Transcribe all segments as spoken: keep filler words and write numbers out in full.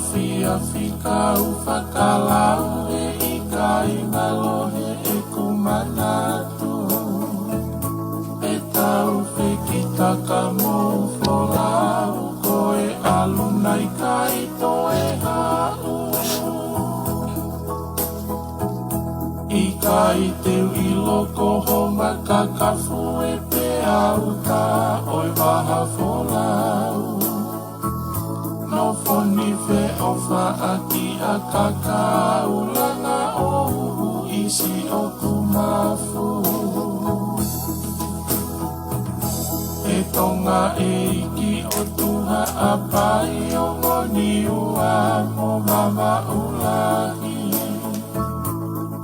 Fiafika u fakalau he ʻikai ngalo he ʻeku manatu. ʻE tau fekitaka mo Folau ko e ʻalu nai kai toe haʻu. ʻIkai te u ʻilo ko ho makakafu ʻe pea u tā ʻo e vaha Folau. Nofo ni feʻofaʻaki ʻa kakau langa ʻo uʻu ʻi siʻoku mafu. ʻE Tonga ʻEiki ʻOtua ʻa Paʻi ʻo Moniua mo Mamaʻulahi.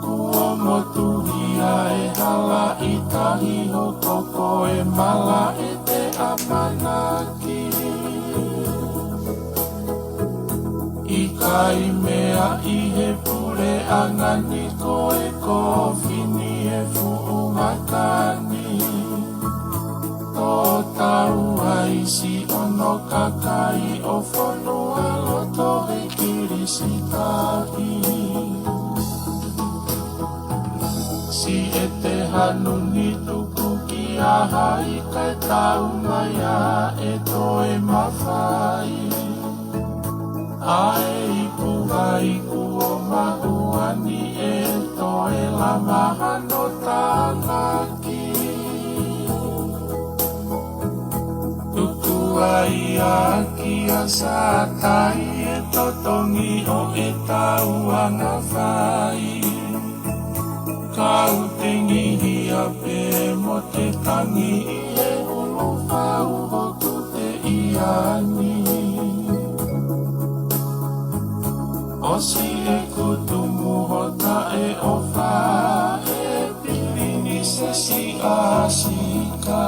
Kuo motuhia e hala ʻi tahi hoko ko e malaʻe te ʻamanaki. ʻIkai meaʻi he puleʻanga ni ko e kofini e fuʻu makani. Tō tau ai siʻono kakai ʻo fonua loto he Kilisitahi. Siʻete hanu ni tuku ki a hai kae tau mai a e toe mafai. ʻA e ipu vai kuo mahuʻa ni ʻe toe lama hano tānaki. Tuku ai ʻa kia Sātai e totongi ʻo e tau anga fai. Kau te ngihia pē mo te tangi ʻi he ulu fau hoku te ia ni. ʻOsi ʻeku tumu hota e ʻofa e Pilinisesi ʻa Sika.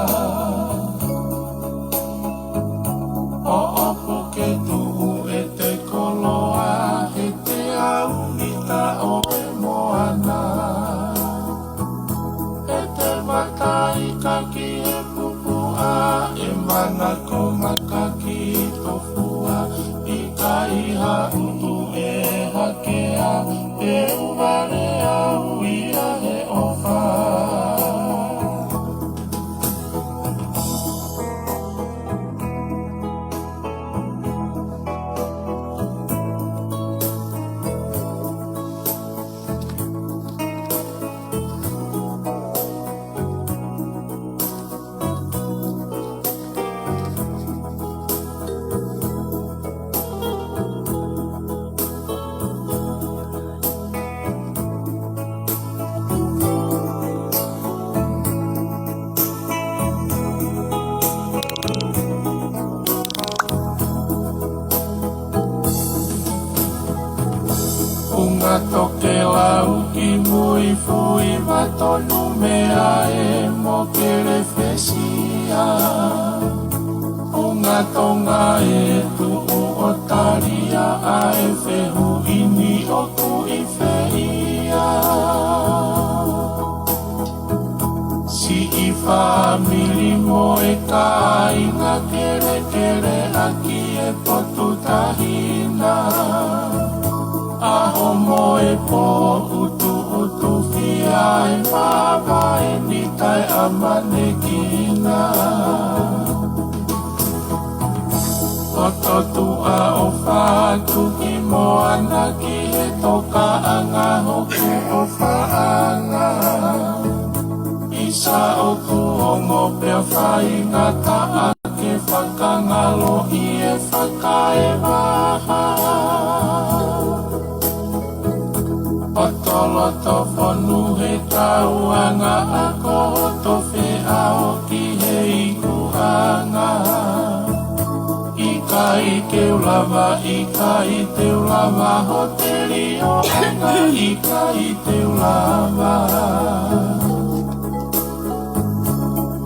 ʻOʻopu ke tuʻu e te koloa he te au mita ʻo e moana. E te makai kaki e pupuʻa e mana ko makaki tofua. ʻIkai ha utu e hakea e uvale au ia he ʻofa. Unga tokelau ki mui fui matonu mea e mo kele fesia. Unga Tonga e tuʻu ʻo talia ʻa e fehuʻi ni ʻoku ʻi fē ia. Siʻi fāmili mo e kāinga kelekele ʻaki e potu tahina. ʻAho mo e pō ʻutuʻutufia e mavae ni taʻeʻamanekina. Loto tuʻa ʻofa atu ki moana ki he tokaʻanga hoku ʻofaʻanga. ʻIsa ʻoku ongo pea faingataʻa ke fakangaloʻi e fakaevaha. ʻOto loto fonu he tauʻanga ako hoto feʻao ki he ikuʻanga. ʻIkai ke u lava, ʻikai te u lava, hoteli ʻo anga, ʻikai te u lava.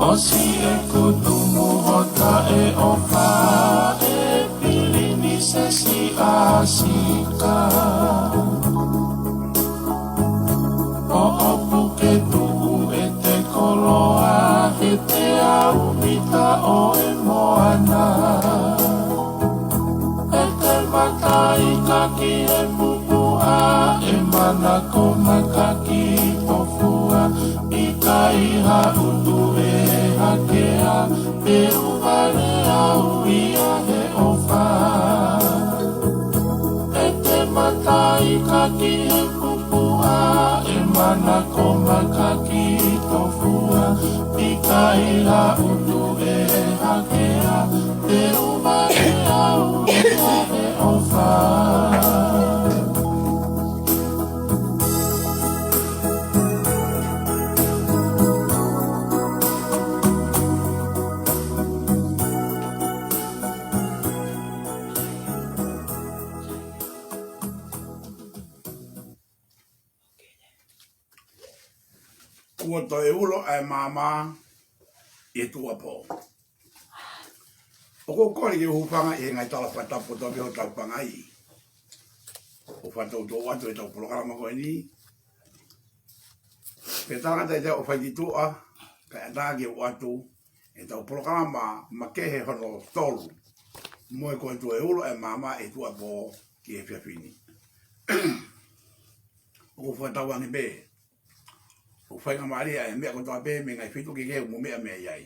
ʻOsi ʻeku tumu hota e ʻofa e Pilinisesi ʻa Sika. ʻOʻopu ke tuʻu e te koloa he te au mita ʻo e moana. E te matai Manako makaki tofua, ʻikai ha ʻutu ʻe hakea, te u vale au ia he ʻofa. ʻE te mataʻikaki he pupuʻa, ʻe manako makaki tofua, ʻikai ha ʻutu ʻe hakea, te u vale au ia he ʻofa. Kuo toe ulo ʻa e maama ʻi he tuʻuapō. ʻOku ou kole ke u hūfanga ʻi he ngaahi tala fakatapu kotoa pē ʻoku tau fangai. ʻO fakatoutou atu ʻetau polokalama ko eni. Pea talangata ʻi he ʻofa ki tuʻa, kae ʻatā ke u ʻoatu ʻetau polokalama makehe hono tolu mo e Kuo toe ulo ʻa e maama ʻi he tuʻuapō ki he efiafi ni. ʻOku fakatauange pē ʻoku faingamālie ʻa e meʻa kotoa pē mei he ngaahi feituʻu kehekehe ʻoku mou meʻa mei ai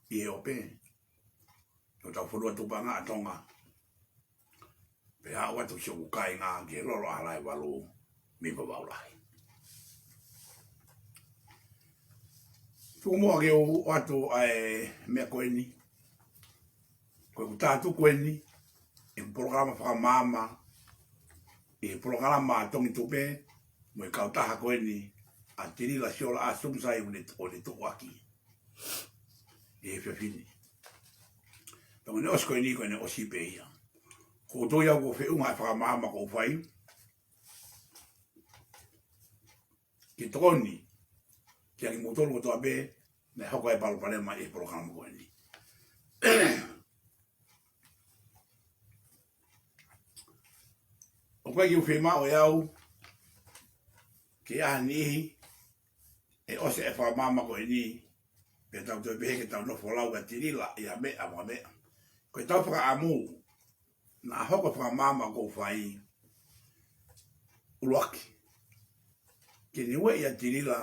ʻi he ope ʻo hotau fonua tupuʻanga ʻa Tonga. Pea aʻu atu ki siʻoku kāinga ki he lolo ʻa Halaevalu, mei Vavaʻu Lahi. Tuku muʻa ke u ʻoatu ʻa e meʻa ko eni. Ko ʻeku tā tuku eni ʻeku polokalama fakamaama ʻi he polokalama Tongi Tupe mo e kautaha ko eni ʻa Tilila Siola ʻa Sumusai ʻo ne, ʻo ne tuʻuaki ʻi he efiafi ni. Pea ko ʻene ʻosi ko eni, ko ʻene ʻosi pē ia. Ko u tui au kuo feʻunga e fakamaama kuo u fai ke tokoni kiate kimoutolu kotoa pē naʻe hoko e palopalema ʻi he polokalama ko eni. ʻOku ʻikai ke u fiemaʻu ʻe au ke ʻi ai ha niʻihi ʻe ʻosi e fakamaama ko eni, pea tau toe pehē ke tau nofo lau kia Tilila ʻi ha meʻa mo ha meʻa. Ko ʻetau fakaʻamu naʻa hoko e fakamaama kuo u fai, ʻuluaki, ke ne ueʻi ʻa Tilila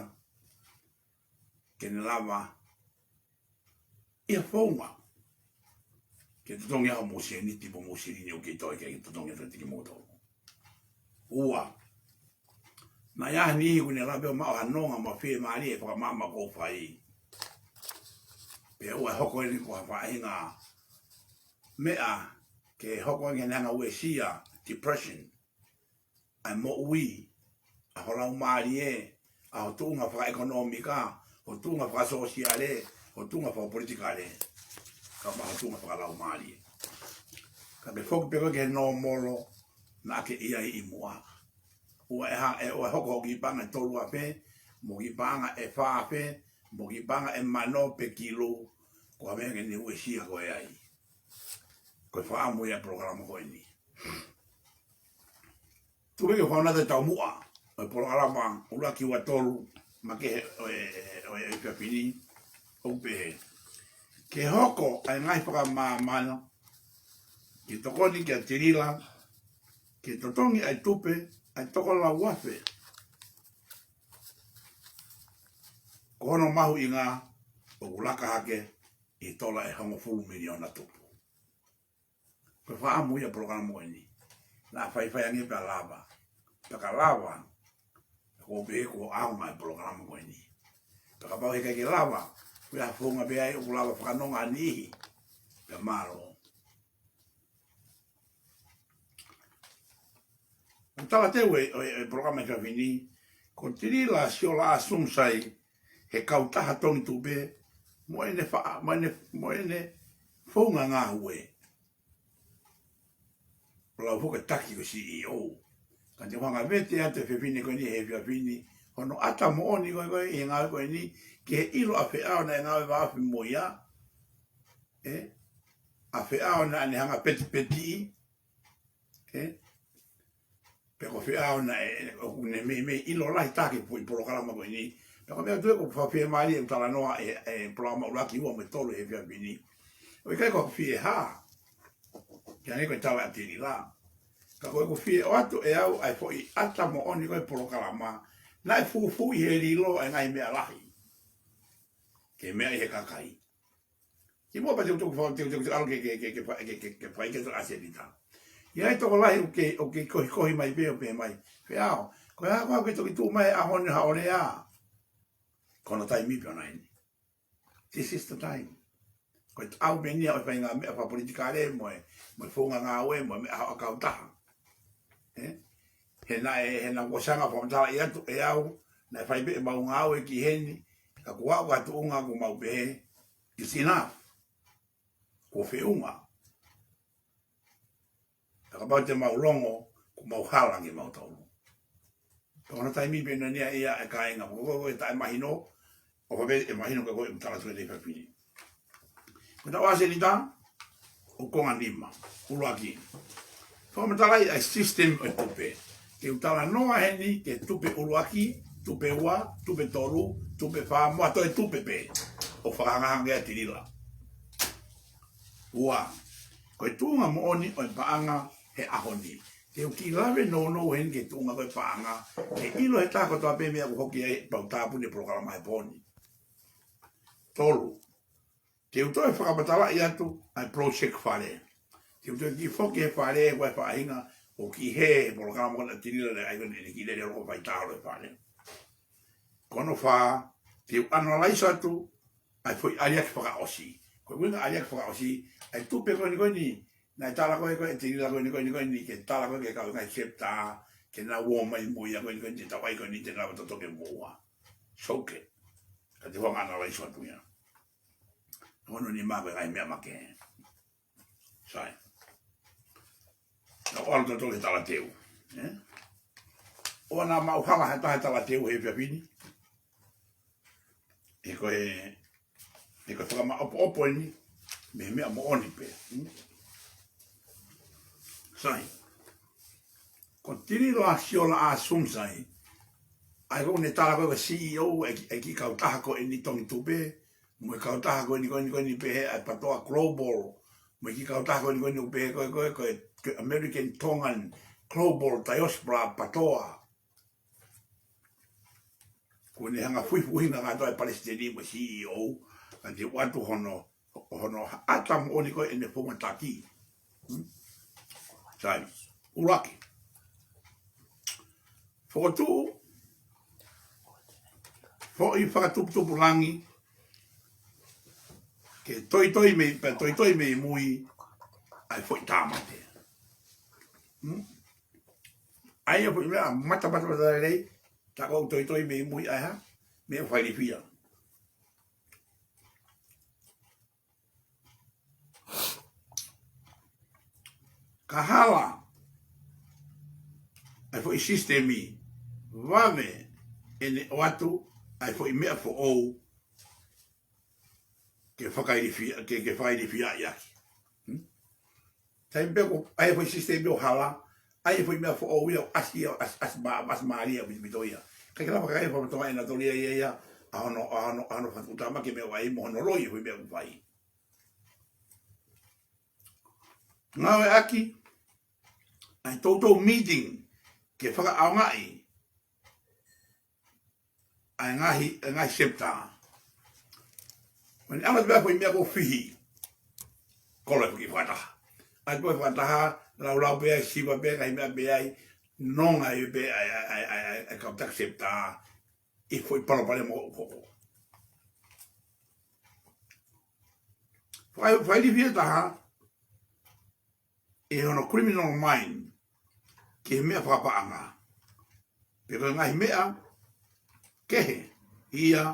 ke ne lava ʻi ha founga ke totongi ʻa hoʻomou sēniti mo homou silini ʻoku kei toe ke totongi atu kiate kimoutolu. Ua, naʻa ʻi ai ha niʻihi kuo ne lava ʻo maʻu ha nonga mo ha fiemālie he fakamaama kuo u fai, pea ʻoua ʻe hoko eni ko ha faʻahinga meʻa ke hoko ange ʻene hanga ʻo uesia, depression, ʻa e moʻui, ʻa ho laumālie, ʻa ho tuʻunga fakaʻekonōmika, ho tuʻunga fakasōsiale, ho tuʻunga fakapolitikale, kae ʻumaʻā ho tuʻunga fakalaumālie. Ka ke foki pē koe ki he nōmolo naʻa ke ʻi ai ʻi muʻa. ʻOua ʻe ha-, ʻe, ʻoua ʻe hoko hoʻo kiʻi paʻanga ʻe tolu afe, mo e kiʻi paʻanga ʻe fā afe, mo e kiʻi paʻanga ʻe mano pe kilu, ko ha meʻa ke ne uesia koe ai. Ko e fakaʻamu ia e polokalama ko eni. Tuku ke u fakamanatu e taumuʻa ʻo e polokalama ʻuluaki, ua, tolu, makehe ʻo e, ʻo e, ʻo e efiafi ni, ʻoku pehē: Ke hoko ʻa e ngaahi fakamaama ke tokoni kia Tilila ke totongi ʻa e tupe ʻa e toko lau afe, ko hono mahuʻinga ʻoku laka hake ʻi he tola ʻe hongofulu miliona tupu. Ko e fakaʻamu ia e polokalama ko eni. Naʻa faifai ange pea lava. Pea ka lava, ko e pehē kuo ʻaonga e polokalama ko eni. Pea kapau heʻikai ke lava, ko e ʻa e founga pē ai ʻoku lava fakanonga ʻa e niʻihi. Pea mālō. Ko e talateu ʻo e, ʻo e, ʻo e polokalama he efiafi ni, ko Tilila Siola ʻa Sumusai, he kautaha Tongi Tupe, mo ʻene fa-, mo ʻene, mo ʻene founga ngāue. Lau foki e taki ko e C E O. Ka te u hanga ʻo vete atu e fefine ko eni he efiafi ni, hono ʻata moʻoni ko ē, ko ē ʻi he ngāue ko eni, ki he ʻilo ʻa e feʻao naʻe ngāue vāofi mo ia, ē? ʻA e feʻao naʻa ne hanga ʻo petipetiʻi, ē? Pe ko e feʻao naʻe, ʻoku ne meimei ʻilo lahi taha ki he polokalama ko eni. Pea ko e meʻa atu ē ʻoku fakafiemālie ʻeku talanoa ʻi he, ʻi he polokalama ʻuluaki, ua mo e tolu he efiafi ni. ʻOku ʻikai ko ha fie hā, ke hangē ko e tala ʻa Tilila. Ka ko ʻeku fie ʻoatu ʻe au ʻa e foʻi ʻata moʻoni ko e polokalama, naʻe fufuuʻi he lilo ʻa e ngaahi meʻa lahi ke meʻa ʻi he kakai. Kimuʻa pea te u toki fa-, te u, te u, te u ʻalu ke, ke, ke, ke fa-, ke, ke, ke fai ke to ʻasenita. ʻI ai e tokolahi ʻoku ke, ʻoku ke kohikohi mai pē ʻo pehē mai, Feʻao, ko e hā koā ʻoku ke toki tuʻu mai he ʻaho ni ha ʻolea? Ko hono taimi pē ʻona eni. This is the time. Ko e taʻu pē eni ia ʻo e faʻahinga meʻa fakapolitikale mo e, mo e founga ngāue mo e meʻa fakakautaha. Ē? He naʻe, he naʻa ku ʻosi hanga ʻo fakamatalaʻi atu ʻe au, naʻe fai pē ʻemau ngāue ki heni, ka kuo aʻu ki ha tuʻunga kuo mau pehē, it's enough. Kuo feʻunga. Ka kapau te mau longo, kuo mau hala kimautolu. Ko hono taimi pē ʻona ia ʻe kāinga, ko e, ko e, ko e taʻemahino, ʻo fai pē ʻe mahino ka ko e tala tui nei fafini. Ko ʻetau ʻasenita, ʻoku konga nima, ʻuluaki. Fakamatalaʻi ʻa e system ʻo e tupe. Te u talanoa heni ki he tupe ʻuluaki, tupe ua, tupe tolu, tupe fā, mo e toe tupe pē. ʻO fakahangahanga ki ai ʻa Tilila. Ua, ko e tuʻunga moʻoni ʻo e paʻanga he ʻaho ni. Te u kiʻi lave nounou heni ki he tuʻunga ko e paʻanga, ke ʻilo ʻe he taha kotoa pē meʻa ʻoku hoko ai pea u tāpuni e polokalama he pō ni. Tolu, te u toe fakamatalaʻi atu ʻa e project fale. Te u toe kiʻi foki he fale, ko e faʻahinga ʻoku ʻi he, he polokalama ko ena ʻa Tilila, ʻa ia ko eni ʻene kiʻi lele ʻo loko fai talo he fale. Ko hono fā, te u analyze atu ʻa e foʻi ʻaliaki fakaʻosi. Ko e ʻuhinga ʻaliaki fakaʻosi, ʻa e tupe ko eni ko eni, naʻe tala ko ē ko ē ʻe Tilila ko eni ko eni ko eni, ke tala ko ē ki he kau ngaahi chapter, ke nau ō mai mo ia ko eni ko eni, te tau ʻai ko eni, te nau totoke muʻa. Soke. Ka te u hanga ʻo analyze atu ia. Hono nima ko e ngaahi meʻa makehe. Sai. Ka ʻoua ʻalu tautolu he talateu. Ē? ʻOua naʻa maʻu hala ha taha he talateu he efiafi ni. He ko e, he ko e fakamaʻopoʻopo eni, mei he meʻa moʻoni pē. Hmm? Sai. Ko Tilila Siola ʻa Sum sai. ʻA ia ko ʻene tala ko e C E O, ʻa e kiʻi, ʻa e kiʻi kautaha ko eni Tongi Tupe, mo e kautaha ko eni, ko eni, ko eni pehē ʻa e PATOA Global, mo e kiʻi kautaha ko eni, ko eni pehē ko e, ko e, ko e, ko e American Tongan Global Diaspora PATOA. Kuo ne hanga fuifuhinga kātoa e palesiteni mo e C E O, ka te u ʻoatu hono, hono ʻata moʻoni ko ē ʻene founga taki. Hmm? Sai, ʻuluaki. Fokotuʻu, foʻi fakatuputupulangi, ke toitoi mei, pea toitoi mei mui, ʻa e foʻi tāmate. Hmm? ʻA ia foʻi meʻa, mata, mata, mata lelei, tā ko ē ʻoku toitoi mei mui ʻa e hā, meʻa failifia. Ka hala ʻa e foʻi sisitemi, vave ʻene ʻoatu ʻa e foʻi meʻa foʻou ke fakailifia, ke, ke fakailifia ʻaki. Hmm? Taimi pē ko ē ʻa e foʻi sisitemi ʻoku hala, ʻa e foʻi meʻa foʻou ia ʻoku ʻasi, ʻasi, ʻasi mā-, ʻasi mālie ʻaupito ia. Ka ke lava ka ʻi ai e faʻahinga ʻenatolia ia, ia, ʻa hono, ʻa hono, ʻa hono fakatamaki meʻa ʻoku ʻi ai mo hono loi e foʻi meʻa ʻoku fai. Ngāueʻaki ʻa e toutou meeting ke fakaʻaongaʻi ʻa e ngaahi, ʻa e ngaahi septa. Mani ʻalu atu pē ʻa e foʻi meʻa ko e fihi. Kolo e foʻi fakataha. ʻAlu atu pē fakataha, laulau pē ai, siva pē, ngaahi meʻa pē ai, nonga ai pē ʻa e, ʻa e, ʻa e, ʻa e, ʻa e kau taki septa ʻi he foʻi palopalema ʻoku hoko. Fai, failifia taha, ʻi hono criminal mind ki he meʻa fakapaʻanga. Pe ko e ngaahi meʻa kehe ia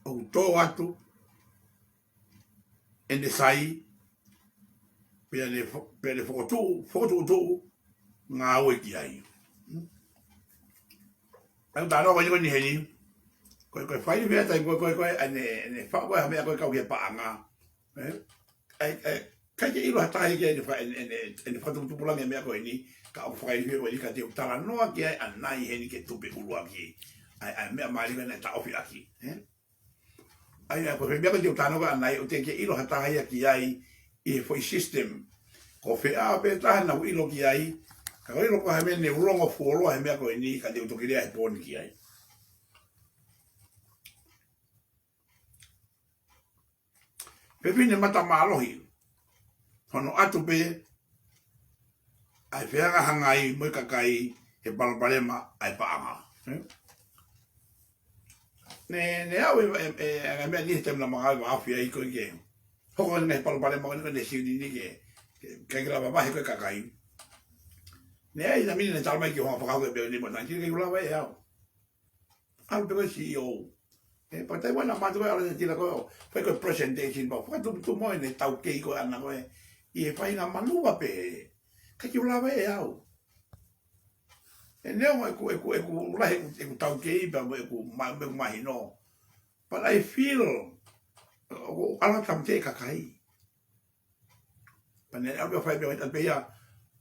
ʻoku tō atu ʻene sai, pea ne fo-, pea ne fokotuʻu, fokotuʻutuʻu ngāue ki ai. ʻA ia ʻoku talanoa ko eni ko eni heni, ko e, ko e failifia taimi ko ē, ko e, ko e, ʻa ʻene, ʻene faʻu ko ē ha meʻa ko ē kau ki he paʻanga. Ē? ʻA ia, ʻa ia, ʻikai ke ʻilo ha taha ia ki ai ʻene fa-, ʻene, ʻene, ʻene fakatuputupulangi e meʻa ko eni, ka ʻoku fakailifia ko eni ka te u talanoa ki ai ʻanai heni ki he tupe ʻuluaki. ʻA ia, ʻa ia meʻa mālie ko ē naʻe taʻofi ʻaki. Ē? ʻA ia, ko e foʻi meʻa ko ē te u talanoa ki ai ʻanai, ʻoku teʻeki ke ʻilo ha taha ia ki ai ʻi he foʻi system. Ko fē ʻa e pē taha naʻa ku ʻilo ki ai, Ka ko e ʻilo ko e hā e meʻa ne u longo fuoloa he meʻa ko eni ka te u toki lea he pooni ki ai. Fefine mata mālohi. Hono ʻatu pē ʻa e fehangahangai mo e kakai he palopalema ʻa e paʻanga. Eh? Ne, ne au e, e, e, e meʻa ni he taimi naʻa ma ngāue ʻi he afi ai ko ē ke hoko ʻene palopalema ko eni ko ʻene silini ke, ke, ke lava vahe ko e kakai. Ne ʻi ai e taimi ne talamai ke u hanga ʻo fakahoko e meʻa ni mo e taimi ke u lava ʻe au. ʻAlu pē ko e C E O. ʻE, pea taimi naʻa ma tuku ʻa e ala te tila ko ē, fai ko e presentation pea fakatupu mo ʻene taukei ko ē ʻana ko ē. ʻI he faʻahinga manuva pē. Ka ke u lava ʻe au. ʻE neongo ʻeku, ʻeku, ʻeku lahi ʻeku, ʻeku taukei pea mo ʻeku ma-, mo ʻeku mahino. But I feel, ʻoku ala tāmateʻi e kakai. Pea ne ʻalu ʻo fai meʻa, ʻai pē ia,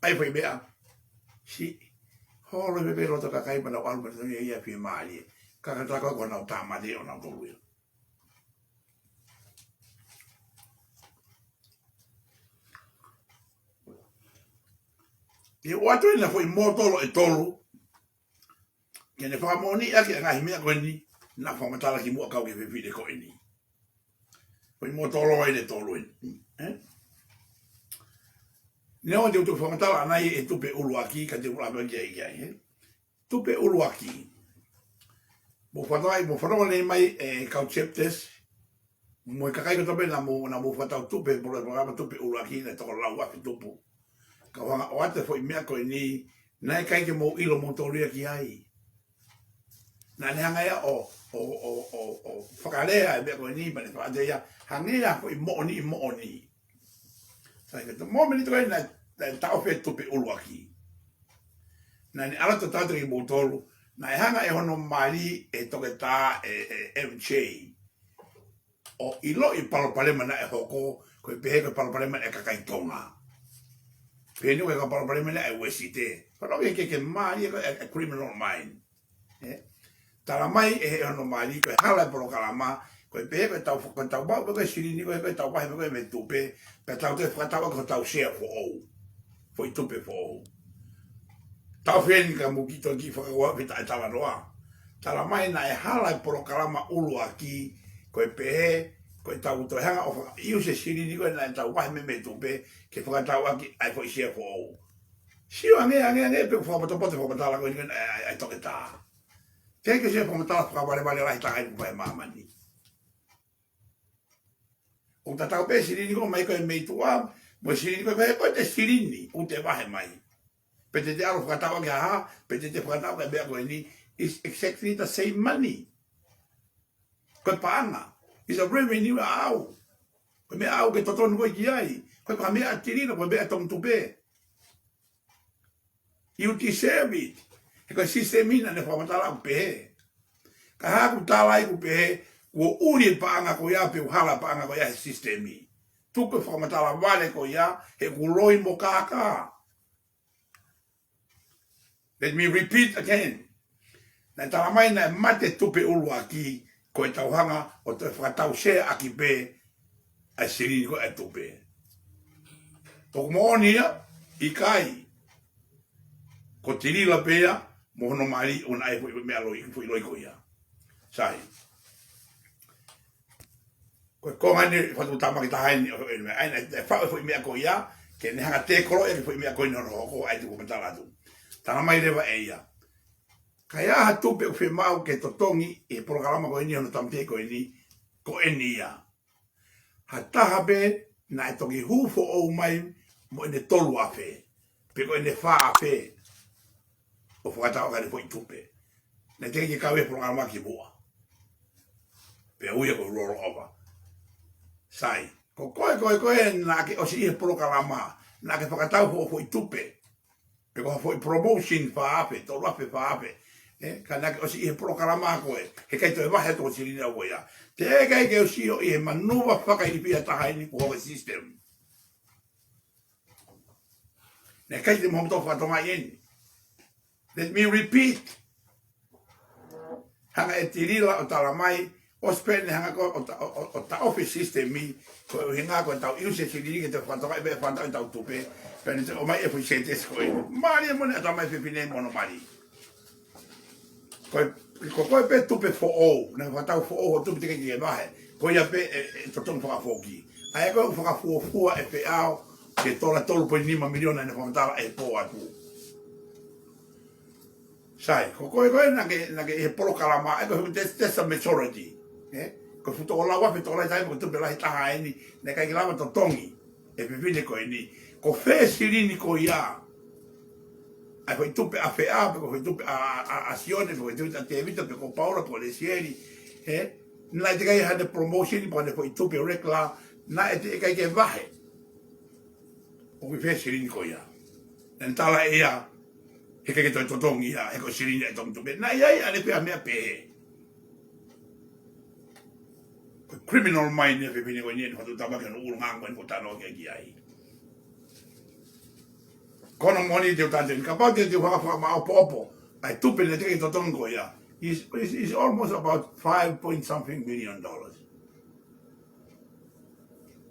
ʻai fai meʻa. Siʻi holo pē pē loto kakai pea nau ʻalu pē ia ia fiemālie. Ka ka tā ko ē ko honau tāmate ʻo nau tolu ia. ʻI he ʻoatu ʻena foʻi mōtolo ʻe tolu, ke ne fakamoʻoniʻaki ʻa e ngaahi meʻa ko eni, naʻa fakamatala kimuʻa kau ki he fefine ko eni. Foʻi mōtolo ʻeni ʻe tolu eni. Eh? Neongo te u toe fakamatala ʻanai e tupe ʻuluaki, ka te u lava ki ai ki ai, eh? Tupe ʻuluaki. Mou fanongo, mou fanongo lelei mai e kau chapters, mo e kakai kotoa pē naʻa mou, naʻa mou fakatau tupe, polo-, polokalama tupe ʻuluaki, naʻe toko lau afe tupu. Ka u hanga ʻo ʻoatu e foʻi meʻa ko eni, naʻe ʻikai ke mou ʻilo moutolu ia ki ai. Naʻa ne hanga ia ʻo, ʻo, ʻo, ʻo, ʻo fakalea e meʻa ko eni, pea ne fakaʻatu ia, hangē ia ha foʻi moʻoni, moʻoni. Sai, ka ko e mōmeniti ko ē naʻe, naʻe taʻofi e tupe ʻuluaki. Naʻa ne ʻalu atu ʻo tala atu kiate kimoutolu, naʻe hanga ʻe hono mali ʻe he toketā ʻe, ʻe M J ʻo ʻiloʻi e palopalema naʻe hoko, ko e pehē ko e palopalema ʻa e kakai Tonga. Pehē ni ko e palopalema ʻa e Uēsite. Palopalema ke, ke mali ko e, e criminal mind. Eh? Talamai ʻe hono mali ko e hala e polokalama, ko e pehē ko e tau, ko e tau maʻu ko e silini ko e, ko e tau vahe ko e mei tupe, pea tau toe fakatau ʻaki hotau sea foʻou. Foʻi tupe foʻou. Tau feni ka mou kiʻi toe kiʻi fakakaukau pē ʻa e talanoa. Talamai naʻe hala e polokalama ʻuluaki, ko e pehē, ko e tau toe hanga ʻo faka-, ʻi he use silini ko ē naʻe tau vahe mei, mei tupe, ke fakatau ʻaki ʻa e foʻi sea foʻou. Sio ange, ange, ange, pea u fakapotopoto e fakamatala ko eni ko ē ʻa e, ʻa e, ʻa e toketā. Teʻeki ke u sio he fakamatala fakavalevale lahi taha ʻi he kupa ʻi māmani. ʻOku tatau pē silini ko ē mai ko ē mei tuʻa, mo e silini ko ē, ko e, ko e te silini, ʻoku te vahe mai. Pe te te ʻalu ʻo fakatau ʻaki ha hā, pe te te fakatau ʻaki e meʻa ko eni, is exactly the same money. Ko e paʻanga, is a revenue ʻaʻau. Ko e meʻa ʻaʻau ke totonu koe ki ai, ko e ka meʻa tilina, ko e meʻa tongi tupe. You deserve it. He ko e sisitemi naʻa ne fakamatala ʻoku pehē. Ka haʻaku tala ʻoku pehē, kuo ʻuli e paʻanga ko ia pe ʻoku hala e paʻanga ko ia he sisitemi. Tuku e fakamatala vale ko ia, he kuo loi mo kākā. Let me repeat again. Naʻe talamai naʻe mate tupe ʻuluaki, ko e tau hanga ʻo toe fakatau sea ʻaki pē ʻa e silini ko ē ʻa e tupe. ʻOku moʻoni ia, ʻikai. Ko Tilila pē ia, mo hono mali ʻo naʻe foʻi meʻa loi, foʻi loi ko ia. Sai. Ko e konga eni e fatu tamaki taha eni, ʻo, ʻo, ʻo, ʻai, ʻai, ʻai, faʻu e foʻi meʻa ko ia, ke ne hanga tēkolo e foʻi meʻa ko eni hono hoko, ʻai te u fakamatala atu. Talamai leva ʻe ia. Ka ʻi ai ha tupe ʻoku fiemaʻu ke totongi ʻi he polokalama ko eni hono tamate ko eni, ko eni ia. Ha taha pē naʻe toki hū foʻou mai mo ʻene tolu afe, pe ko ʻene fā afe ʻo fakatau ʻaki ʻene foʻi tupe. Naʻe teʻeki ke kau he polokalama kimuʻa. Pea ui ia ko e rollover. Sai, ko koe, ko koe, ko koe naʻa ke ʻosi ʻi he polokalama, naʻa ke fakatau hoʻo foʻi tupe. Pe ko ha foʻi promotion fā afe, tolu afe, fā afe. Eh, ka naʻa ke ʻosi ʻi he polokalama ko ē, heʻikai toe vahe atu ho silini ʻaʻau ko ia. Teʻeki ai ke u sio ʻi he manuva fakailifia taha eni kuo hoko e system. Naʻe ʻikai te mo homo tau fakatonga eni. Let me repeat. Hanga ʻe Tilila ʻo talamai, ʻOsi pē ʻene hanga ko ē ʻo ta-, ʻo, ʻo, ʻo taʻofi e sisitemi, ko e ʻuhinga ko ʻetau ʻiusi e silini ke te fakatokangaʻi pē e fakatātā ʻetau tupe, pea ne toe ʻomai e foʻi sētesi ko ē. Mālie moʻoni ʻa e tamaiki fefine mono mali. Ko e, ko, ko e pē tupe foʻou, naʻe fakatau foʻou hoʻo tupe teʻeki ke vahe. Ko ia pē ʻe, ʻe totongi fakafoki. ʻA ia ko e fakafuofua e feʻao ki he tola tolu poini nima miliona ʻene fakamatala he pō atu. Sai, ko koe ko ē naʻa ke, naʻa ke ʻi he polokalama, ʻa ia ko e, that's, that's a majority. Ē? Ko e fuʻu toko lau afe toko lahi taimi ko e tupe lahi taha eni, naʻe ʻikai ke lava totongi ʻe he fefine ko eni. Ko fē silini ko ia? ʻA e foʻi tupe ʻa Feʻao, pe ko e foʻi tupe ʻa, ʻa, ʻa Sione, pe ko e foʻi tupe ʻa Tēvita, pe ko Paula, pe ko Lesieli, ē? Naʻe teʻeki ai haʻane promotion, pe ko haʻane foʻi tupe regular, naʻe teʻeki ai ke vahe. ʻOku ʻi fē silini ko ia? Naʻe tala ʻe ia, he ʻikai ke toe totongi ia, he ko e silini ʻe totongi tupe. Naʻe ʻi ai ʻa e pē ha meʻa pehē. Ko e criminal mind ʻa e fefine ko eni, ʻene fakatuʻutāmaki hono ʻulungaanga ko eni ʻoku tau talanoa ki ai. Ko hono moʻoni te u tala atu, kapau te u faka-, fakamaʻopoʻopo ʻa e tupe naʻe teʻeki totongi ko ia, is, is, is almost about five point something million dollars.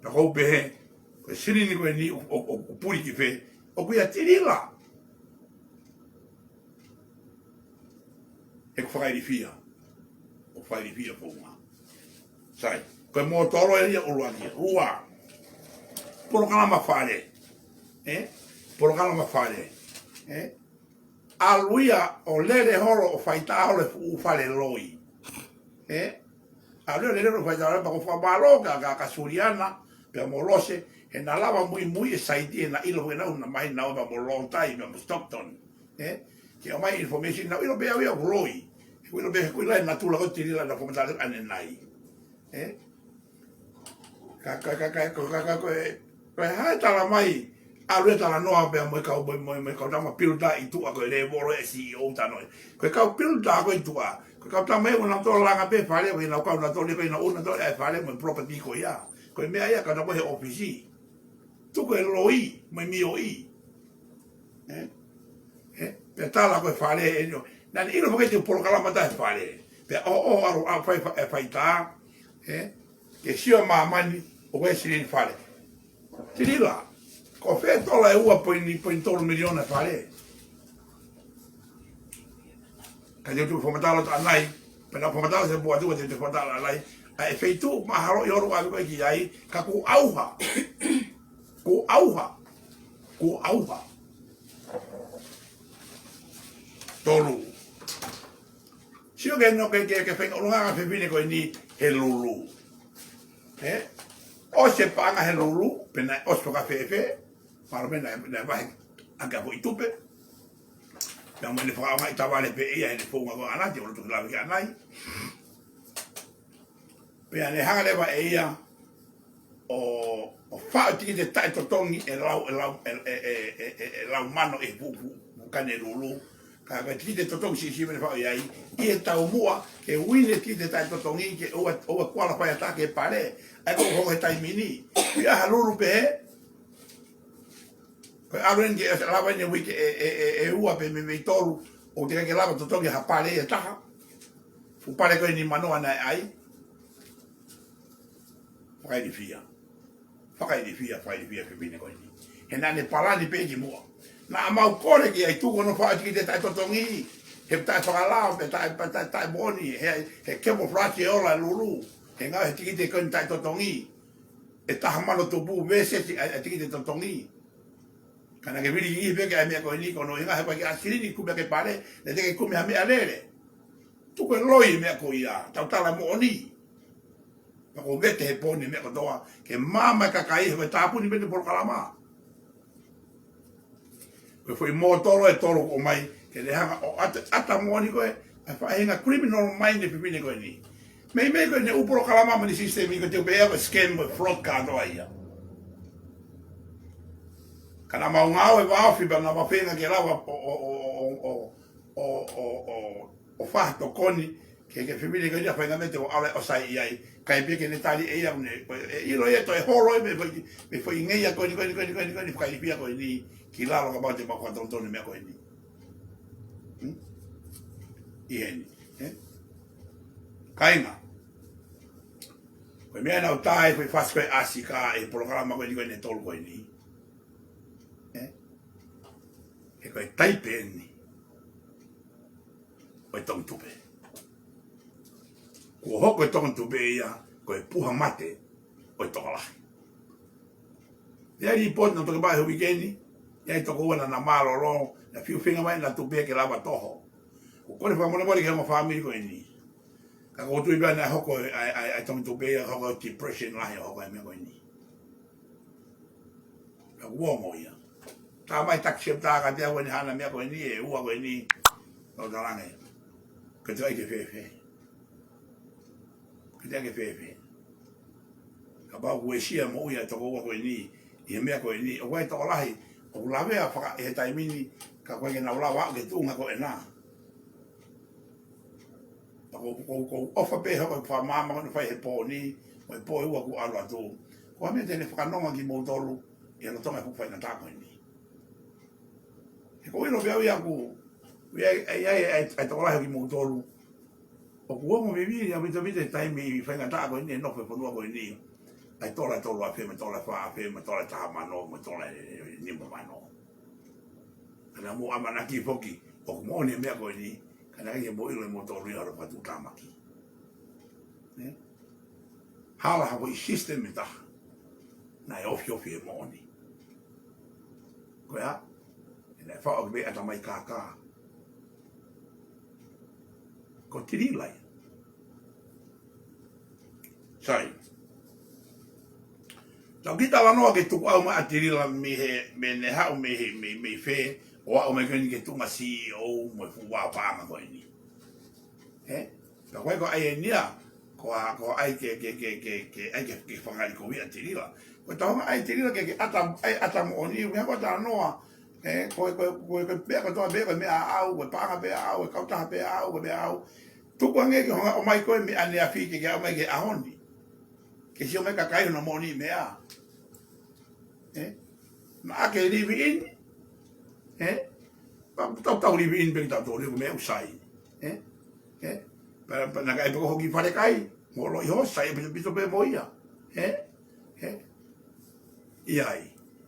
Pea ʻoku ou pehē, ko e silini ko eni ʻo, ʻo, ʻo, ʻo puli ki fē? ʻOku ʻia Tilila. He ʻoku fakailifia. ʻOku fakailifia founga. Sai, ko e mōtolo ē ia ʻuluaki. Ua. Polokalama fale. Ē? Polokalama fale. Ē? ʻAlu ia ʻo lele holo ʻo faitā holo e fuʻu fale loi. Ē? ʻAlu ia ʻo lele holo ʻo faitā holo, pea ʻoku ou fakamālō kia, kia, kia Suliana, pea mo Lose, he naʻa lava muimui e saiti, he naʻa ʻilo ʻe nautolu, naʻa mei Naua pea mo Lōtai, pea mo Stockton. Ē? Ke ʻomai information, naʻa ku ʻilo pē au ia ʻoku loi. He ʻoku ʻilo pē, he ʻoku ʻilo e natula ko ē ʻo Tilila naʻa ku fakamatala ʻanenai. Ē? Ka, ka, ka, ka, ko, ka, ka, ko e, ko e hā e tala mai, ʻalu e talanoa pea mo e kau, mo e, mo e, mo e kau tama builder ʻi tuʻa ko e lēvolo e C E O tano. Ko e kau builder ko ē ʻi tuʻa. Ko e kau tama ia ʻoku nau tō langa pē fale, ko ʻenau kau nau tō lele pē ʻenau ʻuna tō e fale mo e property ko ia. Ko e meʻa ia ka tau ko e he ʻōfisi. Tuku e loi, mo e mioʻi. Ē? Ē? Pea tala ko e fale, ē, ʻio. Naʻa ne ʻilo foki ʻe he polokalama tā e fale. Pea ʻo, ʻo, ʻalu, ʻalu fai, fai, e faitā. Ē? Ke sio māmani, ʻoku ʻi ai e silini fale. Tilila, ko fē tola e ua poini, poini tolu miliona e fale? Ka te u toe fakamatala atu ʻanai, pea naʻa ku fakamatala he pō atu, ka te u toe fakamatala ʻanai. ʻA e feituʻu mahalo ʻi holo ʻalu ko ē ki ai, ka kuo ʻauha. Kuo ʻauha. Kuo ʻauha. Tolu. Sio ke no ke, ke, ke feinga ʻulungaanga e fefine ko eni he lulu. Ē? ʻOsi e paʻanga he lulu, pe naʻe ʻosi fakafēfē, mahalo pē naʻe, naʻe vahe ʻaki ʻa e foʻi tupe. Pea mo ʻene fakaʻaongaʻi tavale pē ia heʻene founga ko ē ʻanai, te u loto ke lave ki ai ʻanai. Pea ne hanga leva ʻe ia ʻo, ʻo faʻu e tikite taʻetotongi ʻe lau, ʻe lau, ʻe, ʻe lau mano ʻi he fuʻu, fuʻu, fuʻu kane lulu. Ka, ka ko e tikite totongi siʻisiʻi mo ʻene faʻu ia ai, ʻi he taumuʻa ke uine e tikite taʻetotongi ke ʻoua, ʻoua qualify ʻa e taha ke pale. ʻA ia ko e hoko he taimi ni. ʻI ai ha lulu pehē, ko e ʻalu eni ke lava eni e uike ʻe, ʻe, ʻe, ʻe ua pe meimei tolu, ʻoku teʻeki ke lava totongi ha pale ʻe taha. Fuʻu pale ko eni manoa naʻe ʻai. Fakailifia. Fakailifia, fakailifia e fefine ko eni. He naʻa ne palani pē ki muʻa. Naʻa mau kole ki ai tuku hono faʻu e tikite taʻetotongi. He taʻefakalao, pe taʻe, pe taʻe, taʻemoʻoni. He, he camouflage e ola e lulu. He ngāue he tikite ko eni taʻetotongi. ʻE taha mano tupu, vē seti ʻa e, ʻa e tikite totongi. Ka naʻa ke vili ki pē ke ʻai e meʻa ko eni, ko hono ʻuhinga he ʻoku ʻikai ke ʻasi e silini kumi ʻaki e pale, naʻe teʻeki kumi ha meʻalele. Tuku e loi e meʻa ko ia, tau tala moʻoni. Pea ʻoku ou vete he pō ni e meʻa kotoa, ke maama e kakai he ko e tāpuni pē eni e polokalama. Ko e foʻi mōtolo ʻe tolu kuo ʻomai, ke ne hanga ʻo ʻata, ʻata moʻoni ko ē, ʻa e faʻahinga criminal mind e fefine ko eni. Meimei ko ʻene ʻū polokalama mo ʻene sisitemi ko e te u pehē ko e scam mo e fraud kātoa ia. Ka naʻa mau ngāue vāofi pea naʻa mau feinga ke lava ʻo, ʻo, ʻo fai ha tokoni, ke, ke fefine ko ia faingamālie ʻo ʻalu ʻo sai ʻi ai. Kae pehē ke ne tali ʻe ia ʻoku ne, ʻe ʻilo ia toe holo ia mei he foʻi, mei he foʻi ngeia ko eni, ko eni, ko eni, ko eni, ko eni, fakailifia ko eni, ki lalo kapau te mau fakatonutonu e meʻa ko eni. Hmm? ʻI heni, ē? Kāinga. Ko e meʻa naʻa ku tā ai ko e fasi ko e ʻasi ka e polokalama ko eni ko eni tolu ko eni. Ē? He ko e taipe eni ʻo e tongitupe. Kuo hoko e tongitupe ia ko e puha mate ʻo e tokolahi. ʻI ai e lipooti naʻe toki maʻu he uike ni, ʻi ai e tokoua naʻa na mālōlō, naʻe fiu feinga mai ʻena tupe ke lava toho. Ko e kole fakamolemole ki he ongo fāmili ko eni. Ka ʻoku ou tui pē naʻe hoko e, ʻa e, ʻa e, ʻa e tongitupe ia, hoko e depression lahi, hoko e meʻa ko eni. Ka kuo ongo ia. Tā mai taxi tā ka te au eni hana meʻa ko eni, ʻe ua ko eni, ʻo talange. Ka te ai ke fēfē. Ka te ai ke fēfē. Kapau kuo ʻesia moʻui ʻa e tokoua ko eni, ʻi he meʻa ko eni, ʻoku ʻi ai e tokolahi, ʻoku lavea faka-, ʻi he taimi ni, ka ʻoku ʻikai ke nau lava ʻo aʻu ki he tuʻunga ko ena. Ka ʻoku, ʻoku, ʻoku ʻofa pē hoko e fakamaama ko ena fai he pō ni, mo e pō ʻe ua kuo ʻalu atu. Ko e hā e meʻa te ne fakanonga kimoutolu, ʻi he lolotonga e fuʻu faingataʻa ko eni. He ʻoku ou ʻilo pē au ia ʻoku, ʻi ai, ʻi ai, ʻi ai, ʻi ai tokolahi kimoutolu. ʻOku ongo vivili ʻaupito ʻaupito e taimi ʻi he faingataʻa ko eni, ʻe nofo e fonua ko eni. ʻA e tola ʻe tolu afe, mo e tola ʻe fā afe, mo e tola ʻe taha mano, mo e tola ʻe, ʻe nima mano. Ka naʻa mou ʻamanaki foki, ʻoku moʻoni e meʻa ko eni, ka naʻe ʻikai ke mou ʻilo ʻe moutolu ia hono fakatuʻutāmaki. Ē? Hala ha foʻi system ʻe taha. Naʻe ofiofi e moʻoni. Ko ia, ʻe naʻe faʻo ki he ʻatamai kākā. Ko Tilila ia. Sai. Tau kiʻi talanoa ki he tukuʻau mai ʻa Tilila mei he, mei he haʻu mei he, mei, mei fē, ʻo aʻu mai ko eni ki he tuʻunga C E O mo e fuʻu vā paʻanga ko eni. Ē? Ka ko e ko ai eni ia, ko a, ko ai ke, ke, ke, ke, ke, ai ke, ke fakaʻi ko ia Tilila. Ko e tau ai Tilila ke, ke ʻata, ai ʻata moʻoni, meʻa ko e talanoa, ē, ko e, ko e, ko e, ko e pea ko e toa pē, ko e meʻa ʻaʻau, ko e paʻanga pē ʻaʻau, ko e kautaha pē ʻaʻau, ko e meʻa ʻaʻau. Tuku ange ke hanga ʻo ʻomai ko e meʻa ʻaneafi ke, ke ʻomai ki he ʻaho ni. Ke sio mai kakai hono moʻoni meʻa. Ē? Naʻa ke live in. Ē? Pea tau, tau live in pē kitautolu ko e meʻa ʻoku sai. Ē? Ē? Pea, pea naʻa ke ʻai pē ko hoʻo kiʻi falekai. Mo lo iho sai ʻaupito pē mo ia. Ē? Ē? ʻI ai.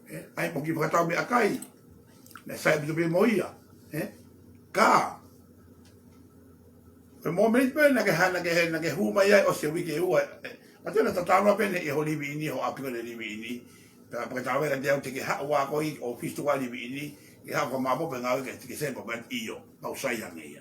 Ē? ʻAi mo e kiʻi fakatau meʻakai. Naʻe sai ʻaupito pē mo ia. Ē? Ka. Ko e mōmeniti pē naʻa ke ha-, naʻa ke, naʻa ke hū mai ai ʻosi e uike ʻe ua. Ē? ʻA te na tatala pē ʻene ʻi ho live in, ho ʻapi ko ʻene live in. Pea, pea tatala pē ka te au te ke haʻu ʻo ako ʻi ʻōfisi tuku ʻa e live in. Ke haʻu ka mapo pē ngāue ke, ke sēpā pē ʻio. Mau sai ange ia.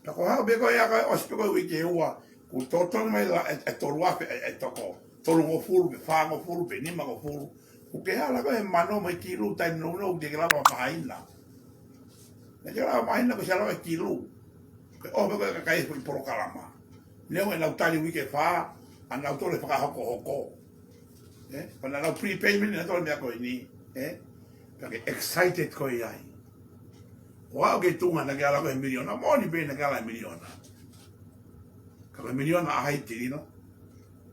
Pea ko e haʻu pē ko ia ka ʻosi pē ko e uike ʻe ua. Kuo totonu mai la e, e tolu afe e, e toko. Tolungofulu pe fāngofulu pe nimangofulu. ʻOku ke hala ko e mano mo e kilu taimi nounou te ke lava mahina. Naʻa ke lava mahina ko e sia lava e kilu. Ko e ʻoho ko e kakai e foʻi polokalama. Neongo ʻenau tali uike ʻe fā, ʻa nautolu e fakahokohoko. Ē? Pea naʻa nau prepayment nautolu e meʻa ko eni. Ē? Pea ke excited koe ai. ʻO aʻu ki he tuʻunga naʻa ke ala ko e miliona, moʻoni pē naʻa ke ala e miliona. Ka ko e miliona ʻa hai Tilila?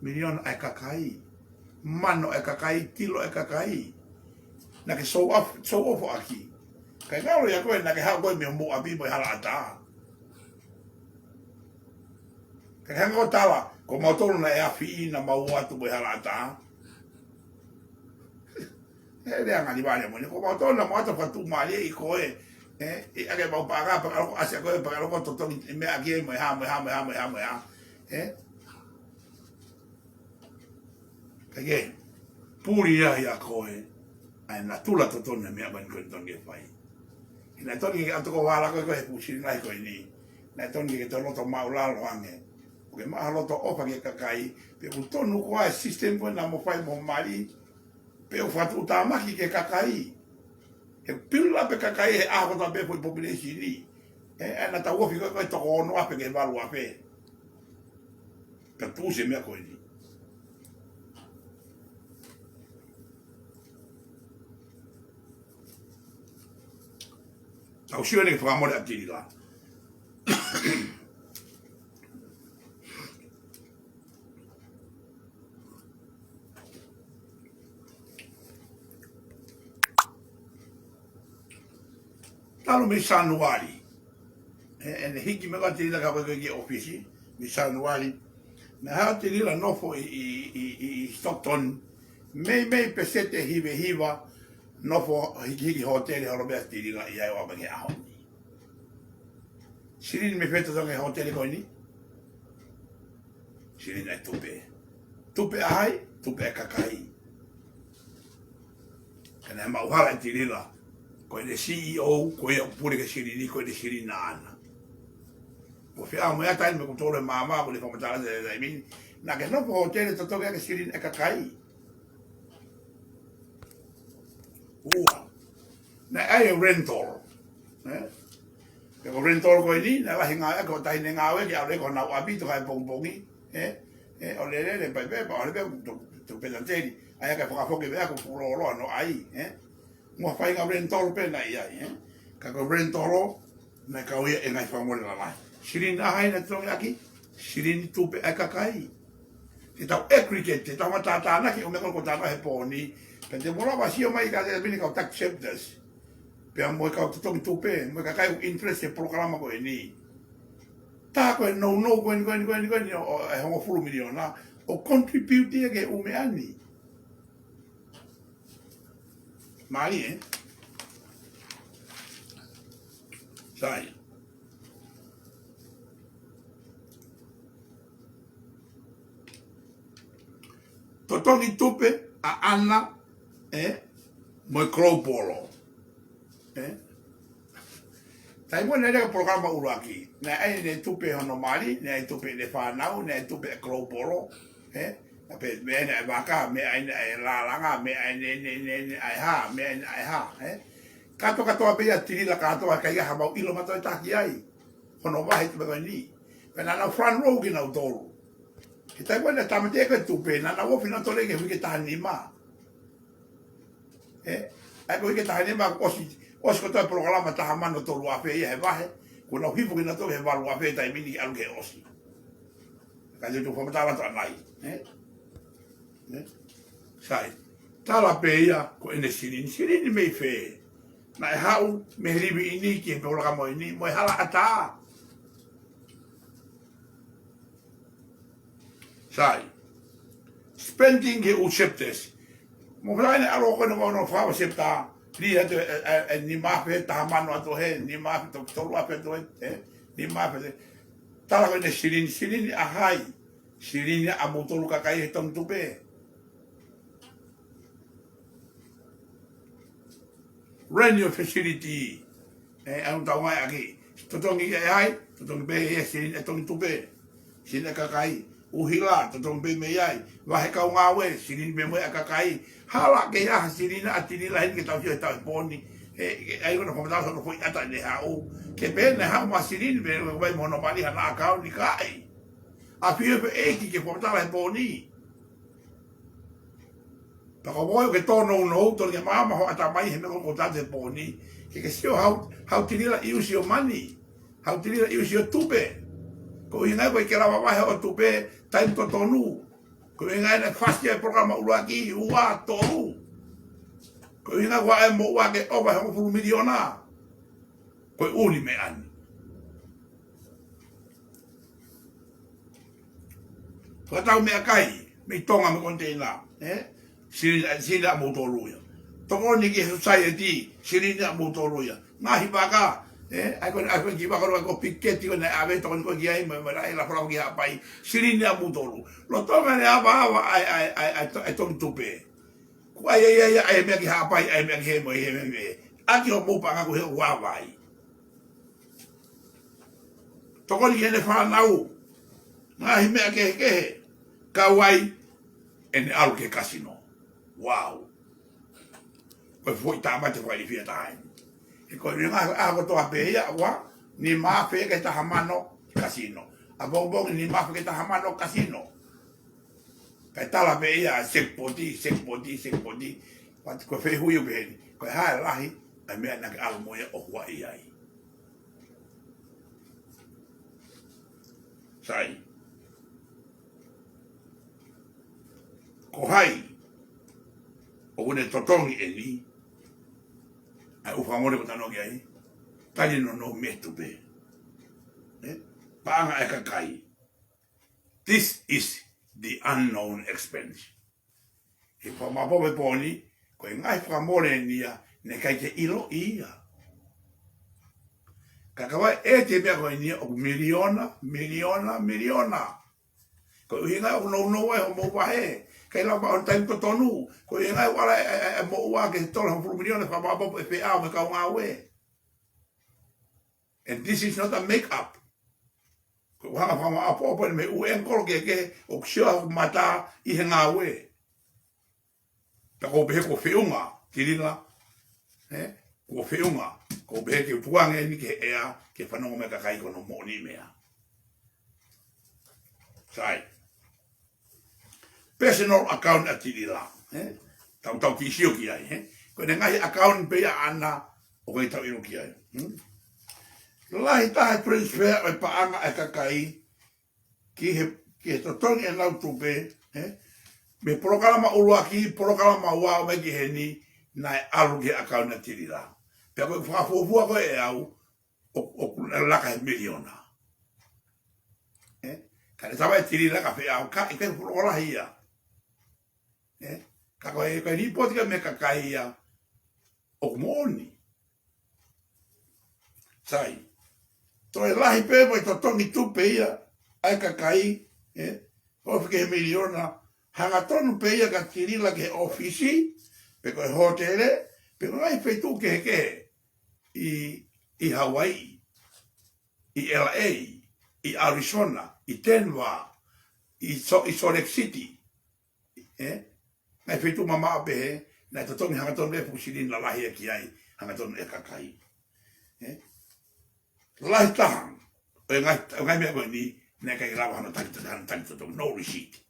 Miliona ʻa e kakai. Mano ʻa e kakai, kilo ʻa e kakai. Naʻa ke show off, show off ʻaki. Kae ngalo ia ko e naʻa ke haʻu ko e mei homou ʻapi mo e hala ʻatā. Kae hanga ʻo tala, ko mautolu naʻe afi ʻi naʻa mau ō atu mo e hala ʻatā. He lea ngali vale mo ni ko mautolu naʻa mau ō atu fakatuʻumālieʻi koe. Ē, ʻi ake mau paʻanga, paʻanga loko ʻasi ʻa koe, paʻanga loko totongi, meʻa ki ai, mo e hā, mo e hā, mo e hā, mo e hā, mo e hā. Ē? Kae ke, puli ia ia koe, ʻa e natula totonu e meʻa ko eni ko eni tonu ke fai. He naʻe tonu ke ʻatu ko vala koe ko e fuʻu sili lahi ko eni. Naʻe tonu ke ke toe loto māʻulalo ange. ʻOku ke maʻu ha loto ʻofa ki he kakai, pe ʻoku tonu koā e system ko ē naʻa mo fai mo mali, pe ʻoku fakatuʻutāmaki ki he kakai. He piula pē kakai he ʻaho kotoa pē foʻi population ni. Ē, ʻa ena tau ofi ko e, ko e toko ono afe ki he valu afe. Ka tuʻusi e meʻa ko eni. Tau sio eni ki he fakamolemole ʻa Tilila. Talu mei Sānuali. Ē, ʻene hiki mai ko ē ʻa Tilila ka ko e ki ʻōfisi, mei Sānuali. Naʻe haʻu Tilila nofo ʻi, ʻi, ʻi, ʻi, ʻi Stockton, meimei peseti ʻe hiva hiva, nofo hikihiki hōtele holo pē ʻa Tilila ʻi ai ʻo aʻu mai ki he ʻaho ni. Silini mei fē totongi e hōtele ko eni? Silini ʻa e tupe. Tupe ʻa hai? Tupe ʻa e kakai. Ka naʻe maʻu hala ʻe Tilila, ko ʻene C E O, ko ia ʻoku pule ki he silini, ko ʻene silini ʻaʻana. Ko fē ʻa mo e ʻata eni me ko tolo e māmā, ko ʻene fakamatala e taimi ni, naʻa ke nofo hōtele totongi ʻaki e silini ʻa e kakai. Ua. Naʻe ʻai e rental. Eh? Pea ko e rental ko eni, naʻe lahi ngāue, ko e taʻahine ngāue, ke ʻalu ʻo ʻai ko honau ʻapi, toka he pongipongi. Eh? Eh, ʻo lele, lele, pea, pea, pea, ʻo lele, pea, to, to pena teli. ʻAi ʻa e fakafoki pē ʻa e fuʻu lōloa ʻo ʻai, eh? Mo e faʻahinga rental pē naʻe ʻi ai, eh? Ka ko e rental, naʻe kau ia ʻi he ngaahi fakamole lalahi. Silini ʻa hai naʻe totongi ʻaki? Silini tupe ʻa e kakai. Te tau aggregate, te tau matatānaki ʻo e meʻa ko ē ʻoku tau talanoa he pō ni. Pea te mou lava sio mai ka te mini kau tax collectors. Pea mo e kau totongi tupe, mo e kakai ʻoku interest he polokalama ko eni. Tā ko e nounou ko eni, ko eni, ko eni, ko eni, ʻo, ʻo, ʻe hongofulu miliona, ʻo contribute ia ki he ʻū meʻa ni. Mālie, eh? Sai. Totongi tupe ʻaʻana, eh? Mo e global, eh? Taimi naʻe lele e polokalama ʻuluaki, naʻe ʻai ʻene tupe hono mali, naʻe ʻai tupe ʻene fānau, naʻe ʻai tupe e global, eh? Naʻe pehē, meʻa ʻeni ʻa e vaka, meʻa ʻeni ʻa e lālanga, meʻa ʻeni, ʻeni, ʻeni, ʻeni ʻa e hā, meʻa ʻeni ʻa e hā, eh? Kātoa, kātoa pē ia Tilila, kātoa, ʻikai ha mau ʻilo mautolu ʻe taha ki ai. Hono vahe tupe ko eni. Pea naʻa nau front row kinautolu. He taimi ko ē naʻe tāmateʻi ko ē tupe, naʻa nau ofi nautolu ki he uike taha nima. Eh? ʻAi ko e uike taha nima, ʻosi, ʻosi kotoa e polokalama taha mano tolu afe ia he vahe, kuo nau hifo kinautolu he valu afe taimi ni ke ʻalu ke ʻosi. Ka te u fakamatala atu ʻanai, eh? Eh? Sai, tala pē ia ko ʻene silini, silini mei fē? Naʻe haʻu mei he livi ʻeni ki he polokalama ʻeni, mo e hala ʻatā. Sai. Spending he ʻū chapters. Mo fai ne alo ko no no fa chapter. Li atu e, e, e, nima afe taha mano atu he, nima afe to, tolu afe atu he, eh? Nima afe. Tala ko ʻene silini, silini ʻa hai? Silini ʻa moutolu kakai he totongi tupe. Rent your facility. Eh, ʻa ʻetau ngāueʻaki. Totongi ʻe hai? Totongi pē ʻe he silini ʻa e totongi tupe. Silini ʻa e kakai. ʻUhila, totongi pē mei ai. Vahe kau ngāue, silini pē mo ia ʻa e kakai. Hala ke ʻi ai ha silini ʻa Tilila heni ke tau sio he taʻu he pō ni. Eh, eh, ʻai ko hono fakamatala hono foʻi ʻata ʻene haʻu. Ke pehē naʻe haʻu mo ha silini pē, vai mo hono mali hana ʻakau ni kai. ʻAfio pē ʻEiki ke fakamatala he pō ni. Pea ko koe ʻoku ke tōnounou, tonu ke maama ho ʻatamai he meʻa ko ē ʻoku tau talanoa he pō ni. Ke ke sio how, how Tilila use your money. How Tilila use your tupe. Ko e ʻuhinga ia ʻoku ʻikai ke lava vahe hoʻo tupe, taimi totonu. Ko e ʻuhinga ia naʻe fasi ai e polokalama ʻuluaki, ua, tolu. Ko e ʻuhinga ia ʻoku ʻai mo ua ke ʻova he hongofulu miliona. Ko e ʻū meʻa ni. Fakatau meʻakai, mei Tonga mo e koniteina, eh? Silini, silini ʻa moutolu ia. Tokoni ki he society, silini ʻa moutolu ia. Ngaahi vaka, eh? ʻAi ko ē, ʻai ko ē ki he vaka ko ē ko e piketi ko ē naʻe ʻave, tokoni ko ē ki ai, mo, mo e lafalafa ki Haʻapai, silini ʻa moutolu. Lolotonga ʻene avaava ʻa e, ʻa e, ʻa e, ʻa e to-, ʻa e totongi tupe. Kuo ʻai, ʻai, ʻai, ʻai e meʻa ki Haʻapai, ʻai e meʻa ki hē mo e hē mo e hē. ʻAki hoʻomou paʻanga ko ē he ʻoku ava ai. Tokoni ki heʻene fānau. Ngaahi meʻa kehekehe. Kau ai ʻene ʻalu ki he kasino. Wow. Ko e foʻi tāmate fakailifia taha eni. He ko e ngaahi ʻaho kotoa pē ia, ua, nima afe ki he taha mano kasino. ʻApongipongi nima afe ki he taha mano kasino. Kae tala pē ia, sekipoti, sekipoti, sekipoti. Pea ko e fehuʻi ʻoku pehē ni, ko e hā e lahi ʻa e meʻa naʻa ke ʻalu mo ia ʻo huaʻi ai? Sai. Ko hai ʻoku ne totongi eni? ʻAi ʻū fakamole ko tano ki ai. Tali nounou mei he tupe. Eh? Paʻanga ʻa e kakai. This is the unknown expense. He fakamaʻopoʻopo he pō ni, ko e ngaahi fakamole eni ia, naʻe ʻikai ke ʻiloʻi ia. Ka ka vaʻe e te pea ko eni ia ʻoku miliona, miliona, miliona. Ko e ʻuhinga ʻoku nounou ai hoʻomou vahe. ʻIkai lava ʻo taimi totonu. Ko e ʻuhinga ʻoku ala e, e, e, e moʻua ke tola hongofulu miliona fakamaʻopoʻopo e feʻao mo e kau ngāue. And this is not a make up. Ko e ʻuhinga fakamaʻopoʻopo eni mei he ʻū angle kehekehe ʻoku sio ai hoku mata ʻi he ngāue. Pea ʻoku ou pehē kuo feʻunga, Tilila. Ē? Kuo feʻunga. ʻOku ou pehē ke u tukuange eni ki he ʻea, ke fanongo mai e kakai ki hono moʻoni meʻa. Sai. Personal account ʻa Tilila. Ē? Tau, tau kiʻi sio ki ai, ē? Ko ʻene ngaahi account pē ia ʻaʻana ʻoku ʻikai tau ʻilo ki ai. Hmm? Lahi taha e transfer ʻo e paʻanga ʻa e kakai ki he, ki he totongi ʻenau tupe, ē? Mei he polokalama ʻuluaki, polokalama ua ʻo mai ki heni, naʻe ʻalu ki he account ʻa Tilila. Pea ko e fakafuofua ko ē ʻaʻaku, ʻo, ʻoku laka he miliona. Ē? Ka ne tava e Tilila ka feʻao ka ʻikai fuʻu lahi ia. Ē? Ka ko e, ko e lipoti ka mei he kakai ia, ʻoku moʻoni. Sai. Toe lahi pē mo e totongi tupe ia ʻa e kakai, ē? Ofi ki he miliona, hangatonu pē ia ka Tilila ki he ʻōfisi, pe ko e hōtele, pe ko e ngaahi feituʻu kehekehe ʻi, ʻi Hawaii, ʻi L A, ʻi Arizona, ʻi Denver, ʻi So-, ʻi Salt Lake City. Ē? Ngaahi feituʻu mamaʻo pehē, naʻe totongi hangatonu e fuʻu silini lalahi ia ki ai, hangatonu e kakai. Ē? Lahi taha ʻo e ngaahi, ʻo e ngaahi meʻa ko eni, naʻe ʻikai lava hano taki, hano taki totongi, no receipt.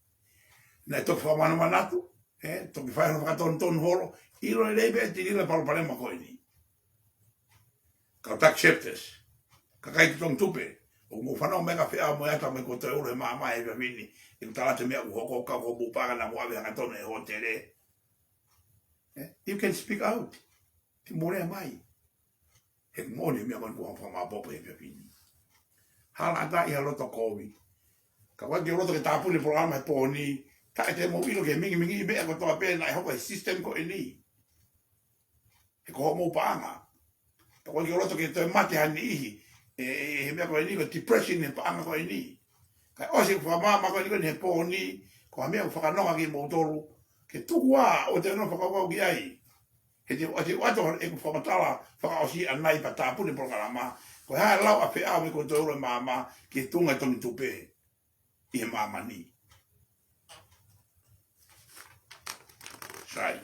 Naʻe toki fakamanamanatu, ē, toki fai hano fakatonutonu holo, ʻilo lelei pē ʻe Tilila e palopalema ko eni. Kau tax collectors, kakai totongi tupe, ʻoku mou fanongo mai ka feʻao mo e ata mo e kuo toe ʻulu he maama he efiafi ni, ʻeku tala atu e meʻa kuo hoko, ka ko hoʻomou paʻanga naʻa mou ʻave hangatonu e hōtele. Ē? You can speak out. Ke mou lea mai. He moʻoni e meʻa ko eni kuo fakamaʻopoʻopo he efiafi ni. Hala ʻatā ʻi ha loto kovi. Kapau ʻoku ke loto ke tāpuni e polokalama he pō ni, taʻe te mou ʻilo ki he mingimingiʻi meʻa kotoa pē naʻe hoko he system ko eni. He ko hoʻomou paʻanga. Pea ʻoku ʻikai ke u loto ke toe mate ha niʻihi ʻe, ʻe, he meʻa ko eni, ko e depression he paʻanga ko eni. Kae ʻosi e fakamaama ko eni, ko eni he pō ni, ko ha meʻa ʻoku fakanonga kimoutolu ke tuku ā ʻo te nau fakakaukau ki ai. He te, te u ʻoatu ʻeku fakamatala fakaʻosi ʻanenai pea tāpuni e polokalama, ko e hā e lau ʻa feʻao mo e kuo toe ʻulu e maama ki he tuʻunga e totongi tupe ʻi he māmani. Sai.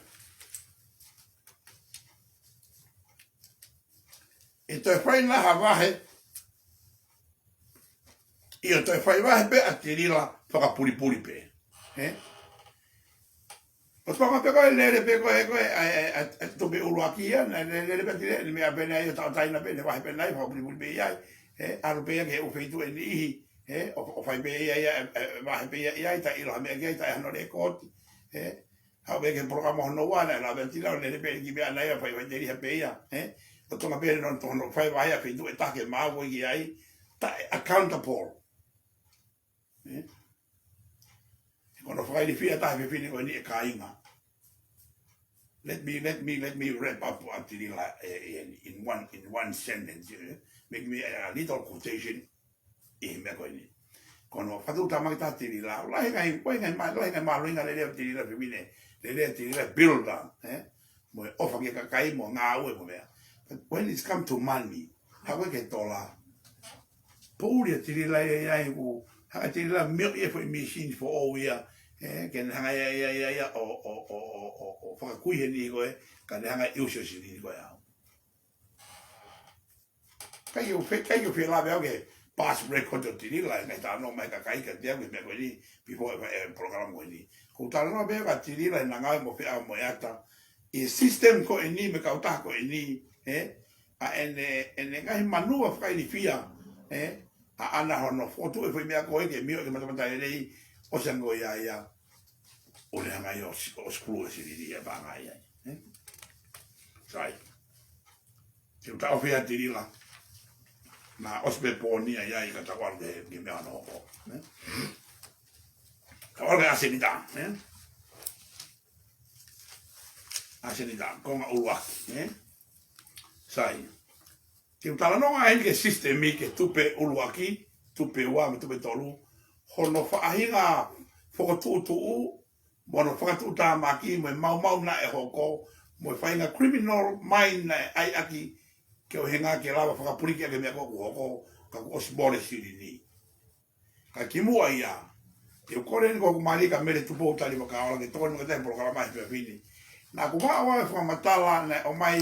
ʻE toe fai nai ha vahe, ʻio toe fai vahe pē ʻa Tilila fakapulipuli pē. Ē? ʻO Tonga pē ko e lele pē ko e, ko e, ʻa e, ʻa e, ʻa e tupe ʻuluaki ia, naʻe lele, lele pē ʻa Tilila, ʻene meʻa pē nai ʻo taʻotaina pē, ne vahe pē nai, fakapulipuli pē ia, ē, ʻalu pē ia ki he ʻū feituʻu ʻe niʻihi, ē, ʻo, ʻo fai pē ia, ia, ē, ē, vahe pē ia, ia, ʻikai ʻilo ha meʻa ki ai, taʻe hano lēkooti, ē, haʻu pē ki he polokalama hono ua, naʻe lave ʻa Tilila, ʻo lele pē ki meʻa nai, ʻo fai, fai tēlia pē ia, ē, ʻo Tonga pē naʻe toki fai vahe ʻa e feituʻu ʻe taha ke maau ko ē ki ai, taʻe accountable. Ē? Ko hono fakailifia taha e fefine ko eni ʻe kāinga. Let me, let me, let me wrap up ʻa Tilila, ē, in, in one, in one sentence, ē. Make me a little quotation ʻi he meʻa ko eni. Ko hono fakatuʻutāmaki taha ʻa Tilila, lahi e ngaahi, ko e ngaahi mā-, lahi e ngaahi mālohinga lelei ʻa Tilila fefine, lelei ʻa Tilila builder, ē? Mo e ʻofa ki he kakai, mo e ngāue, mo e meʻa. But when it's come to money, haʻu ki he tola, poʻuli ʻa Tilila ia, ia, ia, ʻoku hanga ʻe Tilila ʻo mioʻi e foʻi mīsini foʻou ia, ē, ke ne hanga ia, ia, ia, ia, ʻo, ʻo fakakui e niʻihi ko ē, ka ne hanga ʻo ʻiusi e silini ko ē ʻaʻau. ʻIkai ke u fie, ʻikai ke u fie lave au ki he past record ʻo Tilila, ʻi he ngaahi talanoa mai e kakai kiate au ki he meʻa ko eni, before e, e polokalama ko eni. ʻOku ou talanoa pē au kia Tilila ʻi heʻena ngāue mo feʻao mo e ata, ʻi he system ko eni, mo e kautaha ko eni, ē, ʻa ʻene, ʻene ngaahi manuva fakailifia, ē, ʻaʻana hono fokotuʻu e foʻi meʻa ko ē ke mioʻi ki he matamatalelei, ʻosi ange ia ia, ʻo ne hanga ia ʻo s-, ʻo screw e silini ia paʻanga ia, ē? Sai. Te u taʻofi ʻa Tilila. Naʻe ʻosi pē pō ni ia ia ʻi ka tau ʻalu ki he, ki he meʻa hono hoko, ē? ʻasenita, ē? ʻAsenita, konga ʻuluaki, ē? Sai. Ke u talanoa eni ki he sisitemi, ki he tupe ʻuluaki, tupe ua mo e tupe tolu, hono faʻahinga fokotuʻutuʻu, mo hono fakatuʻutāmaki, mo e maumau naʻe hoko, mo e faʻahinga criminal mind naʻe ʻai ʻaki, ke ʻuhinga ke lava fakapuliki ʻaki e meʻa ko ē ʻoku hoko, ka kuo ʻosi mole silini. Ka kimuʻa ia, ʻe u kole eni ko hoku mali ka Mele Tupou Talivakaola ke tokoni mai ki he polokalama he efiafi ni. Naʻa ku maʻu ʻa e fakamatala naʻe ʻomai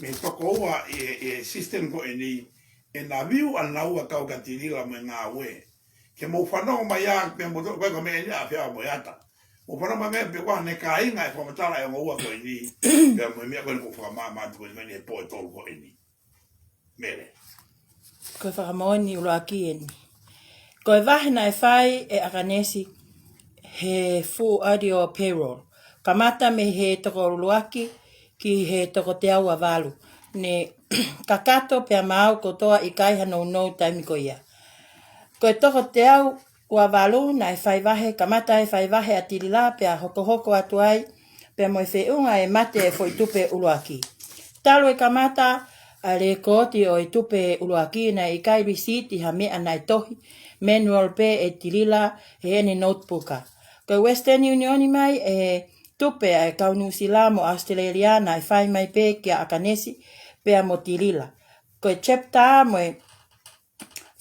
mei he tokoua ʻi he, ʻi he sisitemi ko eni, ʻena view ʻanaua kau kia Tilila mo e ngāue. Ke mou fanongo mai ā, pea mou toʻo ko e ka meʻa eni ʻa Feʻao mo e ata. Mou fanongo mai pē ko e hā ʻene kāinga e fakamatala ʻa e ongo ua ko eni, pea mo e meʻa ko eni kuo fakamāmā atu ko eni mai ʻi he pō ʻe tolu ko eni. Mele. Ko e fakamoʻoni ʻuluaki eni. Ko e vahe naʻe fai ʻe ʻAkanesi he fuʻu audio payroll. Kamata mei he toko ʻuluaki ki he toko teau ua valu. Ne kakato pea maau kotoa, ʻikai ha nounou taimi ko ia. Ko e toko teau ua valu naʻe fai vahe, kamata e fai vahe ʻa Tilila pea hokohoko atu ai, pea mo e feʻunga e mate e foʻi tupe ʻuluaki. Talu e kamata ʻa e lēkooti ʻo e tupe ʻuluaki naʻe ʻikai lisiiti ha meʻa naʻe tohi, manual pē ʻe Tilila heʻene notebook. Ko e Western Union mai e tupe ʻa e kau Nuʻusila mo ʻAositelēlia naʻe fai mai pē kia ʻAkanesi pea mo Tilila. Ko e chapter mo e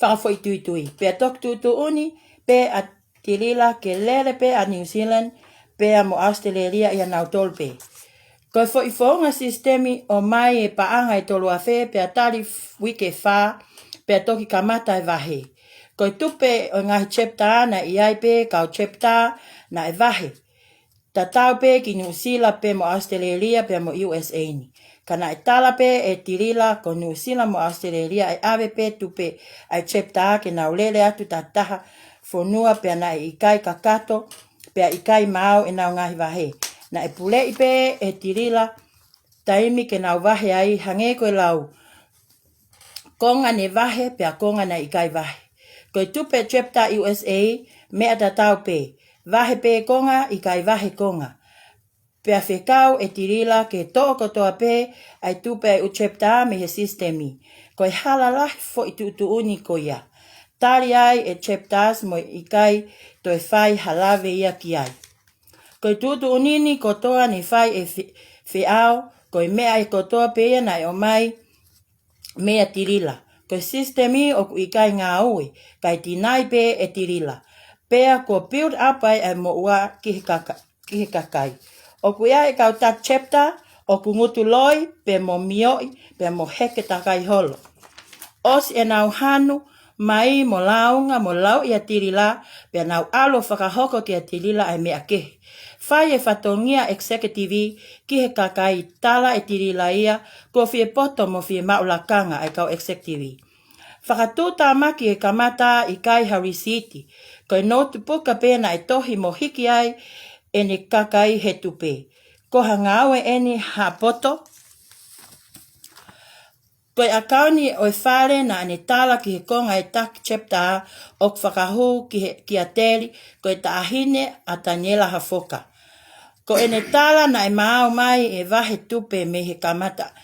fakafoʻituitui. Pea toki tuʻutuʻuni pē ʻa Tilila ke lele pē ʻa New Zealand pea mo ʻAositelēlia ʻia nautolu pē. Ko e foʻi founga sisitemi ʻomai e paʻanga ʻe tolu afe pea tali f-, uike fā, pea toki kamata e vahe. Ko e tupe ʻo e ngaahi chapter naʻe ʻi ai pē kau chapter naʻe vahe. Tatau pē ki Nuʻusila pea mo ʻAositelēlia pea mo U S A ni. Ka naʻe tala pē ʻe Tilila ko Nuʻusila mo ʻAositelēlia ʻe ʻave pē tupe ʻa e chapter ke nau lele atu takitaha fonua pea naʻe ʻikai kakato, pea ʻikai maau ʻenau ngaahi vahe. Naʻe puleʻi pē ʻe Tilila taimi ke nau vahe ai hangē ko e lau. Konga ne vahe, pea konga naʻe ʻikai vahe. Ko e tupe chapter U S A, meʻa tatau pē. Vahe pē konga, ʻikai vahe konga. Pea fekau ʻe Tilila ke toʻo kotoa pē ʻa e tupe ʻa e ʻū chapter mei he sisitemi. Ko e hala lahi foʻi tuʻutuʻuni ko ia. Tali ai e chapters mo e ʻikai toe fai ha lave ia ki ai. Ko e tuʻutuʻuni ni kotoa ne fai ʻe Fe-, Feʻao, ko e meʻa ʻe kotoa pē ia naʻe ʻomai meia Tilila. Ko e sisitemi ʻoku ʻikai ngāue, kae tinaʻi pē ʻe Tilila. Pea kuo build up ai ʻa e moʻua ki he kaka-, ki he kakai. ʻOku ʻi ai e kau taki chapter, ʻoku ngutu loi, pea mo mioʻi, pea mo heke takai holo. ʻOsi ʻenau hanu mai mo lāunga mo lau ʻia Tilila, pea nau ʻalu ʻo fakahoko kia Tilila ʻa e meʻa kehe. Fai e fatongia executive ki he kakai, tala ʻe Tilila ia, kuo fie poto mo fie maʻu lakanga ʻa e kau executive. Fakatuʻutāmaki e kamata ʻikai ha lisiiti. Ko e notebook pē naʻe tohi mo hiki ai ʻene kakai he tupe. Ko ha ngāue eni ha poto. Ko e ʻakauni ʻo e fale naʻa ne tala ki he konga e taki chapter ʻoku fakahū ki he, kia Teli, ko e taʻahine ʻa Taniela Hafoka. Ko ʻene tala naʻe maau mai e vahe tupe mei he kamata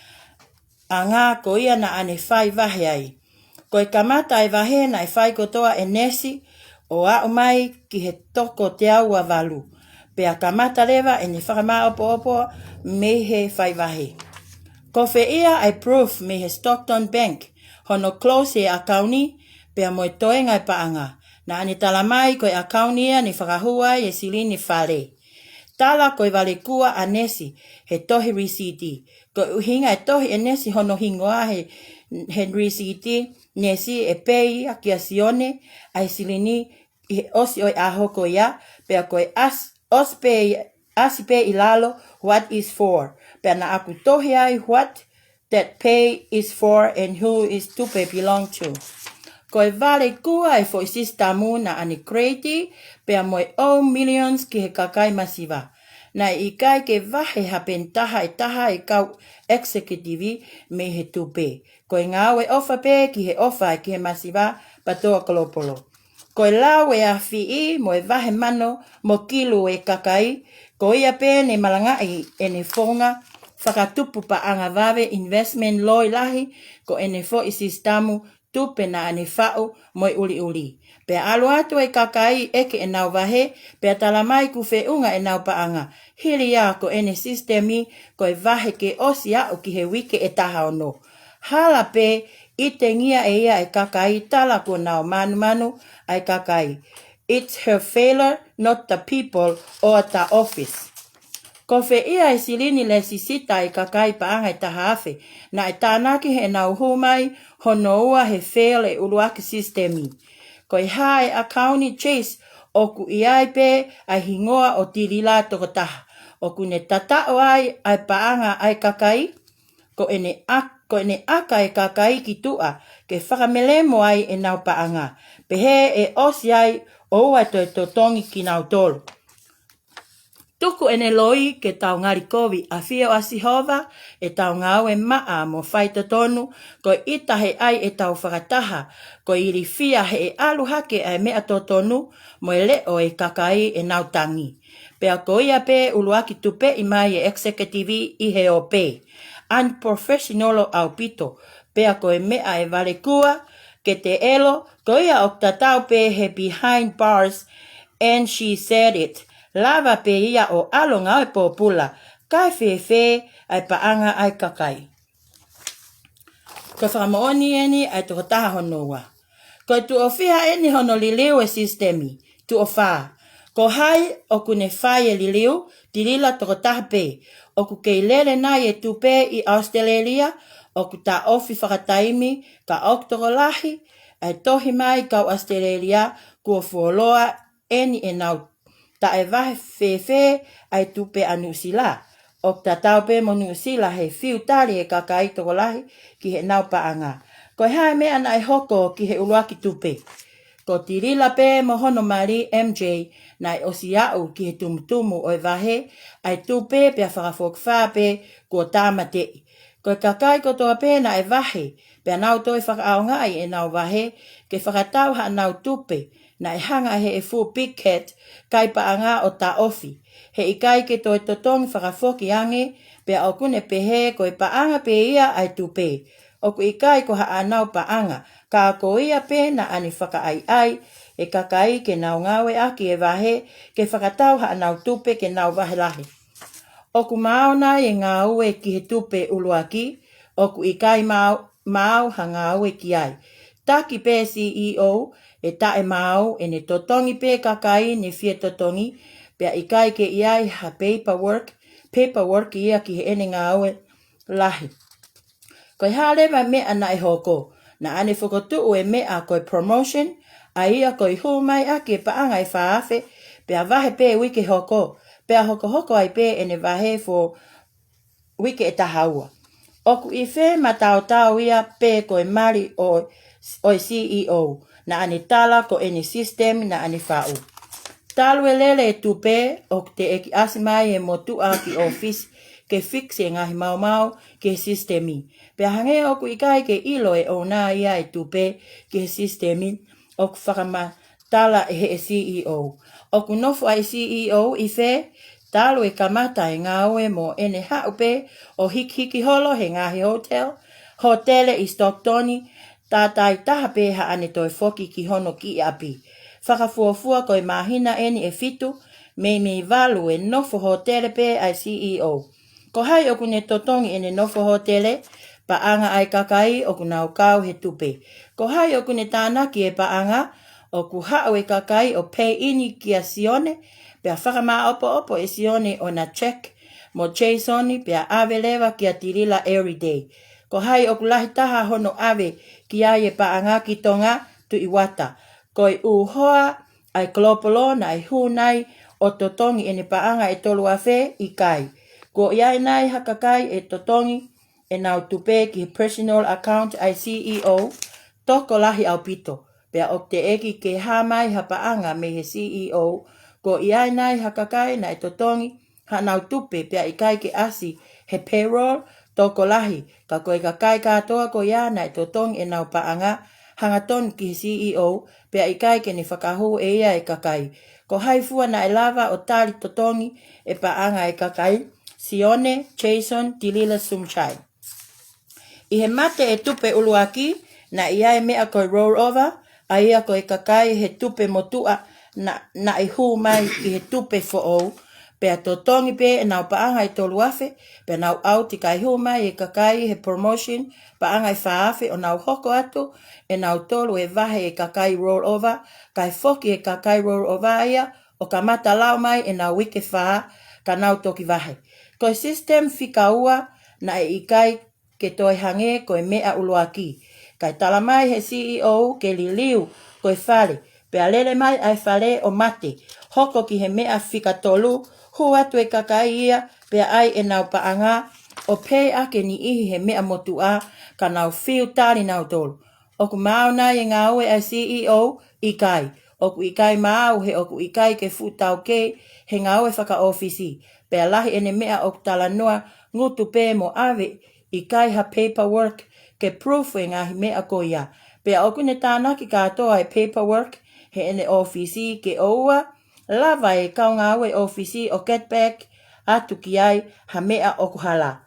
ʻanga ko ia naʻa ne fai vahe ai. Ko e kamata e vahe naʻe fai kotoa ʻe Nesi ʻo aʻu mai ki he toko teau ua valu. Pea kamata leva ʻene fakamāʻopoʻopo mei he fai vahe. Ko fē ia ʻa e proof mei he Stockton Bank, hono close e ʻakauni, pea mo e toenga e paʻanga. Naʻa ne tala mai ko e ʻakauni ia ne fakahū ai e silini fale. Tala ko e valekua ʻa Nesi he tohi lisiiti. Ko e ʻuhinga e tohi ʻe Nesi hono hingoa he, he lisiiti, Nesi ʻe pei ʻa kia Sione ʻa e silini ʻi he ʻosi ʻo e ʻaho ko ia, pea ko e ʻas-, ʻosi pē, ʻasi pē ʻi lalo, what is for. Pea naʻa ku tohi ai what that pay is for and who is tupe belong to. Ko e valekua e foʻi sisitemi naʻa ne create, pea mo e ʻomi millions ki he kakai masiva. Naʻe ʻikai ke vahe ha peni taha ʻe taha e kau executive mei he tupe. Ko e ngāue ʻofa pē ki he ʻofa ki he masiva PTOA Kolopolo. Ko e lau ʻe afiʻi mo e vahe mano mo kilu e kakai, ko ia pē ne malangaʻi ʻene founga fakatupu paʻanga vave investment loi lahi, ko ʻene foʻi sisitemu tupe naʻa ne faʻu mo e ʻuliʻuli. Pea ʻalu atu e kakai ʻeke ʻenau vahe, pea tala mai kuo feʻunga ʻenau paʻanga. Hili ia ko ʻene sisitemi ko e vahe ke ʻosi aʻu ki he uike ʻe taha ono. Hala pē ʻitengia ʻe ia e kakai tala kuo nau manumanu ʻa e kakai. It's her failure, not the people or the office. Ko fē ia e silini lēsisita e kakai paʻanga ʻe taha afe, naʻe tānaki heʻenau hū mai hono ua he fail e ʻuluaki sisitemi. Ko e hā e ʻakauni Chase ʻoku ʻi ai pē ʻa e hingoa ʻo Tilila tokotaha. ʻOku ne tataʻo ai ʻa e paʻanga ʻa e kakai, ko ʻene ʻa-, ko ʻene ʻaka e kakai ki tuʻa ke fakamelemo ai ʻenau paʻanga. Pehē ʻe ʻosi ai ʻoua ʻe toe totongi kinautolu. Tuku ʻene loi ke tau ngali kovi, ʻafio ʻa Sihova ʻetau ngāue maʻa mo faitotonu, ko e ʻita he ʻai ʻetau fakataha, ko e ilifia he ʻe ʻalu hake ʻa e meʻa totonu mo e leʻo e kakai ʻenau tangi. Pea ko ia pē ʻuluaki tupeʻi mai e executive ʻi he ope. Unprofessional ʻaupito, pea ko e meʻa ʻe valekua ke te ʻelo, ko ia ʻoku tatau pē he behind bars, and she said it. Lava pē ia ʻo ʻalu ngāue pōpula, kae fēfē ʻa e paʻanga ʻa e kakai. Ko e fakamoʻoni eni ʻa e tokotaha hono ua. Ko e tuʻo fiha eni hono liliu e sisitemi? Tuʻo fā. Ko hai ʻoku ne fai e liliu? Tilila tokotaha pē. ʻOku kei lele nai e tupe ʻi ʻAositelēlia? ʻOku taʻofi fakataimi, ka ʻoku tokolahi ʻa e tohi mai kau ʻAositelēlia kuo fuoloa eni ʻenau taʻevahe fēfē ʻa e tupe ʻa Nuʻusila. ʻOku tatau pē mo Nuʻusila he fiu tali e kakai tokolahi ki heʻenau paʻanga. Ko e hā e meʻa naʻe hoko ki he ʻuluaki tupe? Ko Tilila pē mo hono mali M J naʻe ʻosi aʻu ki he tumutumu ʻo e vahe ʻa e tupe pea fakafokifā pē kuo tāmateʻi. Ko e kakai kotoa pē naʻe vahe, pea nau toe fakaʻaongaʻi ʻenau vahe ke fakatau haʻanau tupe, naʻe hanga ʻe he fuʻu Big Cat kai paʻanga ʻo taʻofi. He ʻikai ke toe totongi fakafoki ange, pea ʻoku ne pehē ko e paʻanga pē ia ʻa e tupe. ʻOku ʻikai ko haʻanau paʻanga, ka ko ia pē naʻa ne fakaʻaiʻai e kakai ke nau ngāueʻaki e vahe ke fakatau haʻanau tupe ke nau vahe lahi. ʻOku maau nai e ngāue ki he tupe ʻuluaki? ʻOku ʻikai maau, maau ha ngāue ki ai. Taki pē C E O ʻe taʻemaau, ʻene totongi pē kakai ne fie totongi, pea ʻikai ke ʻi ai ha paperwork, paperwork ia ki heʻene ngāue lahi. Ko e hā leva e meʻa naʻe hoko? Naʻa ne fokotuʻu e meʻa ko e promotion, ʻa ia ko e hū mai ʻaki e paʻanga ʻe fā afe, pea vahe pē uike hoko, pea hokohoko ai pē ʻene vahe foʻi uike ʻe taha ua. ʻOku ʻi fē mataotao ia pe ko e mali ʻo, ʻo e C E O? Naʻa ne tala ko ʻene sisitemi naʻa ne faʻu. Talu e lele e tupe, ʻoku teʻeki ʻasi mai e motuʻa ki ʻōfisi ke fix e ngaahi maumau ki he sisitemi. Pea hangē ʻoku ʻikai ke ʻilo e ʻouna ia e tupe ki he sisitemi, ʻoku fakamatala ʻe he C E O. ʻOku nofo ʻa e C E O ʻi fē? Talu e kamata e ngāue mo ʻene haʻu pē ʻo hikihiki holo he ngaahi hotel, hōtele ʻi Stockton, tātāitaha pē haʻane toe foki ki hono kiʻi ʻapi. Fakafuofua ko e māhina eni ʻe fitu, meimei valu e nofo hōtele pē ʻa e C E O. Ko hai ʻoku ne totongi ʻene nofo hōtele? Paʻanga ʻa e kakai ʻoku nau kau he tupe. Ko hai ʻoku ne tānaki e paʻanga? ʻOku haʻu e kakai ʻo pay in kia Sione, pea fakamāʻopoʻopo ʻe Sione ʻona check mo Jason, pea ʻave leva kia Tilila everyday. Ko hai ʻoku lahi taha hono ʻave ki ai e paʻanga ki Tonga? Tuʻi Uata. Ko e ʻū hoa ʻa e Global naʻe hū nai ʻo totongi ʻene paʻanga ʻe tolu afe? ʻIkai. Kuo ʻi ai nai ha kakai ʻe totongi ʻenau tupe ki he personal account ʻa e C E O? Tokolahi ʻaupito. Pea ʻoku teʻeki ke hā mai ha paʻanga mei he C E O. Kuo ʻi ai nai ha kakai naʻe totongi haʻanau tupe pea ʻikai ke ʻasi he payroll? Tokolahi. Ka ko e kakai kātoa ko ia naʻe totongi ʻenau paʻanga, hangatonu ki he C E O, pea ʻikai ke ne fakahū ʻe ia e kakai. Ko hai fua naʻe lava ʻo tali totongi e paʻanga e kakai? Sione, Jason, Tilila, Sumchai. ʻI he mate e tupe ʻuluaki, naʻe ʻi ai e meʻa ko e rollover, ʻa ia ko e kakai he tupe motuʻa na, naʻe hū mai ki he tupe foʻou, pea totongi pē ʻenau paʻanga ʻe tolu afe, pea nau ʻauti kae hū mai e kakai he promotion, paʻanga ʻe fā afe, ʻo nau hoko atu ʻe nautolu e vahe e kakai rollover, kae foki e kakai rollover ia ʻo kamata lau mai ʻenau uike fā, ka nau toki vahe. Ko e system fika ua naʻe ʻikai ke toe hangē ko e meʻa ʻuluaki. Kae tala mai he C E O ke liliu ko e fale, pea lele mai ʻa e fale ʻo mate, hoko ki he meʻa fika tolu, hū atu e kakai ia, pea ʻai ʻenau paʻanga, ʻo pay ʻaki e niʻihi he meʻa motuʻa, ka nau fiu tali nautolu. ʻOku maau nai e ngāue ʻa e C E O? ʻIkai. ʻOku ʻikai maau he ʻoku ʻikai ke fuʻu taukei he ngāue fakaʻōfisi. Pea lahi ʻene meʻa ʻoku talanoa ngutu pē mo ʻave, ʻikai ha paperwork ke proof e ngaahi meʻa ko ia. Pea ʻoku ne tānaki kātoa e paperwork heʻene ʻōfisi ke ʻoua lava e kau ngāue ʻōfisi ʻo get back atu ki ai ha meʻa ʻoku hala.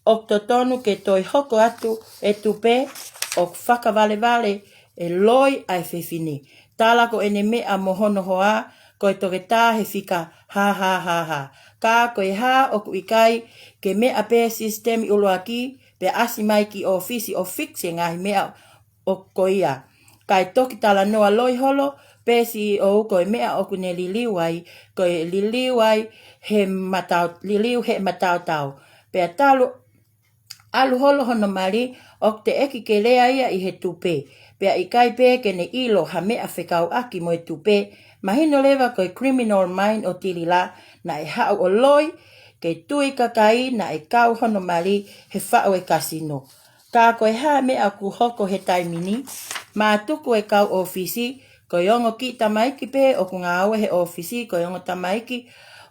ʻOku totonu ke toe hoko atu e tupe ʻoku fakavalevale e loi ʻa e fefine. Tala ko ʻene meʻa mo hono hoa, ko e toketā he fika, ha, ha, ha, ha. Ka ko e hā ʻoku ʻikai ke meʻa pē system ʻuluaki, pea ʻasi mai ki ʻōfisi ʻo fix e ngaahi meʻa ʻo ko ia. Kae toki talanoa loi holo pē C E O ko e meʻa ʻoku ne liliu ai, ko e liliu ai he matao, liliu he mataotao. Pea talu ʻalu holo hono mali, ʻoku teʻeki ke lea ia ʻi he tupe. Pea ʻikai pē ke ne ʻilo ha meʻa fekauʻaki mo e tupe, mahino leva ko e criminal mind ʻo Tilila, naʻe haʻu ʻo loi ke tui kakai naʻe kau hono mali he faʻu e kasino. Ka ko e hā e meʻa ʻoku hoko he taimi ni? Mātuku e kau ʻōfisi, ko e ongo kiʻi tamaiki pē ʻoku ngāue he ʻōfisi, ko e ongo tamaiki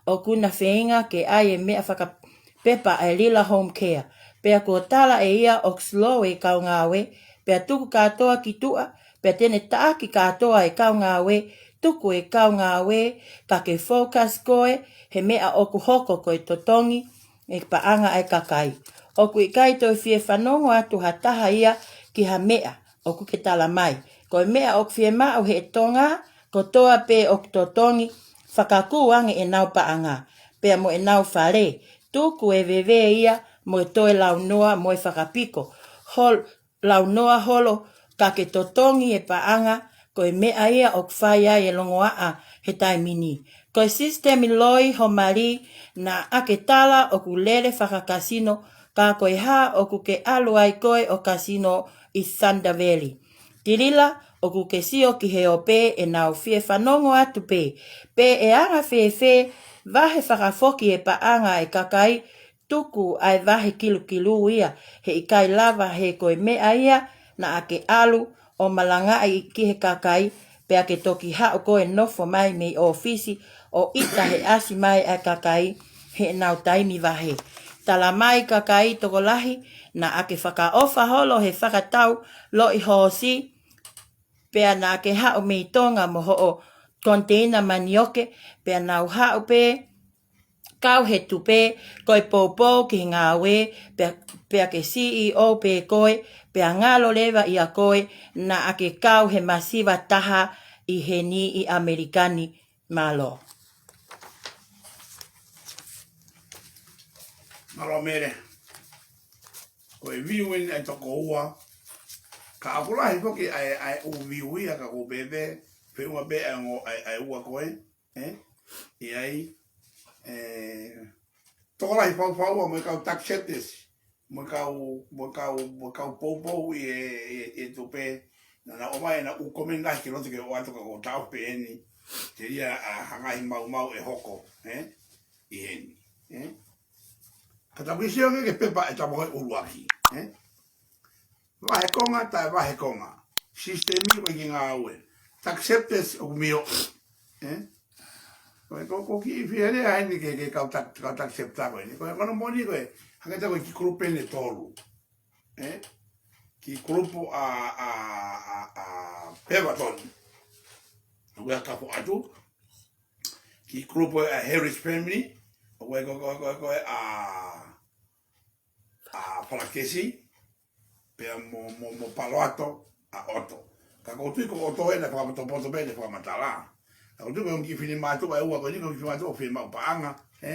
ʻoku na feinga ke ʻai e meʻa fakapepa ʻa e Lila Home Care. Pea kuo tala ʻe ia ʻoku slow e kau ngāue, pea tuku kātoa ki tuʻa, pea te ne taʻaki kātoa e kau ngāue, tuku e kau ngāue, ka ke focus koe he meʻa ʻoku hoko, ko e totongi e paʻanga ʻa e kakai. ʻOku ʻikai toe fie fanongo atu ha taha ia ki ha meʻa ʻoku ke tala mai. Ko e meʻa ʻoku fiemaʻu he Tonga kotoa pē ʻoku totongi, fakakū ange ʻenau paʻanga, pea mo ʻenau fale. Tuku e veve ia mo e toe launoa mo e fakapiko hol-, launoa holo, ka ke totongi e paʻanga, ko e meʻa ia ʻoku fai ai e longoaʻa he taimi ni. Ko e sisitemi loi ho mali, naʻa ke tala ʻoku lele fakakasino, ka ko e hā ʻoku ke ʻalu ai koe ʻo kasino ʻi Thunder Valley? Tilila, ʻoku ke sio ki he ope ʻenau fie fanongo atu pē, pe ʻe anga fēfē vahe fakafoki e paʻanga e kakai, tuku ʻa e vahe kilukilu ia, he ʻikai lava he ko e meʻa ia naʻa ke ʻalu ʻo malangaʻi ki he kakai, pea ke toki haʻu koe nofo mai mei ʻōfisi ʻo ʻita he ʻasi mai ʻa e kakai heʻenau taimi vahe. Tala mai kakai tokolahi naʻa ke fakaʻofa holo he fakatau loʻi hoosi, pea naʻa ke haʻu mei Tonga mo hoʻo koniteina manioke, pea nau haʻu pē kau he tupe, ko e poupou ki he ngāue, pea, pea ke C E O pē koe, pea ngalo leva ʻia koe, naʻa ke kau he masiva taha ʻi heni ʻi ʻAmelika ni. Mālō. Mālō Mele. Ko e view eni ʻa e toko ua. Ka ʻoku lahi foki ʻa e, ʻa e ʻū view ia ka ʻoku pēpē, feʻunga pē ʻa e ongo, ʻa e, ʻa e ua ko ē, ē? ʻI ai, ē, tokolahi faufaua mo e kau taxaceptors, mo e kau, mo e kau, mo e kau poupou ʻi he, ʻi he, ʻi he tupe. Naʻa nau ʻomai ʻenau ʻū komeni lahi ke loto ke ʻoatu ka ko e taʻofi pē eni. Telia ʻa e ngaahi maumau ʻe hoko, ē? ʻI heni, ē? Ka tau kiʻi sio ange ki he pepa ʻe taha ko e ʻuluaki, ē? Vahe konga, taʻe vahe konga. Sisitemi ʻoku ʻikai ke ngāue. Taxaceptors ʻoku mio. Ē? Ko e, ko, ko e kiʻi fie lea eni ki he, ki he kau tax-, kau taxaceptor ko eni. Ko e, ko hono moʻoni ko e, hangē ko e kiʻi kulupu eni ʻe tolu. Ē? ki he kulupu ʻa, ʻa, ʻa, ʻa Pemberton, ʻoku ʻi ai Kafoatu, ki he kulupu ʻa Harris Family, ʻoku ʻi ai ko, ko, ko, ko ʻa, ʻa Falakesi, pea mo, mo, mo Paloato ʻa ʻOto. Ka ʻoku ou tui ko ʻOto ʻena fakapotopoto pē ʻene fakamatala. Ka ʻoku ou tui ko e ongo kiʻi finemātuʻa ʻe ua ko eni ko e kiʻi finemātuʻa ʻoku fiemaʻu paʻanga, ē?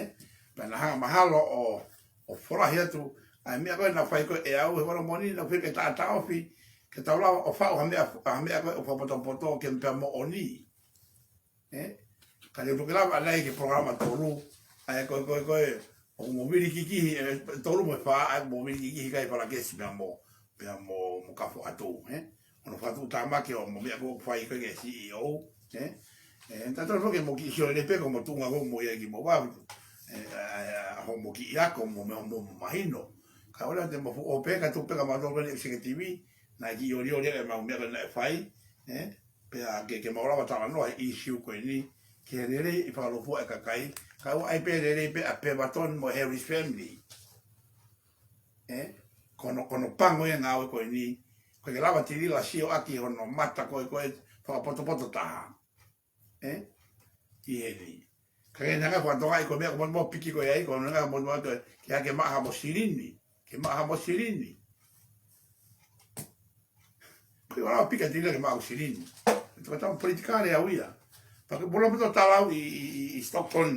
Pea naʻa hanga mahalo ʻo, ʻo folahi atu ʻa e meʻa ko ē naʻe fai ko ē ʻe au, he ʻoku ou moʻoni naʻe fai ke taʻataʻofi, ke tau lava ʻo faʻu ha meʻa, ha meʻa ko ē ʻoku fakapotopoto ke pea moʻoni. Ē? Ka te u toki lava ʻanai ki he polokalama tolu, ʻa ia ko e, ko e, ko e, ʻoku mo vili kikihi, ē, tolu mo e fā, ʻa ia mo vili kikihi ʻikai Falakesi pea mo, pea mo, mo Kafoatu, ē? ʻO nau fakatuʻutāmaki ʻo mo meʻa ko ē ʻoku fai ko ē ki he C E O, ē? Ē, tatau foki mo kiʻi sio lelei pē ko mo tuʻunga ko mo ia ki mo vau, ē, ʻa, ʻa, ʻa, hoʻomo kiʻi ako mo, mo, mo, mo mahino. Ka ʻoua te mo fuʻu ʻope ka tuʻu pē ka mautolu ko eni executive, naʻe kiʻi olioli ʻemau meʻa ko ē naʻe fai, ē? Pea ke, ke mau lava talanoa he issue ko eni, ke lelei ʻi fakalūkufua e kakai, ka ʻoku ʻi ai pē lelei pē ʻa Pemberton mo Harris Family. Ē? Ko hono, ko hono pango e ngāue ko eni, ko e ke lava tilila sio ʻaki hono mata ko ē, ko e fakapotopoto taha. Ē? ʻI heni. Ka ke nanga fakatonga ʻi ko e meʻa ko mo, mo piki ko ē ai, ko nanga mo, mo ke, ke hake maʻa mo silini, ke maʻa mo silini. Pea ʻoua pika tila ke maʻu silini. Ko e tau politikale au ia. Pea ke bula mo tau talau ʻi, ʻi, ʻi, ʻi Stockton.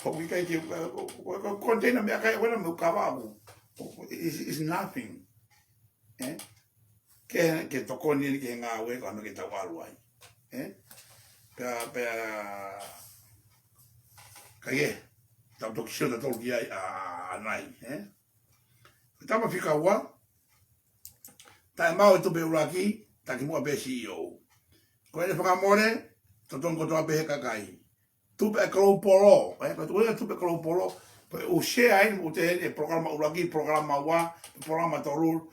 Ko ʻikai ke, ko, ko, ko container meʻakai ʻoku ʻi ai mo kava aku. Ko, ko, is, is nothing. Ē? Ke, ke tokoni eni ki he ngāue ko ē ke tau ʻalu ai. Ē? Pea, pea, ka ʻi ai, tau toki sio tautolu ki ai ʻa, ʻa, ʻanai, ē? Tama fika ua, taʻemaau e tupe ʻuluaki, takimuʻa pē C E O. Ko ʻene fakamole, totongi kotoa pē he kakai. Tupe ʻa e Global, ē, ko e tupe, tupe Global, ko e ʻū sea ai, ʻū te e polokalama ʻuluaki, polokalama ua, polokalama tolu,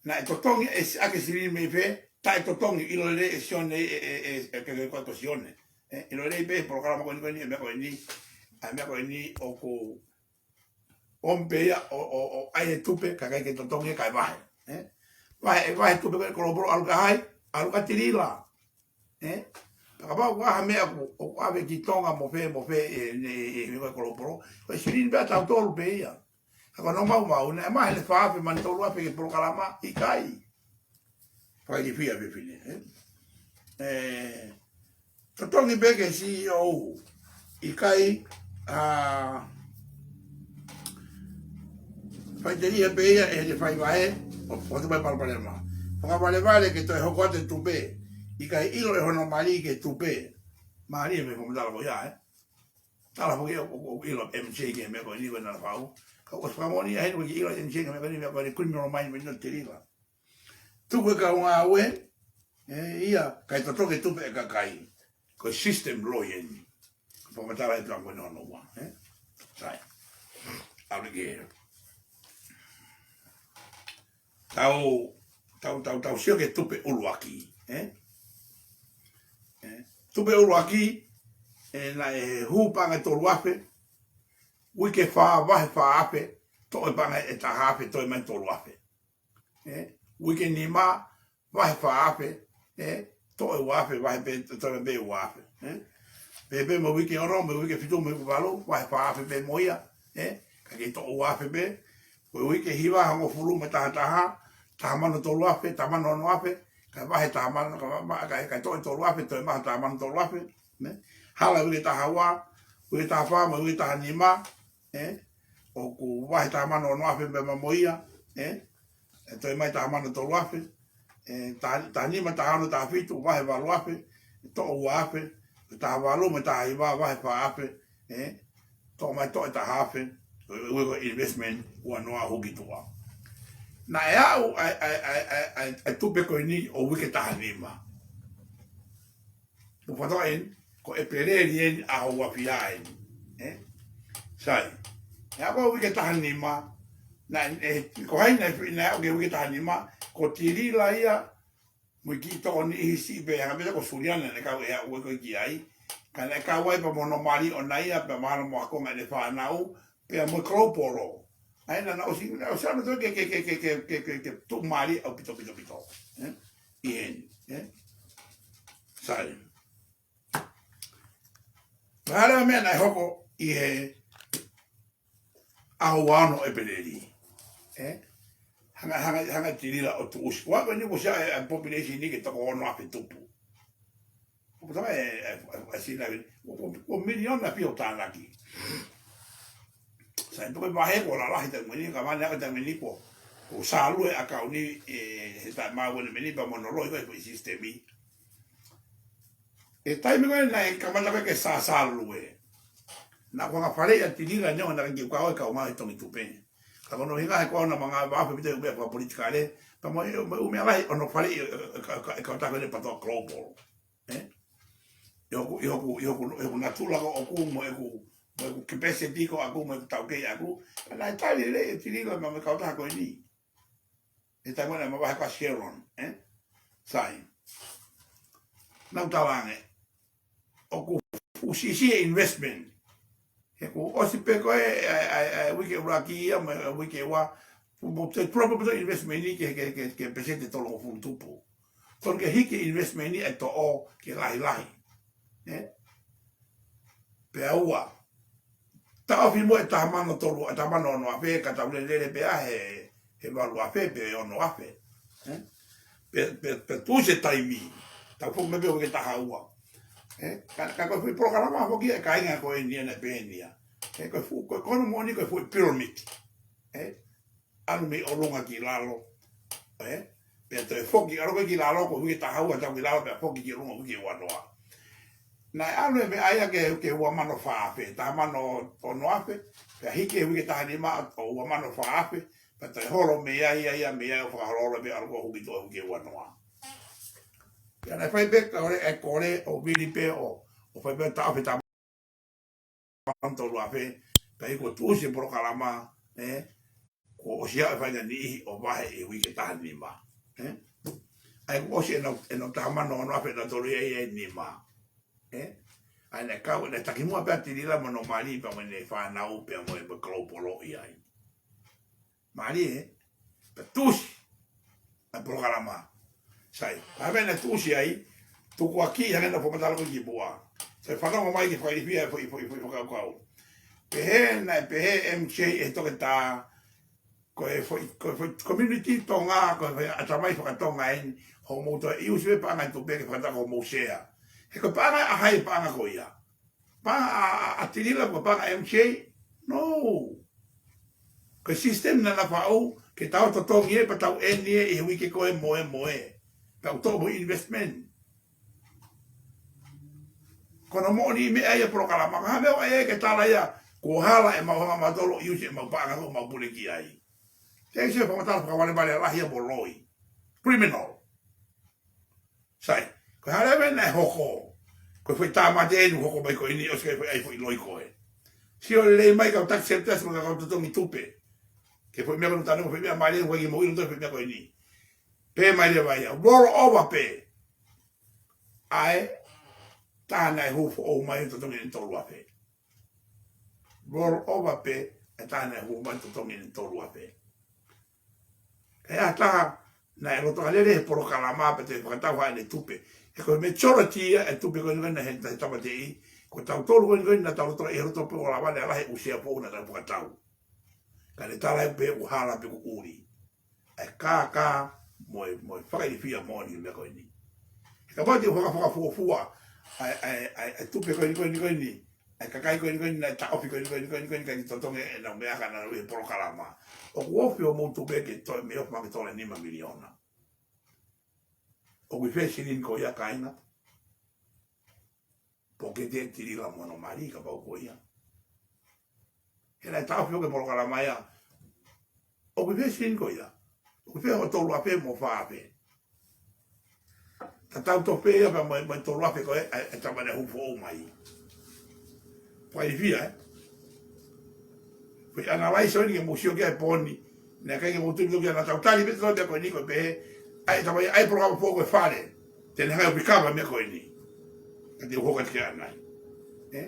naʻe totongi ʻe Siʻake silini mei fē, taʻetotongi ʻilo lelei ʻe Sione, ʻe, ʻe, ʻe, ʻe, ke, ke, ko, ko Sione. Ē, ʻilo lelei pē, polokalama ko eni, ko eni, ʻa e meʻa ko eni, ʻa e meʻa ko eni, ʻoku ʻomi pē ia ʻo, ʻo, ʻo ʻai e tupe, ka ʻikai ke totongi kae vahe. Ē? Vahe, ʻe vahe tupe ko ē Global ʻalu kia hai, ʻalu kia Tilila. Ē? Pea kapau ʻoku ʻi ai ha meʻa ʻoku, ʻoku ʻave ki Tonga mo fē, mo fē, ē, ne, ē, ē, ko e Global. Ko e silini pē ʻa tautolu pē ia. Ka ko hono maumau, naʻe mahe ʻe fā afe mano tolu afe ki he polokalama, ʻikai. Fakailifia fefine, ē? Ē, totongi pē ki he C E O, ʻikai, ʻa, faʻiteliha pē ia ʻe he fai vahe, ʻo, ʻo te mai palopalema. Fakavalevale ke toe hoko atu e tupe, ʻikai ʻilo ʻe hono mali ki he tupe. Mālie e meʻa fakamatala ko ia, ē? Tala foki ʻo, ʻo, ʻo ʻilo M J ki he meʻa ko eni ko ena fau. Ka ʻoku fakamoʻoni ʻa heni ʻoku ʻilo M J ki he meʻa ko eni, meʻa ko eni criminal mind, meʻa ko eni Tilila. Tuku e kau ngāue, ē, ia, kae totongi e tupe ʻa e kakai. Ko e system loi eni. Fakamatala e tuʻa ko ena hono ua, ē? Sai. ʻAlu ki he. Tau, tau, tau, tau sio ki he tupe ʻuluaki, ē? Ē, tupe ʻuluaki, ē, naʻe hū paʻanga ʻe tolu afe, uike fā, vahe fā afe, toʻo e paʻanga ʻe taha afe, toe mai tolu afe. Ē, uike nima, vahe fā afe, ē, toʻo e ua afe, vahe pē, toe mai pē ua afe, ē. Pehē pē mo e uike ono, mo e uike fitu, mo e uike valu, vahe fā afe pē mo ia, ē, ka ke toʻo ua afe pē. Ko e uike hiva, hongofulu mo e taha taha, taha mano tolu afe, taha mano ono afe, ka vahe taha mano, ka ma-, ma-, ka, ka toʻo e tolu afe, toe maʻu ha taha mano tolu afe, ē. Hala uike taha ua, uike taha fā, mo e uike taha nima, ē, ʻoku vahe taha mano ono afe pē mo ia, ē, ʻe toe mai taha mano tolu afe, ē, taha, taha nima, taha ono, taha fitu, vahe valu afe, ʻe toʻo ua afe, taha valu mo e taha hiva, vahe fā afe, ē, toʻo mai toʻo e taha afe, ʻo, ʻo, ʻo investment, ua noa hū ki tuʻa. Naʻe aʻu ʻa e, ʻa e, ʻa e, ʻa e, ʻa e, ʻa e tupe ko eni ʻo uike taha nima. Mo fatoa eni, ko ʻEpeleli eni ʻaho ua afe eni. Ē? Sai. ʻE aʻu ki he uike taha nima, naʻe, ē, ko hai naʻe, naʻe aʻu ki he uike taha nima, ko Tilila ia, mo e kiʻi tokoni ʻi he siʻi pē, hanga pē ko Suliana naʻe kau ʻe aʻu ko ē ki ai. Ka naʻe kau ai pea mo hono mali ʻona ia, pea mahalo mo e konga ʻene fānau, pea mo e Global. ʻA ia naʻa na ʻosi, naʻa na ʻosi ʻa na toe ke, ke, ke tuʻu mali ʻaupito, pito, pito. Eh? ʻI heni, eh? Sai. Mahalo meʻa naʻe hoko ʻi he ʻaho ua ono ʻEpeleli. Eh? Hanga, hanga, hanga Tilila ʻo tuʻusi. Ua ko eni ko sia e, e population ni ke toko ono afe tupu. Ko tama e, e, e, e sina ni. Ko, ko, ko miliona pio tānaki. Sai, poko vahe ko lalahi taimi ni, ka mane ako taimi ni ko. Ko sālue ʻakauni, e, he taimi ʻa ʻene meni pea mo ʻene loi ko e foʻi system ʻi. E taimi ko ē naʻe kamata ko ē ke sāsālue. Naʻa ku hanga faleʻi ʻa Tilila neongo naʻa ke kau e kau mai Tongi Tupe. Ka ko hono ʻuhinga he ko ʻene manga vafe pite ʻume fakapolitikale. Pea mo e, mo e ʻume lahi hono faleʻi e, e, e, e kau taha ko ē PATOA Global. Eh? ʻI hoku, ʻi hoku, ʻi hoku, ʻi hoku natula ko ʻoku mo ʻeku, mo ʻeku capacity ko ʻaku mo ʻeku taukei ʻaku. Naʻe tali lelei ʻe Tilila mo e kau taha ko eni. He taimi naʻe mavahe ko ā Sharon, eh? Sai. Naʻa ku talaange. ʻOku fuʻu siʻisiʻi e investment. He kuo ʻosi pē ko ē, ʻa e, ʻa e, ʻa e uike ʻuluaki ia, mo e uike ua, mo e te tupu pē investment ni ke, ke, ke, ke peseti tolungofulu tupu. Tonu ke hiki investment ni ʻe toʻo ke lahilahi. Eh? Pea ua. Taʻofi mo e taha mano tolu, e taha mano ono afe, ka tau lelele pē ʻa he, he valu afe, pe ono afe. Eh? Pe, pe, pe tuʻusi e taimi. Tau foki mai pē ʻo ke taha ua. Eh? Ka, ka ko e foʻi polokalama foki e kāinga ko eni ʻa e pē eni ia. Eh, ko e fu-, ko e kono moʻoni ko e foʻi pyramid. Eh? ʻAlu mei ʻolunga ki lalo. Eh? Pea toe foki, ʻalu ko ē ki lalo, ko e uike taha ua tau ki lalo, pea foki ki ʻolunga uike ua noa. Naʻe ʻalu e meʻa ia ke, ke ua mano fā afe, taha mano ono afe, pea hiki e uike taha nima ʻo ua mano fā afe, pea toe holo mei ai, ia, ia, mei ai ʻo fakaholo, mei ʻalu ko ē huki toe uike ua noa. Pea naʻe fai pē ka ʻole, e kole, ʻo vili pē ʻo, ʻo fai pē taʻofi taha mano tolu afe, pea ʻi he kuo tuʻusi e polokalama, eh, kuo ʻosi ʻa e fai na niʻihi ʻo vahe ʻi he uike taha nima, eh? ʻA ia kuo ʻosi ʻenau, ʻenau taha mano ono afe ʻenau tolu ia ʻi he nima, eh? ʻA ia naʻe kau, naʻe taki muʻa pē ʻa Tilila mo hono mali pea mo ʻene fānau pea mo e, mo e Global ʻi ai. Mali e, pea tuʻusi ʻa e polokalama. Sai, pea meʻa naʻe tuʻusi ai, tukuakiʻi hangē naʻa ku fakamatala ko ē ki muʻa. Sai, fanongo mai ke fakailifia e foʻi, foʻi, foʻi fakakaukau. Pehē naʻe pehē M J ʻe he toketā, ko e foʻi, ko e foʻi community Tonga, ko e foʻi ʻatamai faka-Tonga eni, hoʻomou toe ʻiusi pē paʻanga ʻi tupe ke fakatau ko hoʻomou sea. He ko e paʻanga ʻa hai paʻanga ko ia? Paʻanga ʻa, ʻa, ʻa Tilila ko e paʻanga M J? No. Ko e system naʻa na faʻu, ke tau totongi ē, pea tau eni ē, ʻi he uike ko ē mo e mo e. Pea u toʻo mo e investment. Ko hono moʻoni meʻa ia polokalama, ka ha meʻa ʻoku ʻai ke tala ia, kuo hala ʻemau hanga mautolu ʻiusi ʻemau paʻanga ko ʻemau pule ki ai. Te se fakamatala fakavalevale lahi ia mo loi. Criminal. Sai, ko e hā leva naʻe hoko. Ko e foʻi tāmate eni hoko mai ko eni ʻosi ko e foʻi ʻai foʻi loi ko ē. Sio lelei mai kau tax service mo kau totongi tupe. Ke foʻi meʻa ko ē tanu, foʻi meʻa mai leva ki mo ilo toe foʻi meʻa ko eni. Pē mai leva ia. Roll over pē. ʻA e taha naʻe hū foʻou mai totongi eni tolu afe. Roll over pē, e taha naʻe hū mai totongi eni tolu afe. Ka ʻi ai ha taha naʻe loto ʻa lele he polokalama pe te fakatau haʻane tupe. He ko e majority ia e tupe ko eni ko eni naʻe he, he tamateʻi, ko tautolu ko eni ko eni naʻa tau loto ʻi he loto pē ʻo lava ne ala he ʻū sea foʻou naʻa tau fakatau. Ka ne tala ʻe pē ʻoku hala pe ʻoku ʻuli. ʻA e kākā mo e, mo e fakailifia moʻoni ki he meʻa ko eni. He kapau te u fakafakafuofua, ʻa e, ʻa e, ʻa e, ʻa e tupe ko eni, ko eni, ko eni. ʻA e kakai ko eni, ko eni, naʻe taʻofi ko eni, ko eni, ko eni, ko eni, ka ki totongi ʻenau meʻa ka naʻa nau ʻi he polokalama. ʻOku ofi hoʻomou tupe ke toe, mei ofi mai ke toe nima miliona. ʻOku ʻi fē silini ko ia kāinga? Poketi ʻe Tilila mo hono mali kapau ko ia. He naʻe taʻofi ʻo ke polokalama ia. ʻOku ʻi fē silini ko ia? ʻOku ʻi fē hoʻo tolu afe mo fā afe? Tatau tofu ia pea mo e, mo e tolu afe ko ē, ʻa e, ʻa e tama naʻe hū foʻou mai. Fakailifia, eh? Foʻi analyze ʻo eni ke mou sio ki ai poni. Naʻe ʻikai ke mou tui toki ana tau tali pē tau pea ko eni ko e pehē. ʻAi tama ia, ʻai polokalama foʻou ko e fale. Te ne hanga ʻo recover meʻa ko eni. Ka te u hoko atu ki ai ʻanai. Eh?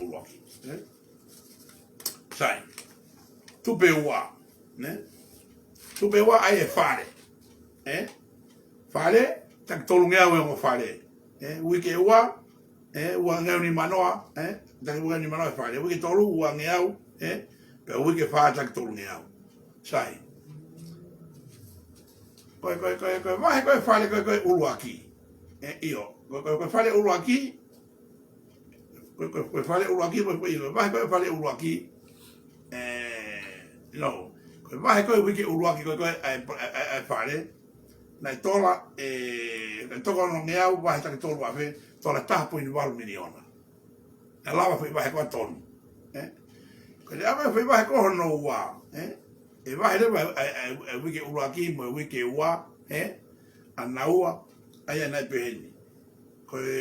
ʻuluaki. Ē? Sai. Tupe ua. Ē? Tupe ua ʻa e fale. Ē? Fale, taki tolungeau e ongo fale. Ē? Uike ua, ē, uangeau nimanoa, ē? Taki uangeau nimanoa e fale. Uike tolu, uangeau, ē? Pea uike fā, taki tolungeau. Sai. Ko e, ko e, ko e, ko e vahe ko e fale ko e, ko e ʻuluaki. Ē, ʻio. Ko e, ko e, ko e fale ʻuluaki. Ko e, ko e, ko e fale ʻuluaki, ko e, ko e, ʻio, vahe ko e fale ʻuluaki. Ē, no. Ko e vahe ko e uike ʻuluaki, ko e, ko e, ʻa e, ʻa e, ʻa e, ʻa e fale. Naʻe tola, ē, naʻe toko onongeau, vahe taki tolu afe, tola taha poini valu miliona. Naʻe lava foʻi vahe ko ē ʻo tonu. Ē? Ko e ʻa e foʻi vahe ko hono ua. Ē? ʻE vahe leva ʻa e, ʻa e, ʻa e uike ʻuluaki mo e uike ua. Ē? ʻA naua, ʻa ia naʻe pehē ni. Ko e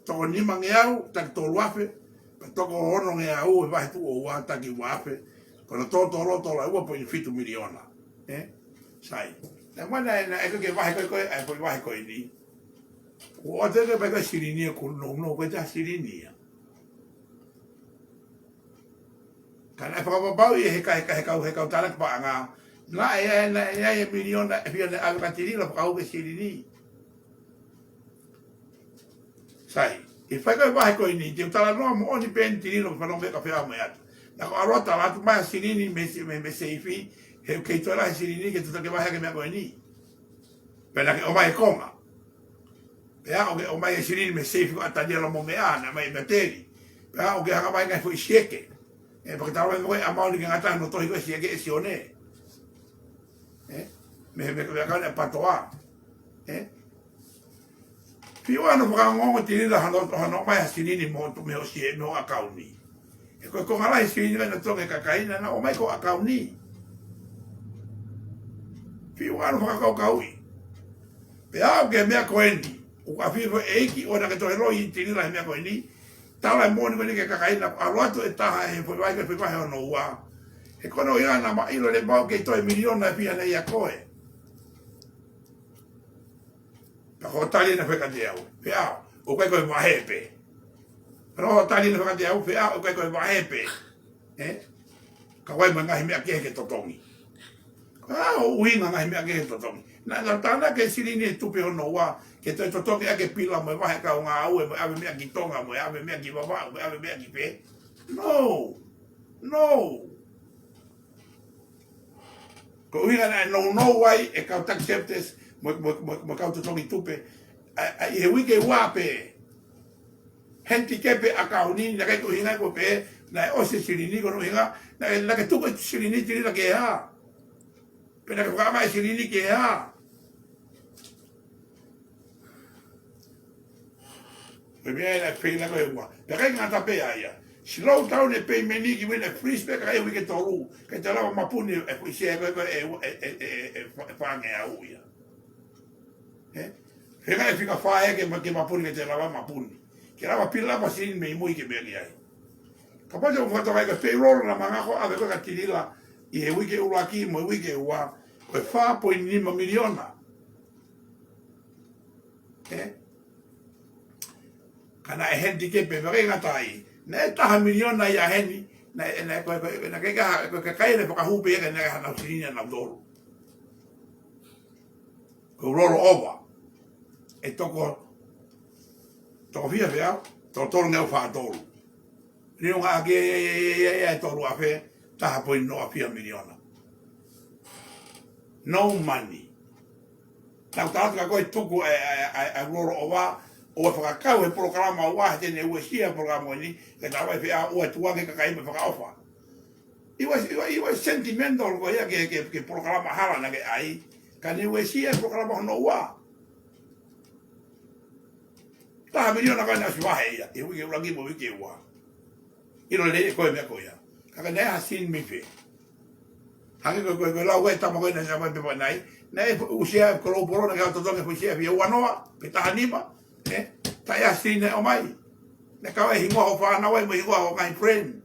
toko nimangeau, taki tolu afe, pea toko onongeau, e vahe tuʻo ua, taki ua afe. Ko hono totolo, tola ua poini fitu miliona. Ē? Sai. Naʻe mana ʻe, naʻe ʻikai ke vahe ko e, ko e, ʻa e foʻi vahe ko eni. ʻO ʻoatu ʻe ke pehē ko e silini ia kuo nounou, ko e taha silini ia. Ka naʻe fakapapauʻi ʻe he kau, he kau, he kau, he kau talaki paʻanga. Naʻe, naʻe, naʻe, naʻe miliona, ʻe fiha naʻe ʻave kia Tilila fakahū ke silini. Sai, ʻi he fai ko e vahe ko eni, te u talanoa moʻoni pē eni Tilila, fanongo pē ka fea mo e atu. Naʻa ku ʻalu ʻo tala atu mai ha silini mei, mei, mei seifi, he ʻoku kei toe lahi e silini ke tuta ke vahe ʻaki e meʻa ko eni. Pea naʻa ke ʻomai e konga. Pea ʻoku ke ʻomai e silini mei seifi ko ʻAtaniela mo meʻa, naʻe ʻomai mei Teli. Pea ʻoku ke hanga mai ngaahi foʻi sieke. Ē, pea ke tala mai mo e ʻamauni ke ngata hono tohi ko e sieke ʻe Sione. Ē? Mei, mei, mei he ʻakauni ʻa Patoa. Ē? Fiu ʻa hono fakaongoongo Tilila hano, hano ʻomai ha silini mo, mei hoʻo sie, mei hoʻo ʻakauni. He ko e konga lahi e silini naʻe totongi ʻe he kakai naʻa nau ʻomai ki hoʻo ʻakauni. Fiu ʻa hono fakakaukauʻi. Pea aʻu ki he meʻa ko eni. ʻOku ʻafio e ʻEiki ʻo naʻa ke toe loi Tilila he meʻa ko eni. Tala e moʻoni ko eni ki he kakai naʻa ku ʻalu atu ʻe taha he foʻi vahe, foʻi vahe hono ua. He ko hono ʻuhinga naʻa ma ʻilo leva ʻoku kei toe miliona ʻe fiha naʻe ʻia koe. Pea ko hoʻo tali naʻe fai kiate au. Pea, ʻoku ʻikai ko e vahe pē. Pea ko hoʻo tali naʻe fai kiate au. Pea, ʻoku ʻikai ko e vahe pē. Ē? Ka ʻoku ʻi ai mo e ngaahi meʻa kehe ke totongi. Ko e hā hoʻo ʻuhinga ngaahi meʻa kehe ke totongi? Naʻa, naʻa tānaki e silini he tupe hono ua, ke toe totongi ʻaki e pila mo e vahe kaungāue, mo e ʻave meʻa ki Tonga, mo e ʻave meʻa ki Vavaʻu, mo e ʻave meʻa ki fē? No. No. Ko e ʻuhinga naʻe nounou ai e kau tax collectors mo, mo, mo, mo e kau totongi tupe. ʻA, ʻa, ʻi he uike ua pē. Handicap e ʻakauni, naʻe ʻikai ko e ʻuhinga ia ko e pehē naʻe ʻosi e silini, ko hono ʻuhinga naʻe, naʻe tuku e silini Tilila ke hā. Pe naʻe fakamaʻa e silini ke hā. Ko e meʻa ia naʻe feinga ko e ua. Pea ʻikai ngata pē ʻa ia. Slow down e payment ki win e freeze pē ka e uike tolu. Ke te lava mapuni e foʻi sea ko e, ko e, e, e, e, e, e, fa-, fāngeau ia. Ē? Feinga e fika fā ia ke ma-, ke mapuni ke te lava mapuni. Ke lava pila pa silini mei mui ke meʻa ki ai. Kapau te u fakatokangaʻi ko e payroll naʻa ma ngāue ʻave ko ē kia Tilila ʻi he uike ʻuluaki mo e uike ua, ko e fā poini nima miliona. Ē? Ka naʻe handicap pē, pea ʻikai ngata ai. Naʻe taha miliona ia heni, Naʻe, naʻe ko e, ko e, naʻe ʻikai ke, ko e kakai naʻe fakahū pē ia ka naʻe ʻikai ke nau silini ʻe nautolu. Ko e rollover ʻe toko, toko fiha fēfē? Toko tolungeau fā tolu. Liunga ake ia, ia, ia, ia, ia, ʻe tolu afe, taha poini noa fiha miliona. No money. Naʻa ku tala atu kia koe tuku e, e, e, e rollover, ʻo fakakau he polokalama ua, he te ne uesia polokalama ni, ke tau ʻai fēfē, ʻo tuku ange kakai mo fakaʻofa. It was, it was, it was sentimental ko ia ke, ke, ke polokalama hala naʻa ke ʻai. Ka ne uesia polokalama hono ua. Taha miliona ka naʻe ʻosi vahe ia, he uike ʻuluaki mo e uike ua. ʻIlo lelei ʻe koe e meʻa ko ia. Ka ka naʻe ʻasi mei fē? Hangē ko e, ko e, ko e lau ʻa e tama ko ē naʻe ʻomai pē pea nai. Naʻe ʻusia ko lou polo naʻe kau totongi foʻi sea fia ua noa, pe taha nima. Eh? Taʻe ʻasi naʻe ʻomai. Naʻe kau e hingoa hoʻo fānau ai mo e hingoa hoʻo ngaahi friend.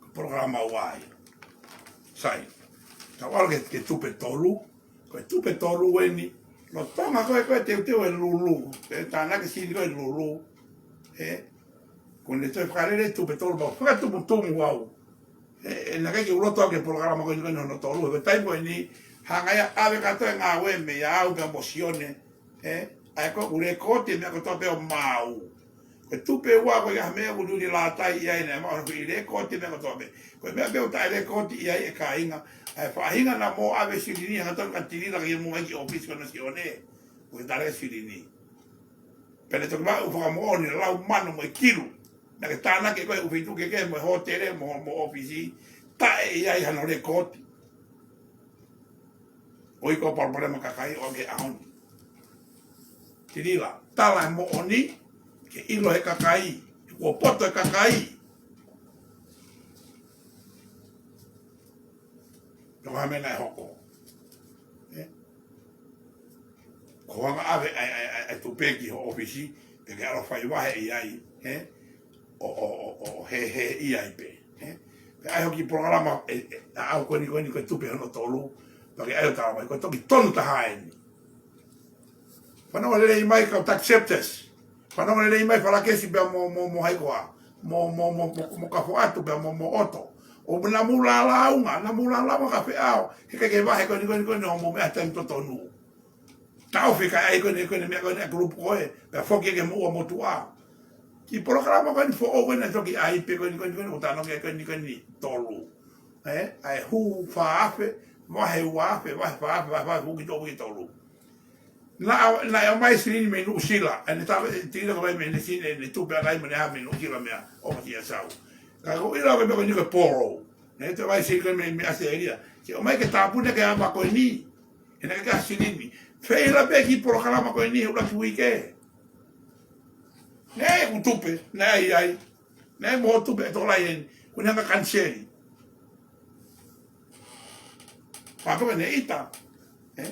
Ko e polokalama ua ia. Sai. Tau ʻalu ki he, ki he tupe tolu. Ko e tupe tolu eni. Lolotonga ko e, ko e teuteu e lulu. Ko e tānaki silini ko e lulu. Ē? Ko ʻene toe fakalele tupe tolu, mau fakatumutumu au. Ē, ē, naʻe ʻikai ke u loto au ki he polokalama ko eni, ko eni hono tolu. Ko e taimi ko eni, hanga ia ʻave kātoa e ngāue meia au pea mo Sione. Ē, ʻa ia ko ʻeku lēkooti e meʻa kotoa pē ʻo maau. Ko e tupe ua ko e ʻa e meʻa ʻoku Luni Lātai ʻi ai naʻe maʻu hono kiʻi lēkooti e meʻa kotoa pē. Ko e meʻa pē ʻoku taʻe lēkooti ʻi ai e kāinga. ʻA e faʻahinga naʻa mou ʻave silini, hanga tonu ka tilila ke mou ʻai ki ʻōfisi ko ena ʻo Sione. Ko e tala e silini. Pea ne toki maʻu fakamoʻoni lau mano mo e kilu. Naʻa ke tānaki ko e ʻū feituʻu kehekehe mo e hōtele mo, mo ʻōfisi. Taʻe ʻi ai hano lēkooti. ʻOi ko e palopalema kakai ʻo aʻu ki he ʻaho ni. Tilila, tala e moʻoni, ke ʻilo he kakai, kuo poto e kakai. Ko e hā e meʻa naʻe hoko. Ē? Ko e hanga ʻave ʻa e, ʻa e, ʻa e, ʻa e tupe ki ho ʻōfisi, ke ke ʻalu ʻo fai vahe ʻi ai, ē? ʻO, ʻo, ʻo, ʻo hē, hē ʻi ai pē, ē? Pea ʻai hoʻo kiʻi polokalama, ē, ē, ʻa au ko eni, ko eni, ko e tupe hono tolu, pea ke ʻai ʻo tala mai, ko e toki tonu taha eni. Fanongo lelei mai kau taxes. Fanongo lelei mai Falakesi pea mo, mo, mo hai koā. Mo, mo, mo, mo, mo Kafoatu pea mo, mo ʻOto. ʻO naʻa mou lālāunga, naʻa mou lālāunga ka feʻao. He ʻikai ke vahe ko eni, ko eni, ko eni, ʻo mou meʻa taimi totonu. Taʻofi kae ʻai ko eni, ko eni, meʻa ko eni, ʻa e kulupu ko ē. Pea foki ki he moʻua motuʻa. Kiʻi polokalama ko eni foʻou ko eni, toki ʻai pē ko eni, ko eni, ko eni, ʻo tānaki ko eni, ko eni, tolu. Ē, ʻa e hū fā afe, vahe ua afe, vahe fā afe, vahe fā afe, hū ki to-, hū ki tolu. Naʻa, naʻe ʻomai silini mei Nuʻusila, ʻa ʻene tala, ē, tila ko e ʻomai mei he silini, ʻene tupe ʻa e kai mei he meʻa Nuʻusila meʻa, ʻo mati a sau. Ka ko ʻilo ko e meʻa ko eni ko e polo. Naʻe toe ʻomai silini ko e mei, mei ʻAositelēlia. Ke ʻomai ke tāpuni ki he ʻaho ko eni. ʻE naʻe ʻikai ke ʻasi silini. Feila pē kiʻi polokalama ko eni he ʻuluaki uike. Naʻe ʻi ai ʻeku tupe, naʻe ʻi ai. Naʻe mo tupe ʻe tolai eni. Ko ʻene hanga kaniseli. Pea toki ne ʻita. Ē?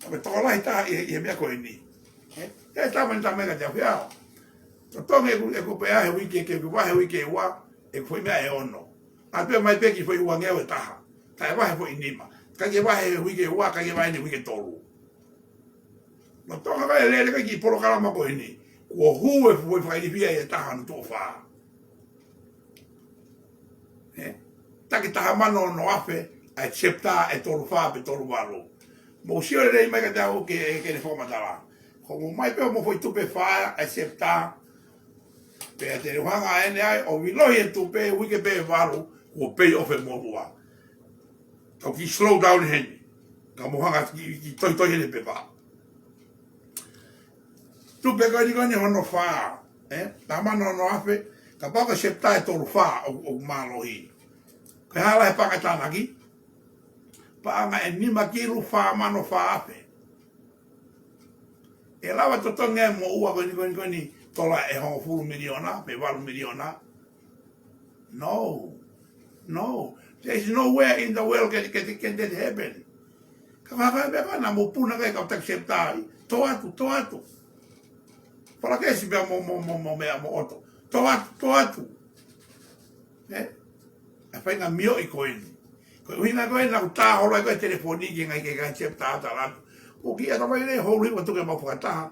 Ka me tokolahi taha ʻi he, ʻi he meʻa ko eni. Ē? Ē, tama ni tama ka te afi ao. Totongi ʻeku, ʻeku pea he uike, ke ʻeku vahe uike ua, ʻeku foʻi meʻa ʻe ono. ʻA pea mai pē ki he foʻi uangeau ʻe taha. Kae vahe foʻi nima. Kae ke vahe uike ua, kae ke vahe ni uike tolu. Lolotonga ko e lele ko e kiʻi polokalama ko eni. Kuo hū e foʻi fakailifia ʻe taha hono tuʻo fā. Ē? Taki taha mano ono afe, ʻa e chapter ʻe tolu fā pe tolu valu. Mou sio lelei mai kiate au ke, ke ne fakamatala. Ko mou ʻomai pē hoʻomou foʻi tupe fā, ʻa e chapter. Pea te u hanga eni ai, ʻo vilo e tupe, uike pē valu, kuo pay off e motuʻa. Tau kiʻi slow down heni. Ka mou hanga ki, ki toitoi heni pepa. Tupe ko eni ko eni hono fā, ē? Taha mano ono afe, kapau ko e chapter ʻe tolu fā ʻo, ʻo mālohi. Ko e hala he paʻanga tānaki, paʻanga ʻe nima kilu fā mano fā afe. ʻE lava totongi e moʻua ko eni, ko eni, ko eni, tola ʻe hongofulu miliona, pe valu miliona. No. No. There is nowhere in the world can, can, can that happen. Ka, ka, ka, ka, naʻa mou puna kai kau taki septai. Tō atu, tō atu. Falakesi pea mo, mo, mo, mo, meʻa mo ʻOto. Tō atu, tō atu. Ē? ʻA e faʻahinga mioʻi ko eni. Ko e ʻuhinga ko ē naʻa ku tā holo ai ko e telefoni ki he ngaahi kakai septai ʻa Talatu. ʻOku ʻi ai e tamai lelei holo ʻi ʻOtu ke mau fakataha.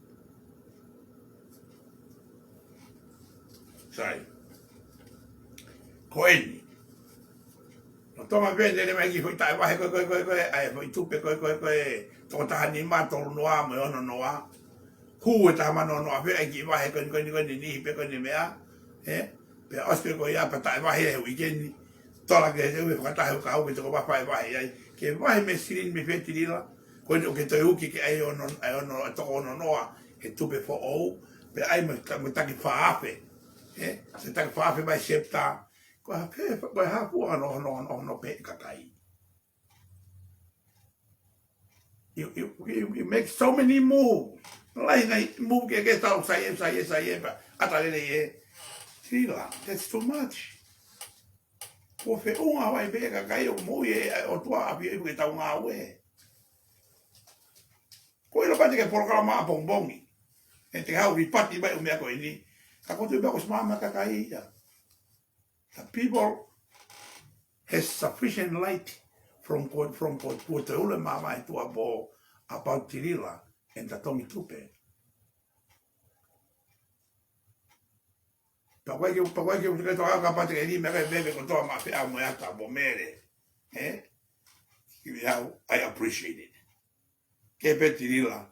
Sai. Ko eni. Lolotonga pē ʻene lele mai ki he foʻi taʻe vahe ko ē, ko ē, ko ē, ko ē, ʻa e foʻi tupe ko ē, ko ē, ko ē, toko taha nima, tolu noa, mo e ono noa. Hū e taha mano noa pē, ʻai ki he vahe ko eni, ko eni, ko eni, niʻihi pē ko eni meʻa. Ē? Pea ʻosi pē ko ia pea taʻe vahe he uike ni. Tola ke he ue fakataha ʻo ka ʻoku ke toko vahe vahe ai. Ke vahe mei he silini mei he fetilila. Ko eni ʻoku ke toe uki ke ʻai e ono, ʻai e ono, toko ono noa he tupe foʻou. Pea ʻai mo e ta-, mo e taki fā afe. Ē? Mo e taki fā afe mai septa. Ko e hā pē, ko e hā fua hono, hono, hono, hono pehē kakai. You, you, you, you make so many moves. Lahi e ngaahi move ke ke tau sai ē, sai ē, sai ē, pea ʻata lelei ē. Tila, that's too much. Kuo feʻunga hoʻo ʻai pē e kakai ʻoku moʻui e ʻOtua ʻapi ʻi he tau ngāue. Ko e ʻilo pē te ke polokalama ʻapongipongi. ʻE te hau ʻi pati mai ʻo meʻa ko eni. Ka ko tu pē ko smama kakai ia. The people has sufficient light from God, from God, kuo te ule mama e tua po about Tilila and the Tongi Tupe. Pakoe ke, pakoe ke, ke toa ka pate ke ni me ke bebe ko toa ma fe a mo ya ta bo mere. Eh? Ki au, I appreciate it. Ke pe Tilila.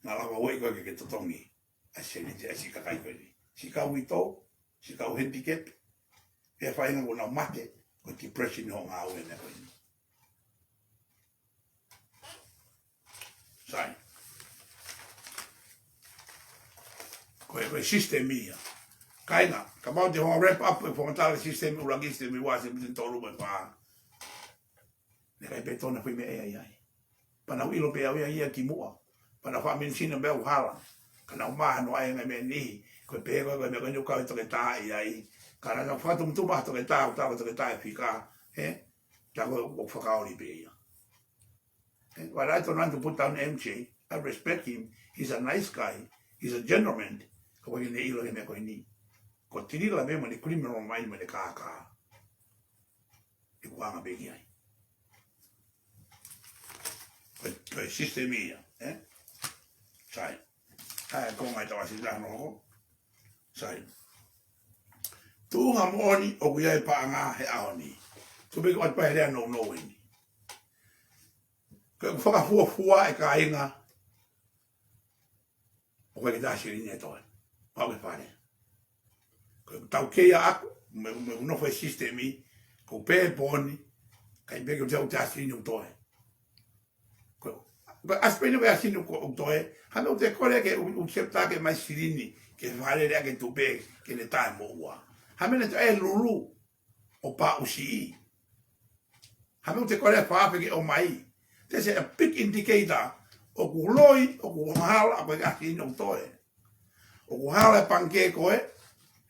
Na lava wei ko ke, ke totongi. A se ni te a si kakai ko ni. Si kau ito, si kau handicap. Pe fai na ko na mate, ko depression ho ngāue na ko ni. Sai. Ko e, ko e system ia. Kainga, kapau te hoa wrap up e fakamatala system ʻuluaki, system ua, system tolu mo e fā. Ne kai pe tona fui me e ai ai. Pana u ʻilo pe au ia ia ki muʻa. Pana fa min sina me u hala. Kana u maha no ai ngai me ni. Ko e pe ko e, ko e me ko e ni u kau e toketā ia ai. Kana na fa tum tum a toketā, u tau toketā e fika. He? Ta ko e, ko e fakaoli pe ia. Eh, but I don't want to put down M J. I respect him. He's a nice guy. He's a gentleman. Ka wai ne ʻilo he meʻa ko eni. Ko Tilila me mo ne criminal mai mo ne kākā. E kuanga pe ki ai. Ko, ko e system ia, eh? Sai. Ai, ko ngai tawa si taha no ko. Sai. Tuʻunga moʻoni ʻoku ʻi ai paʻanga he ʻaho ni. Tu pe ko atu pa he lea no no eni. Ko e fakafuafua e kāinga. ʻO ko e ke tā silini e toe. Pau ke fale. Ko e tau kei a aku, me, me nofo e system i, ko pe poni, kai pe ke te au tā silini u toe. Ko, ko aspeni ko e silini ko u toe, ha me u te kole ke u, u septa ke mai silini, ke fale lea ke tupe, ke ne tae mo ua. Ha me ne te e lulu, ʻo pa usi. Ha me u te kole fa pe ke o mai. Te se a big indicator, ʻoku loi, ʻoku hala, ʻoku e kasi no toe. ʻOku hala e pangke ko e,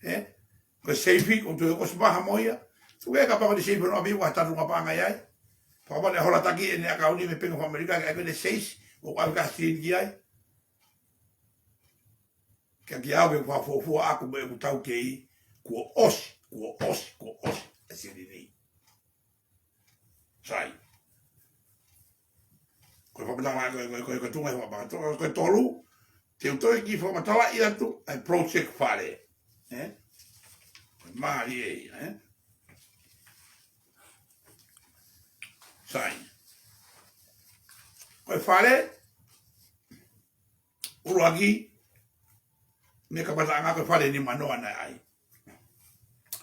eh? Ko e seifi, ko tu ko smaha mo ia. Tu ke ka pa ko te seifi no abi, wa tatu nga pa ngai ai. Pa pa le hola taki e ne akauni me penga fa Amerika, ka ko ne seis, ʻoku ʻave kasi ki ai. Kia kia au ke fakafuafua aku me ʻoku tau kei, kuo ʻosi, kuo ʻosi, kuo ʻosi, e silini. Sai. Ko e fakamatala, ko e, ko e, ko e, ko e tunga e fakamatala, ko e tolu, te u toe ki fakamatala ia tu, ai project fale. Eh? Ko e mali e, eh? Sai. Ko e fale, ʻuluaki, me ka pata anga ko e fale ni manoa na ai.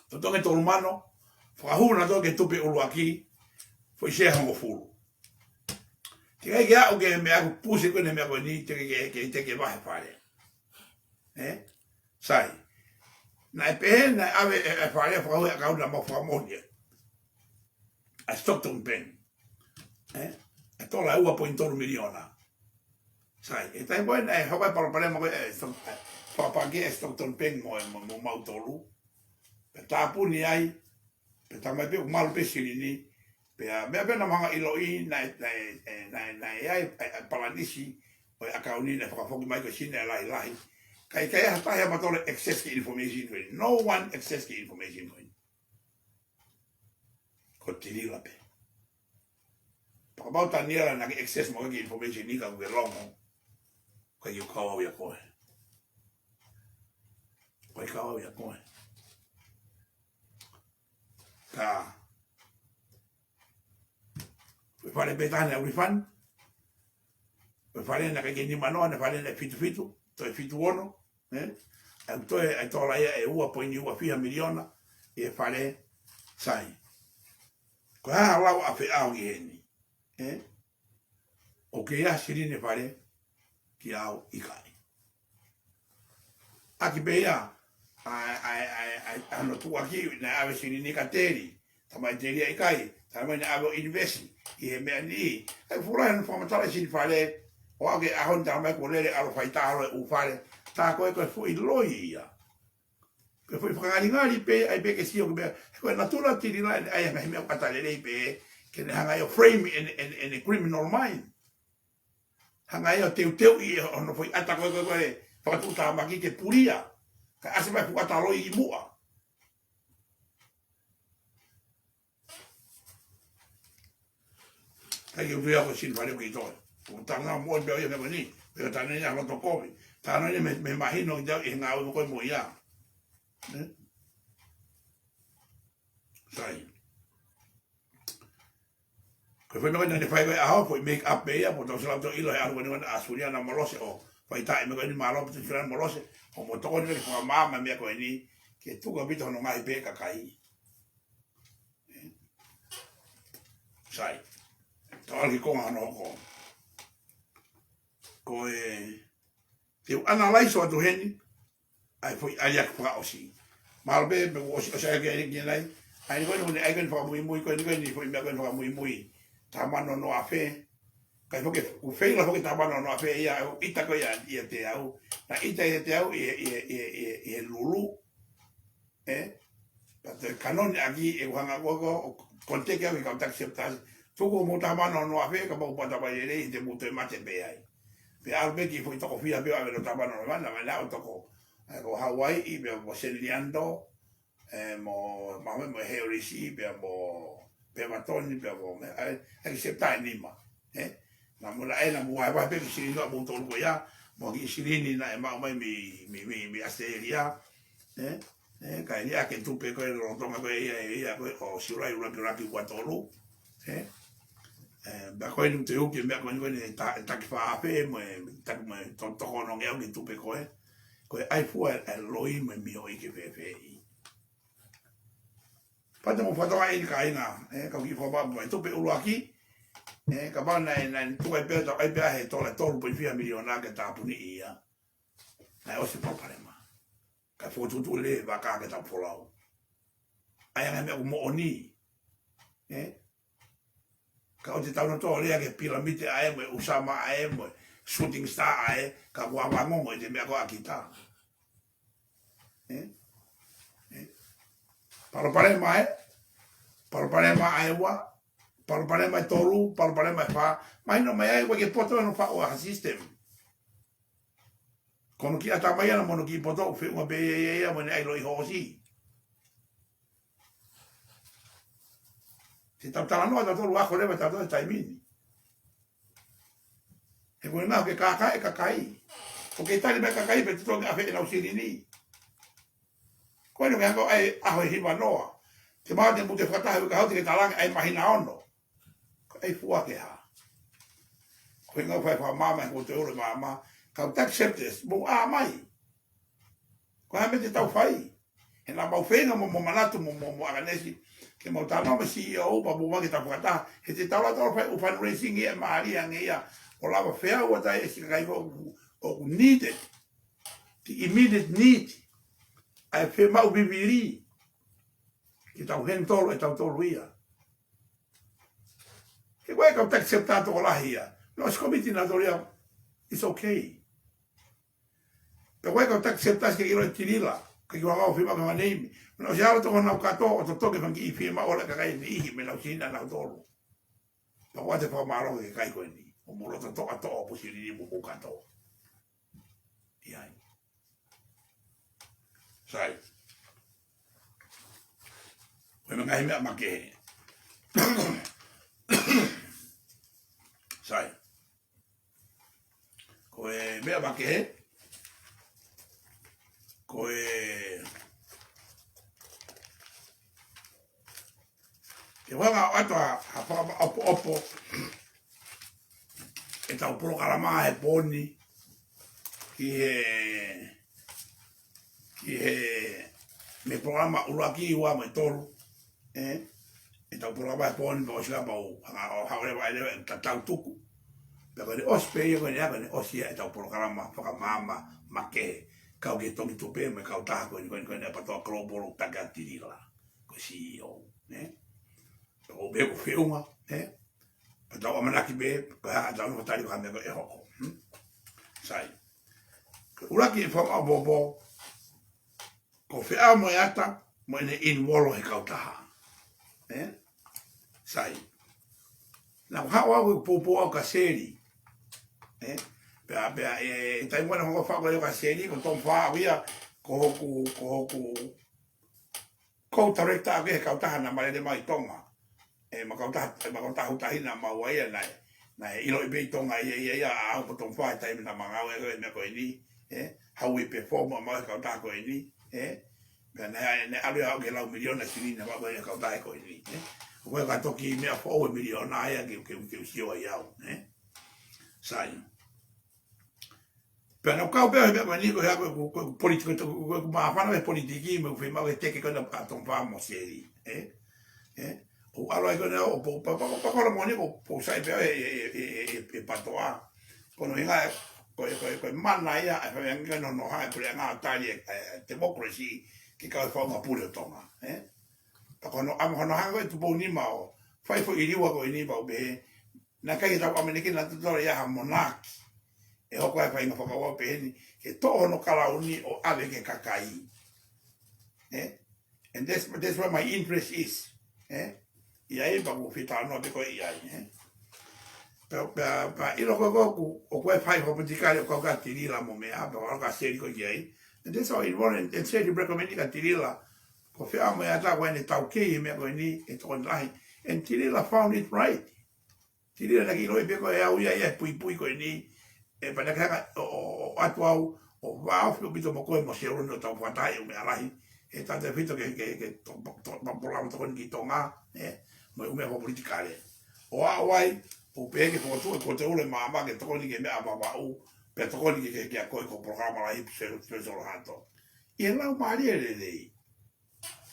Totongi tolu mano, fakahū na toke tupe ʻuluaki, foʻi sea hongofulu. Te kai ke aʻu ke meʻa ku pusi ko ne meʻa ko ni, te ke, ke, ke, te ke vahe fale. Eh? Sai. Na e pehe, na e ʻave, e, e fale, fakahū e akauni na mau fakamoni. A Stockton Bank. Eh? E tola ua poini tolu miliona. Sai, e tai mo e, e hoko e palopalema ko e, e, Stock-, e, fakapaki e Stockton Bank mo, mo, mo mau tolu. Pe tāpuni ai, pe tamai pe ʻoku malu pe silini. Pe a, meʻa pe na manga ʻiloʻi, na, na, na, na, ai, e, e, palanisi, ʻo e akauni na fakafoki mai ko sina e lahi lahi. Kai, kai ha tahi a matole access ki information ko e. No one access ki information ko e. Ko Tilila pe. Pakapau Taniela na ke access mo ke information ni ka ke longo. Ko e kau au ia koe. Ko e kau au ia koe. Ka. Ko e fale pe tane au refund. Ko e fale na ke ke ni manoa, na fale na fitu fitu. Toi fitu ono. Eh? Ai toe, ai tola ia e ua poini ua fiha miliona, e fale sai. Ko e hā lau a fe au ki heni. Eh? ʻOku ʻi ai silini fale, ki au ʻikai. ʻAki pe ia, ai, ai, ai, ai, ano tuʻaki, na ʻave silini ka teli. Tamai teli ʻikai, tamai na ʻave ʻo invest ʻi he meʻa ni. Ai fula henu fakamatala sini fale, ʻo ake ahon tamai ko lele alo fai talo e u fale, ta ko e ko e fuʻi loi ia. Pea foʻi fakangalingali pē, ʻai pē ke sio ki he meʻa, he ko e natula ʻo Tilila ʻene ʻai e ngaahi meʻa ʻoku ʻata lelei pē, ke ne hanga ʻe ia ʻo frame ʻene, ʻene, ʻene criminal mind. Hanga ʻe ia ʻo teuteuʻi ʻe hono foʻi ʻata ko ē, ko ē, ko ē, fakatuʻutāmaki ke pulia. Kae ʻasi mai e fuʻu ʻata loi ʻi muʻa. Kae ke u tui au ko e sini fale ki toi. Ko e tanga mo e pea ia me ko ni. Pea tana ia loto kovi. Tana ia me, me mahino ki tau ʻi he ngāue ko ē mo ia. Eh? Sai. Ko e foʻi meʻa ko ē naʻa ne fai ko ē ʻaho, foʻi make up pē ia, pea tau sila tau ʻilo he ʻalu ko eni ko ē ʻa Suliana Molose ʻo fai taʻe meʻa ko eni mālō pea Suliana Molose, ʻo mo tokoni ki he fakamaama meʻa ko eni, ke tuku ʻaupito hono ngaahi pē kakai. Sai. Tau ʻalu ki he konga hono hoko. Ko e, te u analyze atu heni, ʻa e foʻi ʻaliaki fakaʻosi. Mahalo pē, pe ʻosi, ʻosi ʻai ke ʻai ke nai. ʻA eni ko eni, ʻai ko eni fakamuimui, ko eni ko eni foʻi meʻa ko eni fakamuimui. Taha mano noa afe. Kae foki, ʻoku feila foki taha mano noa afe ia, ʻo ʻita ko ia, ia te au. Naʻe ʻita ia te au, ʻi he, ʻi he, ʻi he, ʻi he, ʻi he lulu. Eh? Pea te kanoni ʻaki ʻeku hanga ko ē ʻo contact au ki he kau tax service. Tuku homou taha mano noa afe, kapau ʻoku pata mai lelei, he te mou toe mate pē ai. Pea ʻalu pē ki he foʻi toko fiha pē ʻo ʻave hono taha mano noa afe, naʻe ʻave ʻo toko. ʻA ia ko Hawaii, pea mo San Leandro, eh, mo, mo, mo Harris, pea mo Beaverton, pea mo, mo, ʻa ia, ʻa ia ki he taʻe nima. Eh? Naʻa mou ʻai, naʻa mou vahevahe pē ki he silini ʻa moutolu ko ia, mo e kiʻi silini naʻe maʻu mai mei, mei, mei, mei ʻAositelēlia. Eh? Eh, kae ʻai ke tupe ko ē lolotonga ko ē ia, ia ko ē ʻo Siulai ʻuluaki ʻuluaki ua tolu. Eh? Eh, pea ko eni te u uki e meʻa ko eni ko eni ta-, taki fā afe mo e taki mo e to-, toko ono ngeau ki he tupe ko ē. Ko e ʻai fua e, e loi mo e mioʻi ke fēfē. Pea te mou fakatokangaʻi eni kāinga, eh, kau kiʻi fakapapau e tupe ʻuluaki, eh, kapau naʻe, naʻe tuku ai pē, tau ʻai pē he tola tolu poini fiha miliona ke tāpuniʻi ia. Naʻe ʻosi e palopalema. Kae fokotuʻutuʻu leva e vaka ke tau folau. ʻA ia ngaahi meʻa ʻoku moʻoni. Eh? Ka ʻoua te tau nau tō lea ki he pilamite ʻa ē mo e Usama ʻa ē mo e shooting star ʻa ē, ka ʻoku ʻavangongo ʻete meʻa ko ē ʻa kita. Eh? Eh? Palopalema ē, palopalema ʻa e ua, palopalema ʻe tolu, palopalema ʻe fā, mahino mai ai ʻoku ʻikai ke poto hono faʻu ʻa e system. Ko hono kiʻi ʻatamai ʻana mo hono kiʻi poto ʻoku feʻunga pē ia, ia, ia, mo ʻene ʻai loi hoosi. Te tau talanoa tautolu ako leva tautolu he taimi ni. He ko e ngaahi ke kākā e kakai. ʻOku kei tali mai e kakai pea te toki ʻave ʻenau silini. Ko eni ke ako ai ʻaho ʻe hiva noa. Te mau te mute fakataha ʻi he kahaʻu te ke talange ʻai māhina ono. Ko e ʻai fua ke hā. Ko e ngāue fai fakamaama, ko e toe ʻulu e maama. Kau tax service, mou ʻā mai. Ko e hā e meʻa te tau fai. He naʻa mau feinga mo, mo Manatu mo, mo, mo ʻAkanesi. Ke mau talanoa mo e C E O, pea mou ō ke tau fakataha. He te tau lava ʻo fai ʻū fundraising ia ʻe mālie ange ia. ʻO lava feau atu ai e siʻi kakai ko ē ʻoku, ʻoku needed. The immediate need. ʻA e fiemaʻu vivili. Ke tau handle ʻe tautolu ia. He ko e kau tax service tokolahi ia. Naʻe ʻosi komiti nautolu ia. It's okay. Pea ko e kau tax service ke ʻilo e Tilila. Ke kiʻi wanga ʻo fiemaʻu ke ma neimi. Naʻe ʻosi ʻalu toko nau kato ʻo totoke fanga kiʻi fiemaʻu ʻa e kakai niʻihi mei heʻenau sina nautolu. Pea ko e ʻoatu e fakamālō ki he kakai ko eni. ʻO mou loto toʻa toʻa ʻo pusi lili mo mou kato. ʻI ai. Sai. Ko e ngaahi meʻa makehe. Sai. Ko e meʻa makehe. Ko e ke hanga atu ha, ha fakaʻopoʻopo ʻetau polokalama he pō ni ki he, ki he mei he polokalama ʻuluaki, ua mo e tolu. Eh? ʻEtau polokalama he pō ni pea ʻosi kapau hanga ʻo haʻu leva ai leva ʻetau tuku. Pea ko ʻene ʻosi pē ia ko ʻene ako ʻene ʻosi ia ʻetau polokalama fakamaama makehe. Kau ki he Tongi Tupe mo e kautaha ko eni ko eni ko eni ʻa e Patoa Global ʻoku taki ʻa Tilila. Ko e C E O, ne? Pea ko e meʻa ʻoku feʻunga, ne? Pea tau ʻamanaki pē, ko e hā ʻetau nofo tali ko e hā e meʻa ko ē ʻe hoko. Hmm? Sai. Ko e ʻuluaki e fakaʻopoʻopo. Ko Feʻao mo e ata, mo ʻene involve he kautaha. Ē? Sai. Naʻa ku haʻu au ke poupou au kia Seli. Ē? Pea, pea, ē, ʻi he taimi ko ē naʻa ku faʻu ko ē kia Seli, ko Tom Fā au ia, ko hoku, ko hoku, ko e director au ki he kautaha naʻa ma lele mai ʻi Tonga. Ē, ma kautaha, ē, ma kautaha ʻuta hina mau ai ia naʻe, naʻe ʻiloʻi pē ʻi Tonga ia, ia, ia, ʻa au mo Tom Fā he taimi naʻa ma ngāue ai ko ē he meʻa ko eni, ē, how we perform ʻa mau he kautaha ko eni, ē. Pea naʻe, naʻe ʻalu ia au ki he lau miliona silini naʻa ma ko ē he kautaha ko eni, ē. ʻO ko e ka toki meʻa foʻou e miliona ia ke, ke, ke u sio ai au, ē. Sai. Pea naʻa ku kau pē he meʻa ko eni ko e hā ko e, ko e, ko e politiki, ko e, ko e māfana he politiki, mo e fiemaʻu ke teke ko ena ʻa Tom Fā mo Seli, ē? Ē? ʻO ʻalu ai ko ena ʻo po, pa, pa, pa, pa, kolo mo ni ko po sai pē he, he, he, he, he, he patoa. Ko hono ʻuhinga, ko e, ko e, ko e mana ia, ʻa e fai ange ko e nonoha e puleʻanga ʻo tali e, e, democracy, ke kau e faʻunga pule ʻo Tonga, ē? Pea ko hono, ʻa hono hanga ko e Tupou Nima ʻo fai foʻi liua ko eni pau pē, naʻe ʻikai ke tau ʻamanekina ʻe tautolu ia ha monarch. ʻE hoko ai e faʻahinga fakaʻauha peheni, ke toʻo hono kalauni ʻo ʻave ki he kakai. Ē? And that's, that's where my interest is. Ē? ʻI ai pea ʻoku ou fie talanoa pē ko ē ʻi ai, ē? Pea, pea, pea ʻilo ko ē ʻoku, ʻoku ou fai fakapolitikale ʻo kau kia Tilila mo meʻa, pea ʻalu kia Seli ko ē ki ai. And that's how it went, and, and Seli recommend kia Tilila, ko Feʻao mo e ata ko ʻene taukei he meʻa ko eni, ʻe tokoni lahi. And Tilila found it right. Tilila naʻe ʻiloʻi pē ko e ʻe au ia ia he puipui ko eni. Ē, pea naʻe hanga ʻo, ʻo, ʻo ʻatu au, ʻo vāofi ʻaupito mo koe mo Seloni ʻo tau fakataha ʻi he ʻū meʻa lahi. Ē, tautautefito ke, ke, ke to, to, to, polokalama tokoni ki Tonga, ē, mo e ʻū meʻa fakapolitikale. ʻO aʻu ai, ʻo pehē ke fokotuʻu ʻe Koteule Māmā ke tokoni ki he meʻa ʻa Vavaʻu, pea tokoni ke, ke, ke ako ʻi ko e polokalama lahi pe se, pe se ʻo hato. ʻI he laumālie lelei.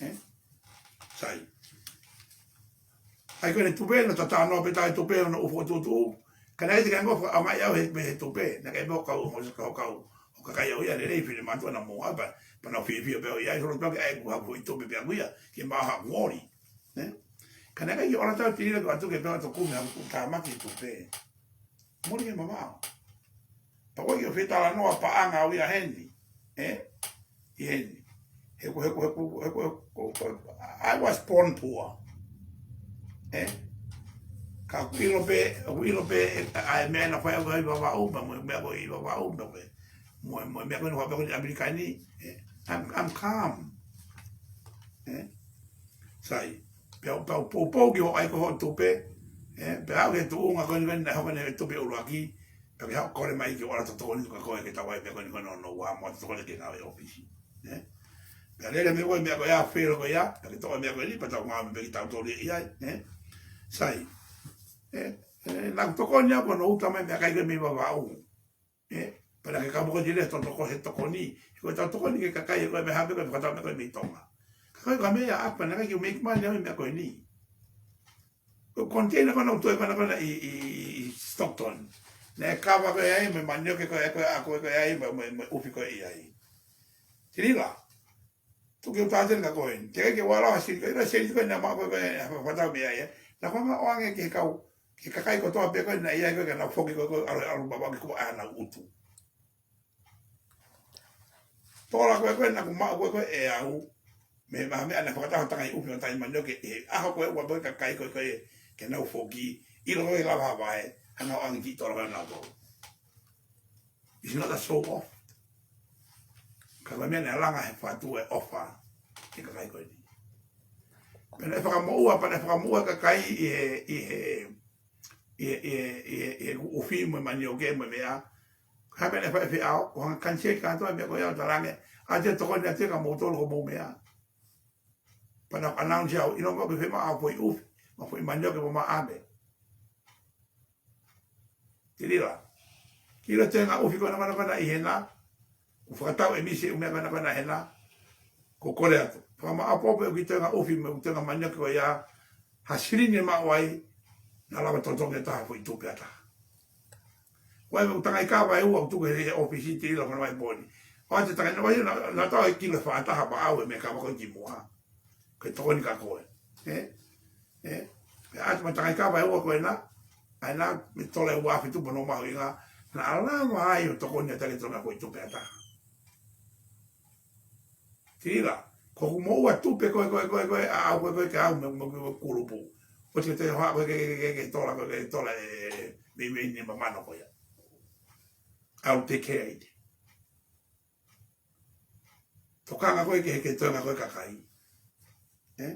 Ē? Sai. ʻA ia ko ʻene tupe, naʻa ta talanoa pē ʻa e tupe ʻo na ʻufu ʻo tuʻutuʻu. Ka naʻe ʻikai te ke ngofo ʻa mai au he, he tupe. Naʻe ʻikai mo kau, mo kau, kau, ʻo kakai au ia lelei finemātuʻa naʻa mo au pē, pea naʻa ku fiefia pē au ia, ʻi holo pē ke ʻai ʻeku hako ʻi tupe pē au ia, ke maʻu haʻaku ʻoli. Ē? Ka naʻe ʻikai ke ola tau Tilila ko atu ke pea toku me haʻaku tāmaki tupe. Moli ke mamaʻo. Pea ko e kiʻi fie talanoa paʻanga au ia heni. Ē? ʻI heni. He ko, he ko, he ko, he ko, he ko, he ko, I was born poor. Ē? Ka ʻoku ʻilo pē, ʻoku ʻilo pē, ē, ʻa e meʻa naʻe fai au ʻi Vavaʻu, pea mo e meʻa ko ē ʻi Vavaʻu, pea mo e, mo e, mo e meʻa ko ē naʻe fai au ʻi ʻAmelika ni. Ē? I'm, I'm calm. Ē? Sai. Pea u, pea u poupou ki hoʻo ʻai ko ē hoʻo tupe, ē, pea aʻu ki he tuʻunga ko eni ko eni naʻe hoko ʻene tupe ʻuluaki, pea ke haʻu ʻo kole mai ke u ʻalu ʻo tokoni kia koe ke tau ʻai pē ko eni ko eni ʻo nau ua mo tokoni ke ngāue ʻi ʻōfisi. Ē? Pea lele mei ko e meʻa ko ia, fail ko ia, pea ke toʻo e meʻa ko eni, pea tau ngāue pē kitautolu ʻi ai, ē? Sai. Ē, ē, naʻa ku tokoni au ko hono ʻuta mai meʻakai ko ē mei Vavaʻu. Ē, pea naʻa ke kau mo ko Tilila ʻo tokoni he tokoni. He ko ʻetau tokoni ki he kakai, he ko e meʻa hake ko e fakatau meʻa ko ē mei Tonga. Ka ko e ka meʻa ʻa pea naʻe ʻikai ke u make money au he meʻa ko eni. Ko e container ko ē naʻa ku toe ko ē naʻa ko ē ʻi, ʻi, ʻi, ʻi Stockton. Naʻe kava ko ē ai, mo e manioke ko ē, ko ē, ʻa ko ē ko ē ai, mo e, mo e, mo e ʻufi ko ē ʻi ai. Tilila. Tuku ke u tātene kia koe. Teʻeki ke u ʻalu ʻo sili ko ē, ʻilo sili ko ē naʻa ma ko ē ko ē, ha fakatau meʻa ia. Naʻa ku hanga ʻo ʻoange ki he kau, ki he kakai kotoa pē ko ē naʻe ʻi ai ko ē ke nau foki ko ē ko ē ʻalu, ʻalu Vavaʻu ke kuo ʻai hanau ʻutu. Tola ko ē ko ē naʻa ku maʻu ko ē ko ē ʻe au. Mei he meʻa naʻe fakatau ʻe he tangai ʻufi mo e tangai manioke, ʻi he ʻaho ko ē ʻoku ʻalu ai e kakai ko ē ko ē ke nau foki, ʻilo ko ē lava ha vaʻe, hanga ʻo ʻoange kiʻi tola ko ē naʻa ku. It's not a show off. Ka ko e meʻa naʻe langa he fatu e ʻofa ki he kakai ko eni. Pea naʻe fakamoʻua, pea naʻe fakamoʻua e kakai ʻi he, ʻi he, ʻi he, ʻi he, ʻi he, ʻi he ʻufi mo e manioke mo e meʻa. Ka pea naʻe fai ʻe Feʻao, ʻo hanga ʻo cancel kātoa e meʻa ko ia ʻo talaange, ʻa te tokoni atu kia moutolu ko hoʻomou meʻa. Pea naʻa ku announce au, ʻilonga ʻoku ke fiemaʻu ha foʻi ʻufi, mo e foʻi manioke mo ma ame. Tilila. Kiʻi toenga ʻufi ko ena, ko ena, ko ena ʻi hena. ʻOku fakatau ʻe Misi e ʻū meʻa ko ena, ko ena ʻi hena. Ko e kole atu. Fakamaʻopoʻopo e kiʻi toenga ʻufi mo e toenga manioke ko ia. Ha silini ʻe maʻu ai, naʻa lava totongi ʻe taha foʻi tupe ʻe taha. Ko e meʻa ʻoku tangai kava ʻe ua ʻoku tuku he, he ʻōfisi Tilila ko ena mai poni. ʻO ʻai e tangai na vai na, naʻa tau ʻai kilo ʻe fā taha maʻau e meʻa kava ko ē kimuʻa. Ke tokoni kia koe. Ē? Ē? Pea ʻoatu mo e tangai kava ʻe ua ko ena, ʻa ena mei he tola ʻe ua afe tupu hono mahuʻinga, naʻa lava ai ʻo tokoni atu ki he toenga foʻi tupe ʻe taha. Tilila, ko hoku moʻua tupe ko ē, ko ē, ko ē, ko ē, ʻa au ko ē, ko ē, ke au mo, mo, mo e kulupu. ʻOsi ke te hoa ko ē ke, ke, ke, ke tola, ko ē, ke tola e, e, meimei nima mano ko ia. I'll take care of it. Tokanga ko ē ke, ke toenga ko ē kakai. Ē?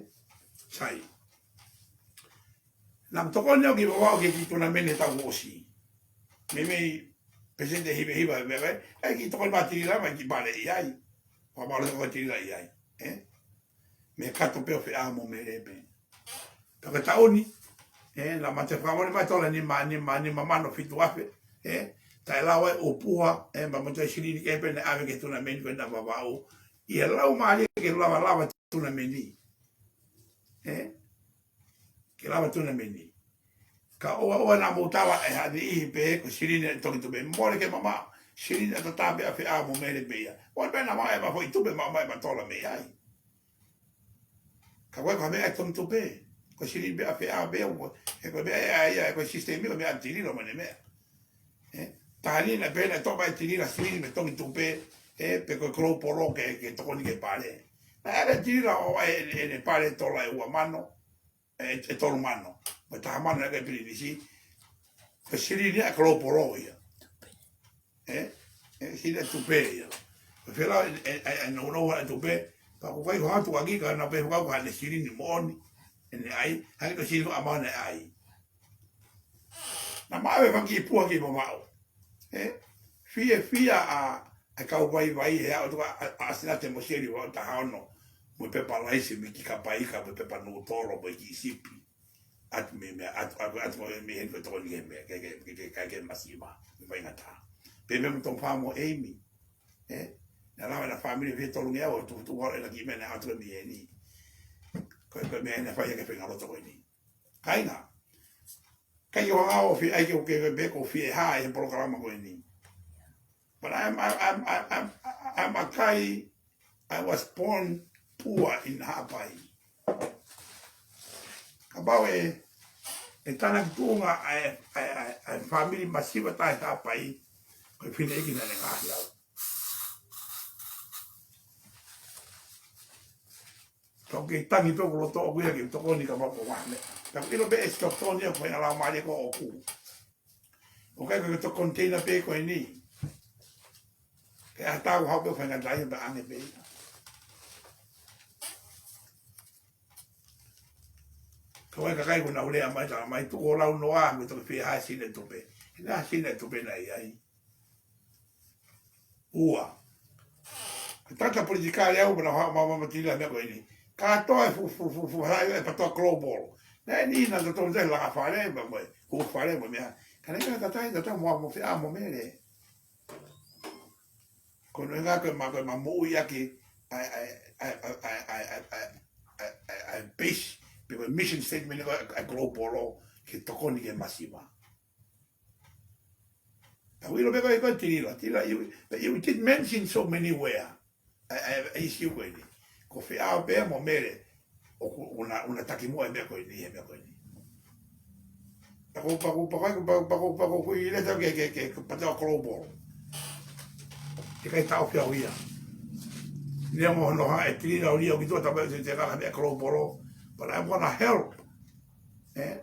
Sai. Naʻá ku tokoni au ki Vavaʻu ki he kiʻi tournament he taʻu kuo ʻosi. Meimei peseti ʻe hivahiva e meʻa ko ē. ʻAi kiʻi tokoni mai Tilila mai ki Pale ʻi ai. Pea Pale ko Tilila ʻi ai. Ē? Mei he kato pē ʻo Feʻao mo Mele pē. Pea ko e taʻu ni, ē, naʻá ma toe fakamolemole mai tola nima, nima, nima mano fitu afe, ē, taʻe lau ai ʻo puha, ē, ma mo toe silini kehe pē naʻe ʻave ki he tournament ko ē naʻe Vavaʻu. ʻI he lau mālie ke lava lava tournament ni. Ē? Ke lava tournament ni. Ka ʻoua, ʻoua naʻa mou tala ʻe ha niʻihi pē ko e silini ʻa Tongi Tupe. Mole ke mamaʻo, silini ʻataʻatā pē ʻa Feʻao mo Mele pē ia. ʻOua pē naʻa maʻu ʻe ma foʻi tupe maʻu mai ma tola mei ai. Ka ko e, ko e meʻa ʻa Tongi Tupe. Ko e silini pē ʻa Feʻao pē, ʻo, he ko e meʻa ʻa ia, he ko e system ia, ko e meʻa ʻa Tilila mo ʻene meʻa. Ē, taha ni naʻe pehē naʻe toʻo mai ʻe Tilila silini mei Tongi Tupe, ē, pe ko e Global ke, ke tokoni ki he Pale. Naʻe ʻai ʻe Tilila ʻo ʻai ʻene, ʻene Pale tola ʻe ua mano, ē, ʻe tolu mano. Mo e taha mano naʻe ʻai ʻe Pilinisi, ko e silini ʻa e Global ia. Ē, ē, silini ʻa Tupe ia. Ko e fela, ē, ē, ē, nounou ʻa Tupe, pea ko e kai ko hatu aki ka naʻe pehē ko e hā ʻene silini moʻoni, ʻene ʻai, hangē ko e silini ʻa Mane ʻai. Naʻá ma ʻave fanga kiʻi puha ki Vavaʻu. Ē? Fiefia ʻa, ʻa e kau vaivai he ʻaho tuku ʻa, ʻa, ʻa Sinate mo Seli Vavaʻu taha ono. Mo e pepa laisi, mo e kiʻi kapa ika, mo e pepa nūtolo, mo e kiʻi sipi. ʻAtu mei, mei, ʻatu, ʻatu, ʻatu mei heni ko e tokoni ki he meʻa, ke, ke, ke, ke, ke, ke masiva, mo e faingataʻa. Pea mo Tongi Tupe mo ʻEimi. Ē? Naʻe lava ʻena fāmili ʻo fie tolungeau ʻo tukutuku holo ʻena kiʻi meʻa naʻe ʻatu mei heni. Ko e, ko e meʻa naʻe fai ʻaki e faʻahinga loto ko eni. Kāinga. ʻIkai ke u hanga ʻo fie, ʻai ke u ke, ke, ke, ko e fie hā he polokalama ko eni. But I'm, I'm, I'm, I'm, I'm, I'm a guy, I was born poor in Haʻapai. Kapau ʻe, ʻe tānaki tuʻunga ʻa e, ʻa e, ʻa e, ʻa e fāmili masiva taha ʻi Haʻapai, ko e fineʻeiki naʻá ne ngaohi au. Ka u kei tangi pē ʻoku loto ʻoku ia ke tokoni ka mapu vahme. Ka u ʻilo pē ʻe stop toni ʻoku ʻi ai e laumālie ko ʻoku. ʻOku ʻikai ko e container pē ko eni. Ke ʻatā ʻo haʻu pē ʻo faingataʻaʻia pē ʻange pē ia. Ka ʻoku ʻikai ko ʻenau lea mai tala mai tuʻu ʻo lau noa, ko e toki fie hā e silini ʻa Tupe. He naʻe silini ʻa Tupe naʻe ʻi ai. Ua. Ko e tangata politikale au, pea naʻe haʻu ʻo maʻu mai ʻa Tilila he meʻa ko eni. Kātoa e fu, fu, fu, fu, hā e patoa Global. Naʻe ʻi ai naʻa tau tau te langa fale, pea mo e, hū fale mo e meʻa. Ka naʻe ʻikai tatau, tatau mo, mo Feʻao mo Mele. Ko hono ʻuhinga ko e ma, ko e ma moʻui ʻaki ʻa e, ʻa e, ʻa e base, pe ko e mission statement ko e, ʻa e Global ke tokoni ki he masiva. Ka u ʻilo pē ko e, ko e Tilila, Tilila, you, you did mention so many where. ʻA e, ʻa e, ʻa e issue ko eni. Ko Feʻao pē mo Mele, ʻoku, ʻoku na, ʻoku na takimuʻa he meʻa ko eni, he meʻa ko eni. Pea ko, pea ko, pea ko, pea ko, pea ko, pea ko, ko e lea atu ke, ke, ke, ke patoa Global. He ʻikai taʻofi au ia. Neongo hono hā ʻe Tilila ʻo lea ʻo ki tuʻa tapu ʻe te, te kala meʻa Global. But I'm gonna help. Ē?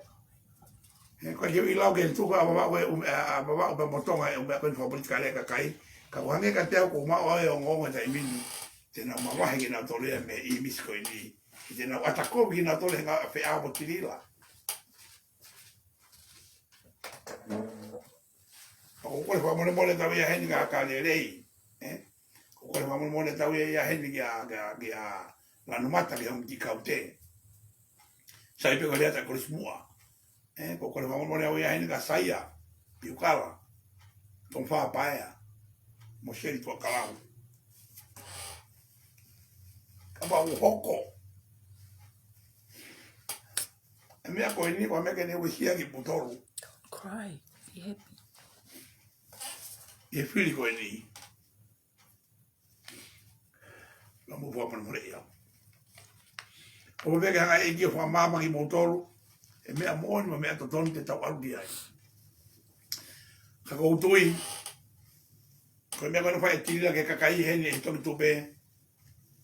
He ko e kiʻi lau ke tuku ʻa Vavaʻu ʻe, um, ʻa, ʻa Vavaʻu pea mo Tonga ʻe, um, ʻa ko e fakapolitikale kakai. Ka ʻoku hangē kiate au ʻoku maʻu ʻa e ongoongo he taimi ni. Te nau mavahe kinautolu ia mei he ʻīmisi ko eni. Te nau ʻata kovi kinautolu he ngāue ʻa Feʻao mo Tilila. Pea ʻoku ou kole fakamolemole atu ia heni kia Kalelei. Ē? ʻOku ou kole fakamolemole atu ia heni kia, kia, kia Lanumata ki he home ki Kaute. Sai pē ko e lea atu ʻa Kolisi Muʻa. Ē, ʻoku ou kole fakamolemole au ia heni kia Saia Piukala, Tongi Faʻa Paea, mo Seli Tuʻakalau. Kapau ʻoku hoko e meʻa ko eni, ko e meʻa ke ne uesia kimoutolu. Don't cry. Be happy. ʻI he fili ko eni. Ka mou fakamolemoleʻi au. ʻOku ou pehē ke hanga ʻe he ʻEiki ʻo fakamaama kimoutolu, ʻi he meʻa moʻoni mo e meʻa totonu te tau ʻalu ki ai. Ka ʻoku ou tui, ko e meʻa ko ē naʻe fai ʻe Tilila ki he kakai heni ʻi Tongi Tupe,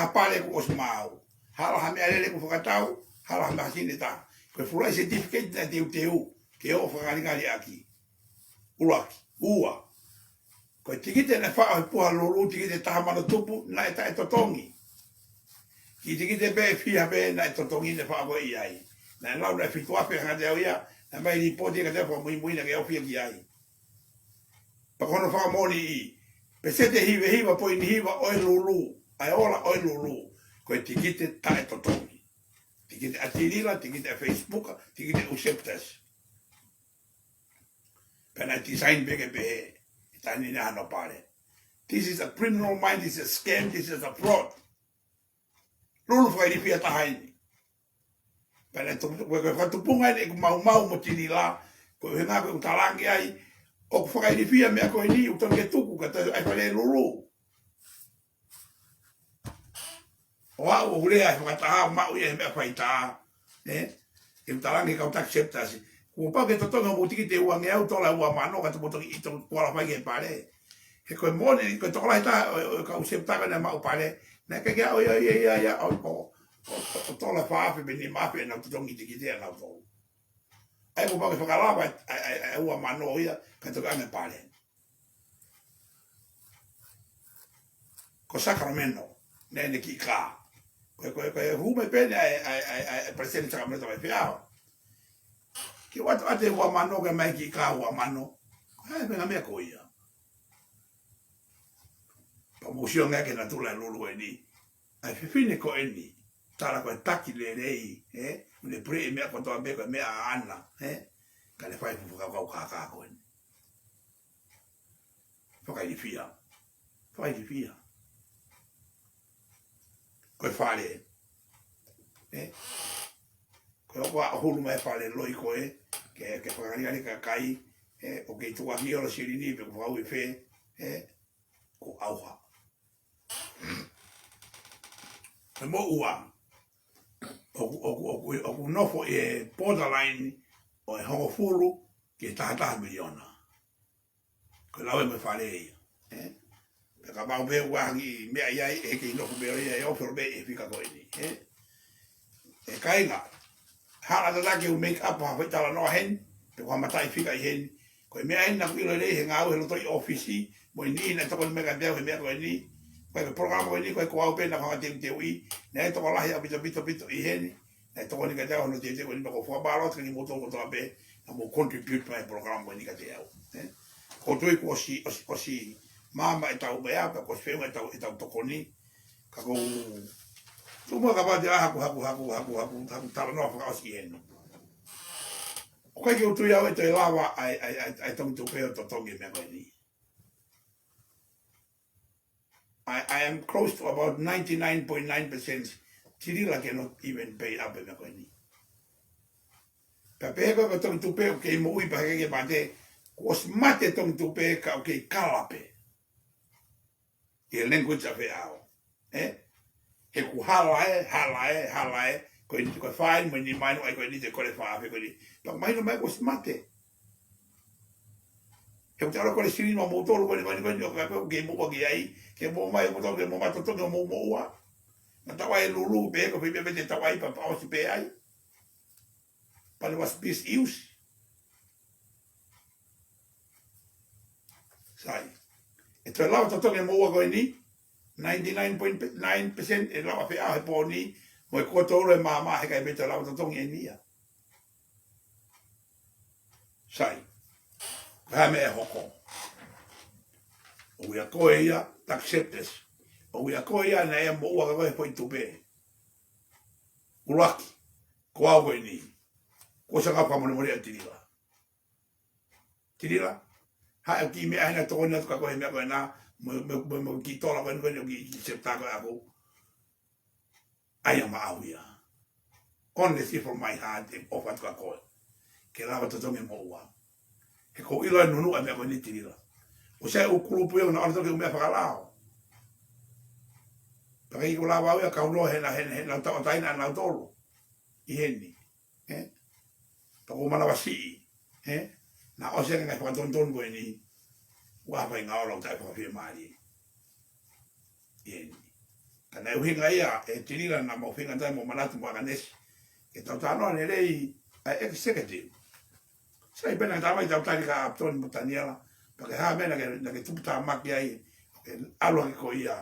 ha pale kuo ʻosi maau. Hala ha meʻalele kuo fakatau, hala ha meʻa sine tā. Ko e flight certificate naʻe teuteu ke ō fakangalingali ʻaki. ʻUluaki. Ua, ko e tikite naʻe faʻo he puha Lulu, tikite taha mano tupu, naʻe taʻetotongi. Kiʻi tikite pē ʻe fiha pē naʻe totongi naʻe faʻo ko ē ʻi ai. Naʻe lau naʻe fitu afe hangē au ia, naʻe ʻomai lipooti ʻe kate fakamuimui naʻe ʻikai ʻaofia ki ai. Pea ko hono fakamoʻoniʻi, pēseti ʻe hiva hiva poini hiva ʻo e Lulu, ʻa e ola ʻo e Lulu, ko e tikite taʻetotongi. Tikite ʻa Tilila, tikite ʻa Facebook, tikite ʻa Uceptas. Pea naʻe design pē ke pehē, ʻe taʻe ʻi ai hano pale. This is a criminal mind, this is a scam, this is a fraud. Lulu fakailifia taha eni. Pea naʻe tupu, ko e, ko e fakatupunga eni ʻeku maumau mo Tilila, ko e ʻuhinga ko ʻeku talaange ai, ʻoku fakailifia meʻa ko eni, ʻoku tonu ke tuku, ka tau ʻai fale Lulu. ʻO aʻu ʻo lea he fakataha, maʻu ia he meʻa faitā. Ē? Ke u talaange kau taki septasi. Kuo pau ke totongi hoʻomou tikite ʻe uangeau tola ʻe ua mano, ka te mou toki ʻi toki kuala fai ke pale. He ko e moʻoni, ko e tokolahi taha ʻo, ʻo, ʻo kau septaka naʻe maʻu pale. Naʻe ʻikai ke ʻai ia, ia, ia, ia, ʻo, ʻo, ʻo, ʻo tola fā afe pe nima afe ʻenau totongi tikite ʻanautolu. ʻA ia kuo pau ke fakalava ʻa e, ʻa e, ʻa e, ʻa e ua mano ia, ka toki ʻange pale. Ko Sacramento, naʻe ʻi ai e kiʻi kā. Ko e, ko e, ko e hū mai pē eni ʻa e, ʻa e, ʻa e, ʻa e, ʻa e palesiteni Sacramento mai fē ʻaho. Ke ʻoatu ʻa e ua mano ke mai kiʻi kā ua mano. ʻA e, meʻa, meʻa ko ia. Pea mou sio ange ki he natula e lulu ko eni. ʻA e fefine ko eni, tala ko e taki lelei, ē? ʻOku ne puleʻi e meʻa kotoa pē ko e meʻa ʻaʻana, ē? Ka ne fai fuʻu fakakaukau kākā ko eni. Fakailifia. Fakailifia. Ko e fale, ē? Ko e ʻoku ʻa hulu mai e fale loi ko ē, ke, ke fakangalingali kakai, ē? ʻOku kei tukuakiʻi holo silini pe ʻoku fakauefe, ē? Ko ʻauha. Ko e moʻua, ʻoku, ʻoku, ʻoku, ʻoku nofo ʻi he borderline ʻo e hongofulu ki he taha taha miliona. Ko e lau ia mo e fale ia, ē? Pea kapau pē ʻoku ʻi ai ha kiʻi meʻa ia, ʻe kei nofo pē ia ʻo ʻofa pē ʻi he fika ko eni, ē? ʻE kāinga, hala tataki ʻo make up ha foʻi talanoa heni, pe ko ha mataʻi fika ʻi heni. Ko e meʻa eni naʻa ku ʻilo lelei he ngāue he loto ʻi ʻōfisi, mo e niʻihi naʻe tokoni mai kiate au he meʻa ko eni. Ko e polokalama ko eni, ko e ko au pē naʻa ku hanga ʻo teuteuʻi, naʻe tokolahi ʻaupito, pito, pito ʻi heni. Naʻe tokoni kiate au hono teuteu ko eni, pea ʻoku ou fakapālangi atu kiate kimoutolu kotoa pē, naʻa mou contribute mai he polokalama ko eni kiate au, ē? ʻOku ou tui kuo ʻosi, ʻosi, ʻosi maama ʻetau meʻa, pea kuo ʻosi feʻunga ʻetau, ʻetau tokoni. Ka ʻoku ou tuʻu muʻa kapau te ʻai haku, haku, haku, haku, haku, haku talanoa fakaʻosi ʻi heni. ʻOku ʻikai ke u tui au ʻe toe lava ʻa e, ʻa e, ʻa e, ʻa e Tongitupe ʻo totongi e meʻa ko eni. I, I am close to about ninety-nine point nine percent Tilila cannot even pay up e meʻa ko eni. Pea pehē ko e Tongitupe ʻoku kei moʻui pea heʻikai ke mate, kuo ʻosi mate Tongitupe ka ʻoku kei kalape. ʻI he language ʻa Feʻao. Ē? He ʻoku hala ē, hala ē, hala ē. Ko e, ko e fine, mo e niʻihi mai ʻoku ʻai ko eni te kole fā afe ko eni. Pea mahino mai kuo ʻosi mate. He ʻoku te ʻalu ʻo kole silini maʻamoutolu ko eni, ko eni, ko eni, ʻo ka ko e kei moʻua ki ai. Ke moʻua mai moutolu, ke moʻua mai totongi ʻo mou moʻua. Naʻa tau ʻai e lulu pē, ko e pē pē te tau ʻai pea, pea ʻosi pē ai. Pea ne was misuse. Sai. ʻE toe lava totongi e moʻua ko eni, ninety-nine point nine percent ʻe lava Feʻao he pō ni, mo e kuotoulu e maama heʻikai pē toe lava totongi eni ia. Sai. Ko e hā e meʻa ʻe hoko? ʻOku ʻia koe ia, taxes. ʻOku ʻia koe ia naʻe moʻua ka ko e foʻi tupe. ʻUluaki. Ko au ko eni. Kuo ʻosi anga fakamolemole ʻa Tilila. Tilila, haʻu e kiʻi meʻa hena tokoni atu kia koe he meʻa ko ena, mo, mo, mo, mo e kiʻi tola ko eni, ko eni, kiʻi, kiʻi septa ko ē ʻaku. ʻAi ia maʻau ia. Honestly from my heart, ʻeku ʻofa atu kia koe. Ke lava totongi e moʻua. He ʻoku ou ʻilo e nunuʻa e meʻa ko eni Tilila. ʻOsi ʻi ai e ʻū kulupu ia naʻa nau ʻalu ʻo toki ʻū meʻa fakalao. Pea ʻikai ke u lava au ia ʻo kau noa hena, hena, hena, tauʻatāina ʻanautolu. ʻI heni. Ē? Pea ʻoku ou manavasiʻi, ē? Naʻa ʻosi ange ngaahi fakatonutonu ko eni, ʻoku ʻi ai ha faʻahinga ola ʻoku taʻefakafiemālie ʻi heni. Ka naʻe ʻuhinga ia, ʻe Tilila, naʻa mau feinga ʻo manatu mo ʻAkanesi, ke tau talanoa lelei ʻa e executive. Sai pē naʻa tau mai tau tali kia ʻApitoni mo Taniela, pea ko e hā e meʻa naʻa ke, naʻa ke tuputāmaki ai, ke ʻalu hake ko ia,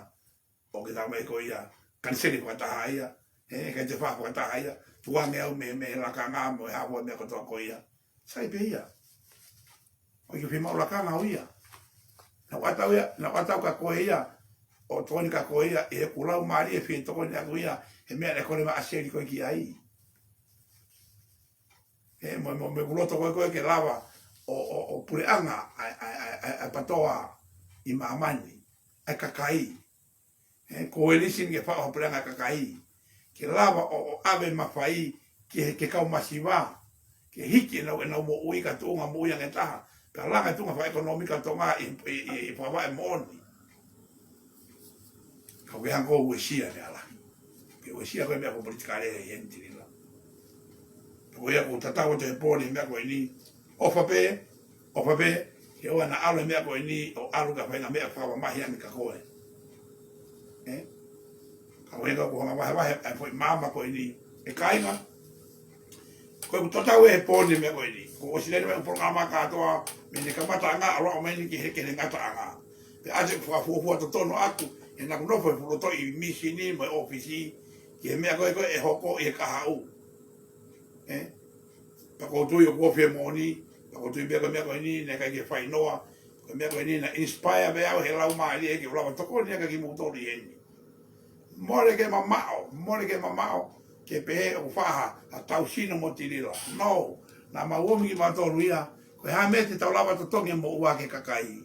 ʻo ke tau mai ko ia, kaniseli fakataha ia, ē, ʻikai te fā fakataha ia, tuku ange au mei, mei he lakanga mo e hā fua e meʻa kotoa ko ia. Sai pē ia. ʻOku ʻikai ke fiemaʻu lakanga au ia. Naʻa ku ʻatau ia, naʻa ku ʻatau kia koe ia, ʻo tokoni kia koe ia, ʻi heʻeku laumālie fie tokoni ʻaku ia, he meʻa naʻe kole mai ʻa Seli ko ē ki ai. Ē, mo, mo, mo ʻeku loto ko ē ko ē ke lava ʻo, ʻo, ʻo puleʻanga ʻa e, ʻa e, ʻa e, ʻa e, ʻa e PTOA ʻi māmani, ʻa e kakai. Ē, coalition ke faʻu ha puleʻanga ʻa e kakai. Ke lava ʻo, ʻo ʻave mafai ki he, ki he kau masiva. Ke hiki ʻenau, ʻenau moʻui ka tuʻunga moʻui ange taha. Pea langa e tuʻunga fakaʻekonōmika ʻo Tonga ʻi, ʻi, ʻi, ʻi he fakavaʻe moʻoni. Ka ʻoku ke hanga ʻo uesia e meʻa lahi. Ke uesia ko e meʻa ko e politikale ʻi heni Tilila. Pea ko ia ʻoku ou tatau atu he pō ni he meʻa ko eni. ʻOfa pē, ʻofa pē, ke ʻoua naʻa ʻalu e meʻa ko eni, ʻo ʻalu ki ha faʻahinga meʻa fakamamahi ange kia koe. Ē? Ka ko ia ʻoku ou hanga ʻo vahevahe ʻa e foʻi maama ko eni. ʻE kāinga, ko ʻeku tatau ʻi he pō ni he meʻa ko eni. Kuo ʻosi lele mai ʻeku polokalama kātoa, mei he kamataʻanga, ʻalu ʻo aʻu mai eni ki he, ki he ngataʻanga. Pea ʻoatu e fakafuofua totonu ʻaku, he naʻa ku nofo he fuʻu loto ʻi he mīsini mo e ʻōfisi, ki he meʻa ko ē ko ē ʻe hoko ʻi he kahaʻu. Ē? Pea ʻoku ou tui ʻoku ofi e moʻoni, pea ʻoku ou tui pē ko e meʻa ko eni, naʻe ʻikai ke fai noa, Ko e meʻa ko eni naʻe inspire pē au he Laumālie ke u lava tokoni ʻaki kimoutolu ʻi heni. Mole ke mamaʻo, mole ke mamaʻo, ke pehē ʻoku faʻa ha tausino mo Tilila. No, naʻa mau ʻomi kimautolu ia, ko e hā e meʻa te tau lava totongi mo ua ki he kakai.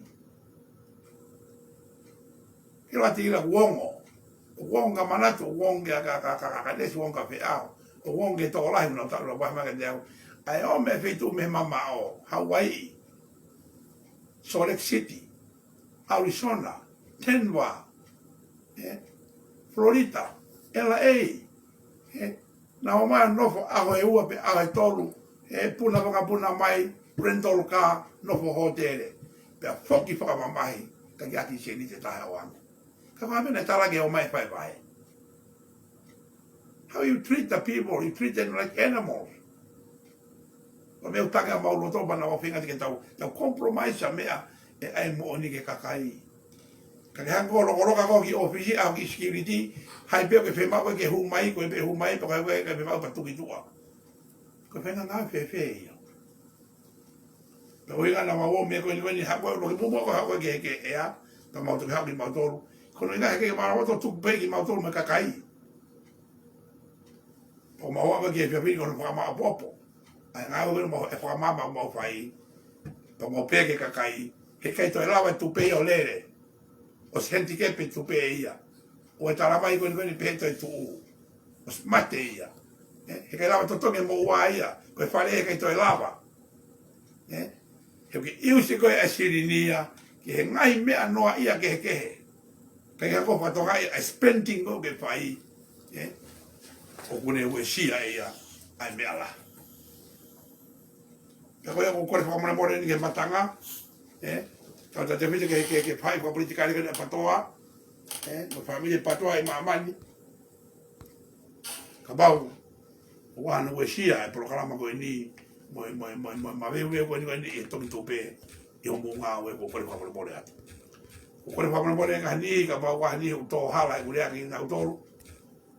Ke lati ila kuongo. Kuongo ka manatu, kuongo ka, ka, ka, ka, ka, ka nesi, kuongo ka feʻao. Kuongo ke tokolahi, na uta ula wai maka te au. ʻAi ʻo meʻa feituʻu mei mamaʻo, Hawaii, Salt Lake City, Arizona, Denver, eh, Florida, L A, eh, naʻa ō mai ʻo nofo ʻaho ʻe ua pe ʻaho ʻe tolu, ʻe puna vakapuna mai, rental car, nofo hōtele. Pea foki fakamamahi, ka ke ʻaki sēniti ʻe taha ʻo ane. Ka ko e meʻa naʻe tala ke ō mai fai fai. How you treat the people, you treat them like animals. Ko e meʻa ʻoku tangi ʻa mau loto pea naʻa mau feinga ke tau, tau compromise ʻa e meʻa ʻe ʻai moʻoni ki he kakai. Ka ke hanga ʻo lokoloka koe ki ʻōfisi, ʻalu ki security, hai pē ʻoku ke fiemaʻu ke hū mai, ko e pē hū mai, pea ko e pē ke fiemaʻu pea tuki tuʻa. Ko e feinga ngāue fēfē ia? Pea ko e ʻuhinga naʻa mau ō meʻa ko eni, ko eni, haʻu ko e loki mumu ko e haʻu ko e ke, ke ea, pea mau toki haʻu kimautolu. Ko hono ʻuhinga he ʻikai ke mau loto tuku pē kimautolu mo e kakai. Pea mau ō mai ki he efiafi ni ko hono fakamaʻopoʻopo ʻa e ngāue ko eni mau, e fakamaama mau fai. Pea mau pehē ki he kakai, he ʻikai toe lava e tupe ia ʻo lele. ʻOsi handicap e tupe ia. ʻOku talamai ko eni ko eni pehē toe tuʻu. ʻOsi mate ia. Eh, he ʻikai lava totongi mo ua ia. Ko e fale he ʻikai toe lava. Eh, he ʻoku ke ʻiusi ko ē ʻa e silini ia ki he ngaahi meʻa noaʻia kehekehe. Kae kehe ko e fatongia ʻa e spending ʻoku ke fai. Eh, ʻoku ne uesia ia ʻa e meʻa lahi. Pea ko ia ʻoku ou kole fakamolemole eni ki he matanga, eh, tau tatefite ke, ke, ke fai fakapolitikale ki he PATOA, eh, mo e fāmili PATOA ʻi māmani. Kapau ʻoku ʻi ai hano uesia e polokalama ko eni, mo e, mo e, mo e, mo e, mo e maveuveu ko eni, ko eni ʻi he toki tupe, ʻi hoʻomou ngāue, ʻoku ou kole fakamolemole atu. ʻOku ou kole fakamolemole ʻi he ngaahi niʻihi, kapau ʻoku ʻi ai ha niʻihi ʻoku tō hala e kulea kinautolu,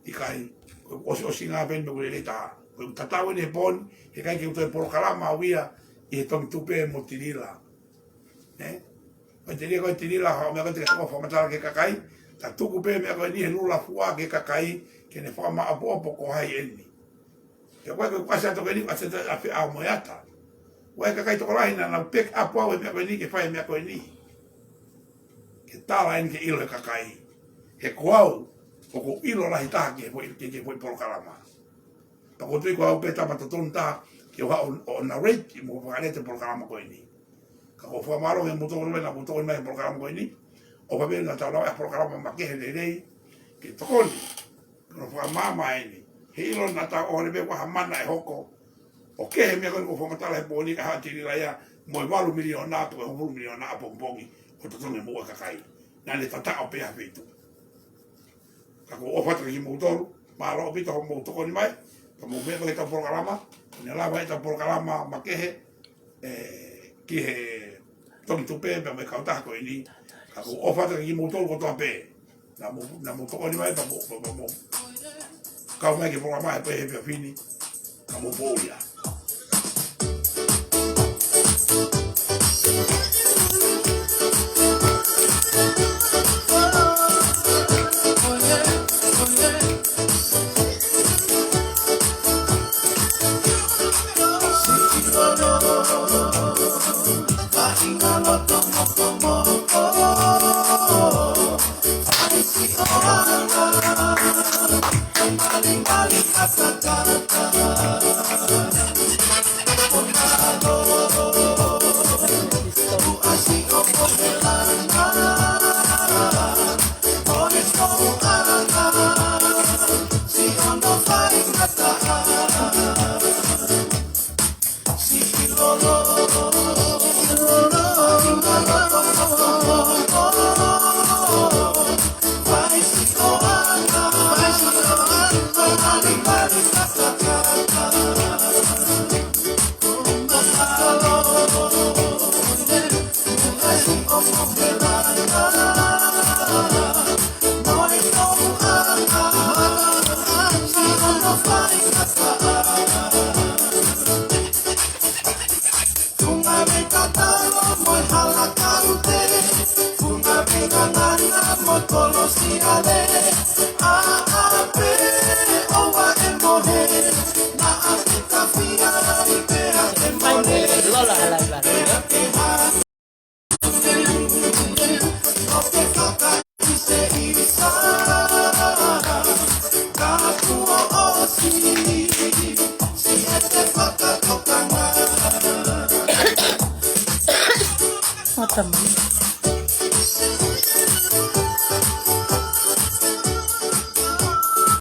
ʻikai, ko e ʻosiʻosi ngā peni me ʻoku lelei taha. Ko e tatau eni he pō ni, he ʻikai ke u toe polokalama au ia ʻi he toki tupe mo Tilila. Eh? Ko e Tilila, ko e Tilila, haʻu meʻa ko ē te ke hoko fakamatala ki he kakai, ta tuku pē meʻa ko eni he lula fua ki he kakai, ke ne fakamaʻopoʻopo ko hai eni. He ko e, ko e ʻasi atu ko eni, ʻasi atu ʻa e feʻao mo e ata. Ko e kakai tokolahi naʻa nau pick up au e meʻa ko eni, ke fai e meʻa ko eni. Ke tala eni ke ʻilo e kakai. He ko au, ʻoku ou ʻilo lahi taha ki he foʻi, ki he, ki he foʻi polokalama. Pea ʻoku ou tui ko au pē tama totonu taha ke u haʻu ʻo, ʻo narrate mo fakalete polokalama ko eni. Ka ʻoku ou fakamālō ki he mutolu pē naʻa mou tokoni mai he polokalama ko eni. ʻOfa pē naʻa tau lava e polokalama makehe lelei ke tokoni. Ko hono fakamaama eni. He ʻilo naʻa tau ʻohole pē ko ha mana ʻe hoko. ʻOku kehe e meʻa ko eni ʻoku fakamatala he pō ni, ka haʻu ʻa Tilila ia mo e valu miliona pe ko e hongofulu miliona ʻapongipongi ʻo totongi mo e kakai. Naʻa ne tataʻo pē ha feituʻu. Ka ʻoku ou ʻofa atu kiate kimoutolu, mālō ʻaupito hoʻomou tokoni mai, pea mou meʻa mai ki heʻetau polokalama, ne lava ʻetau polokalama makehe, eh, ki he toki tupe pea mo e kautaha ko eni, ka ʻoku ou ʻofa atu kiate kimoutolu kotoa pē. Naʻa mou, naʻa mou tokoni mai, pea mou, pea mou, mou kau mai ki he polokalama he pē he efiafi ni, naʻa mou pōʻuli ā. Mata mai.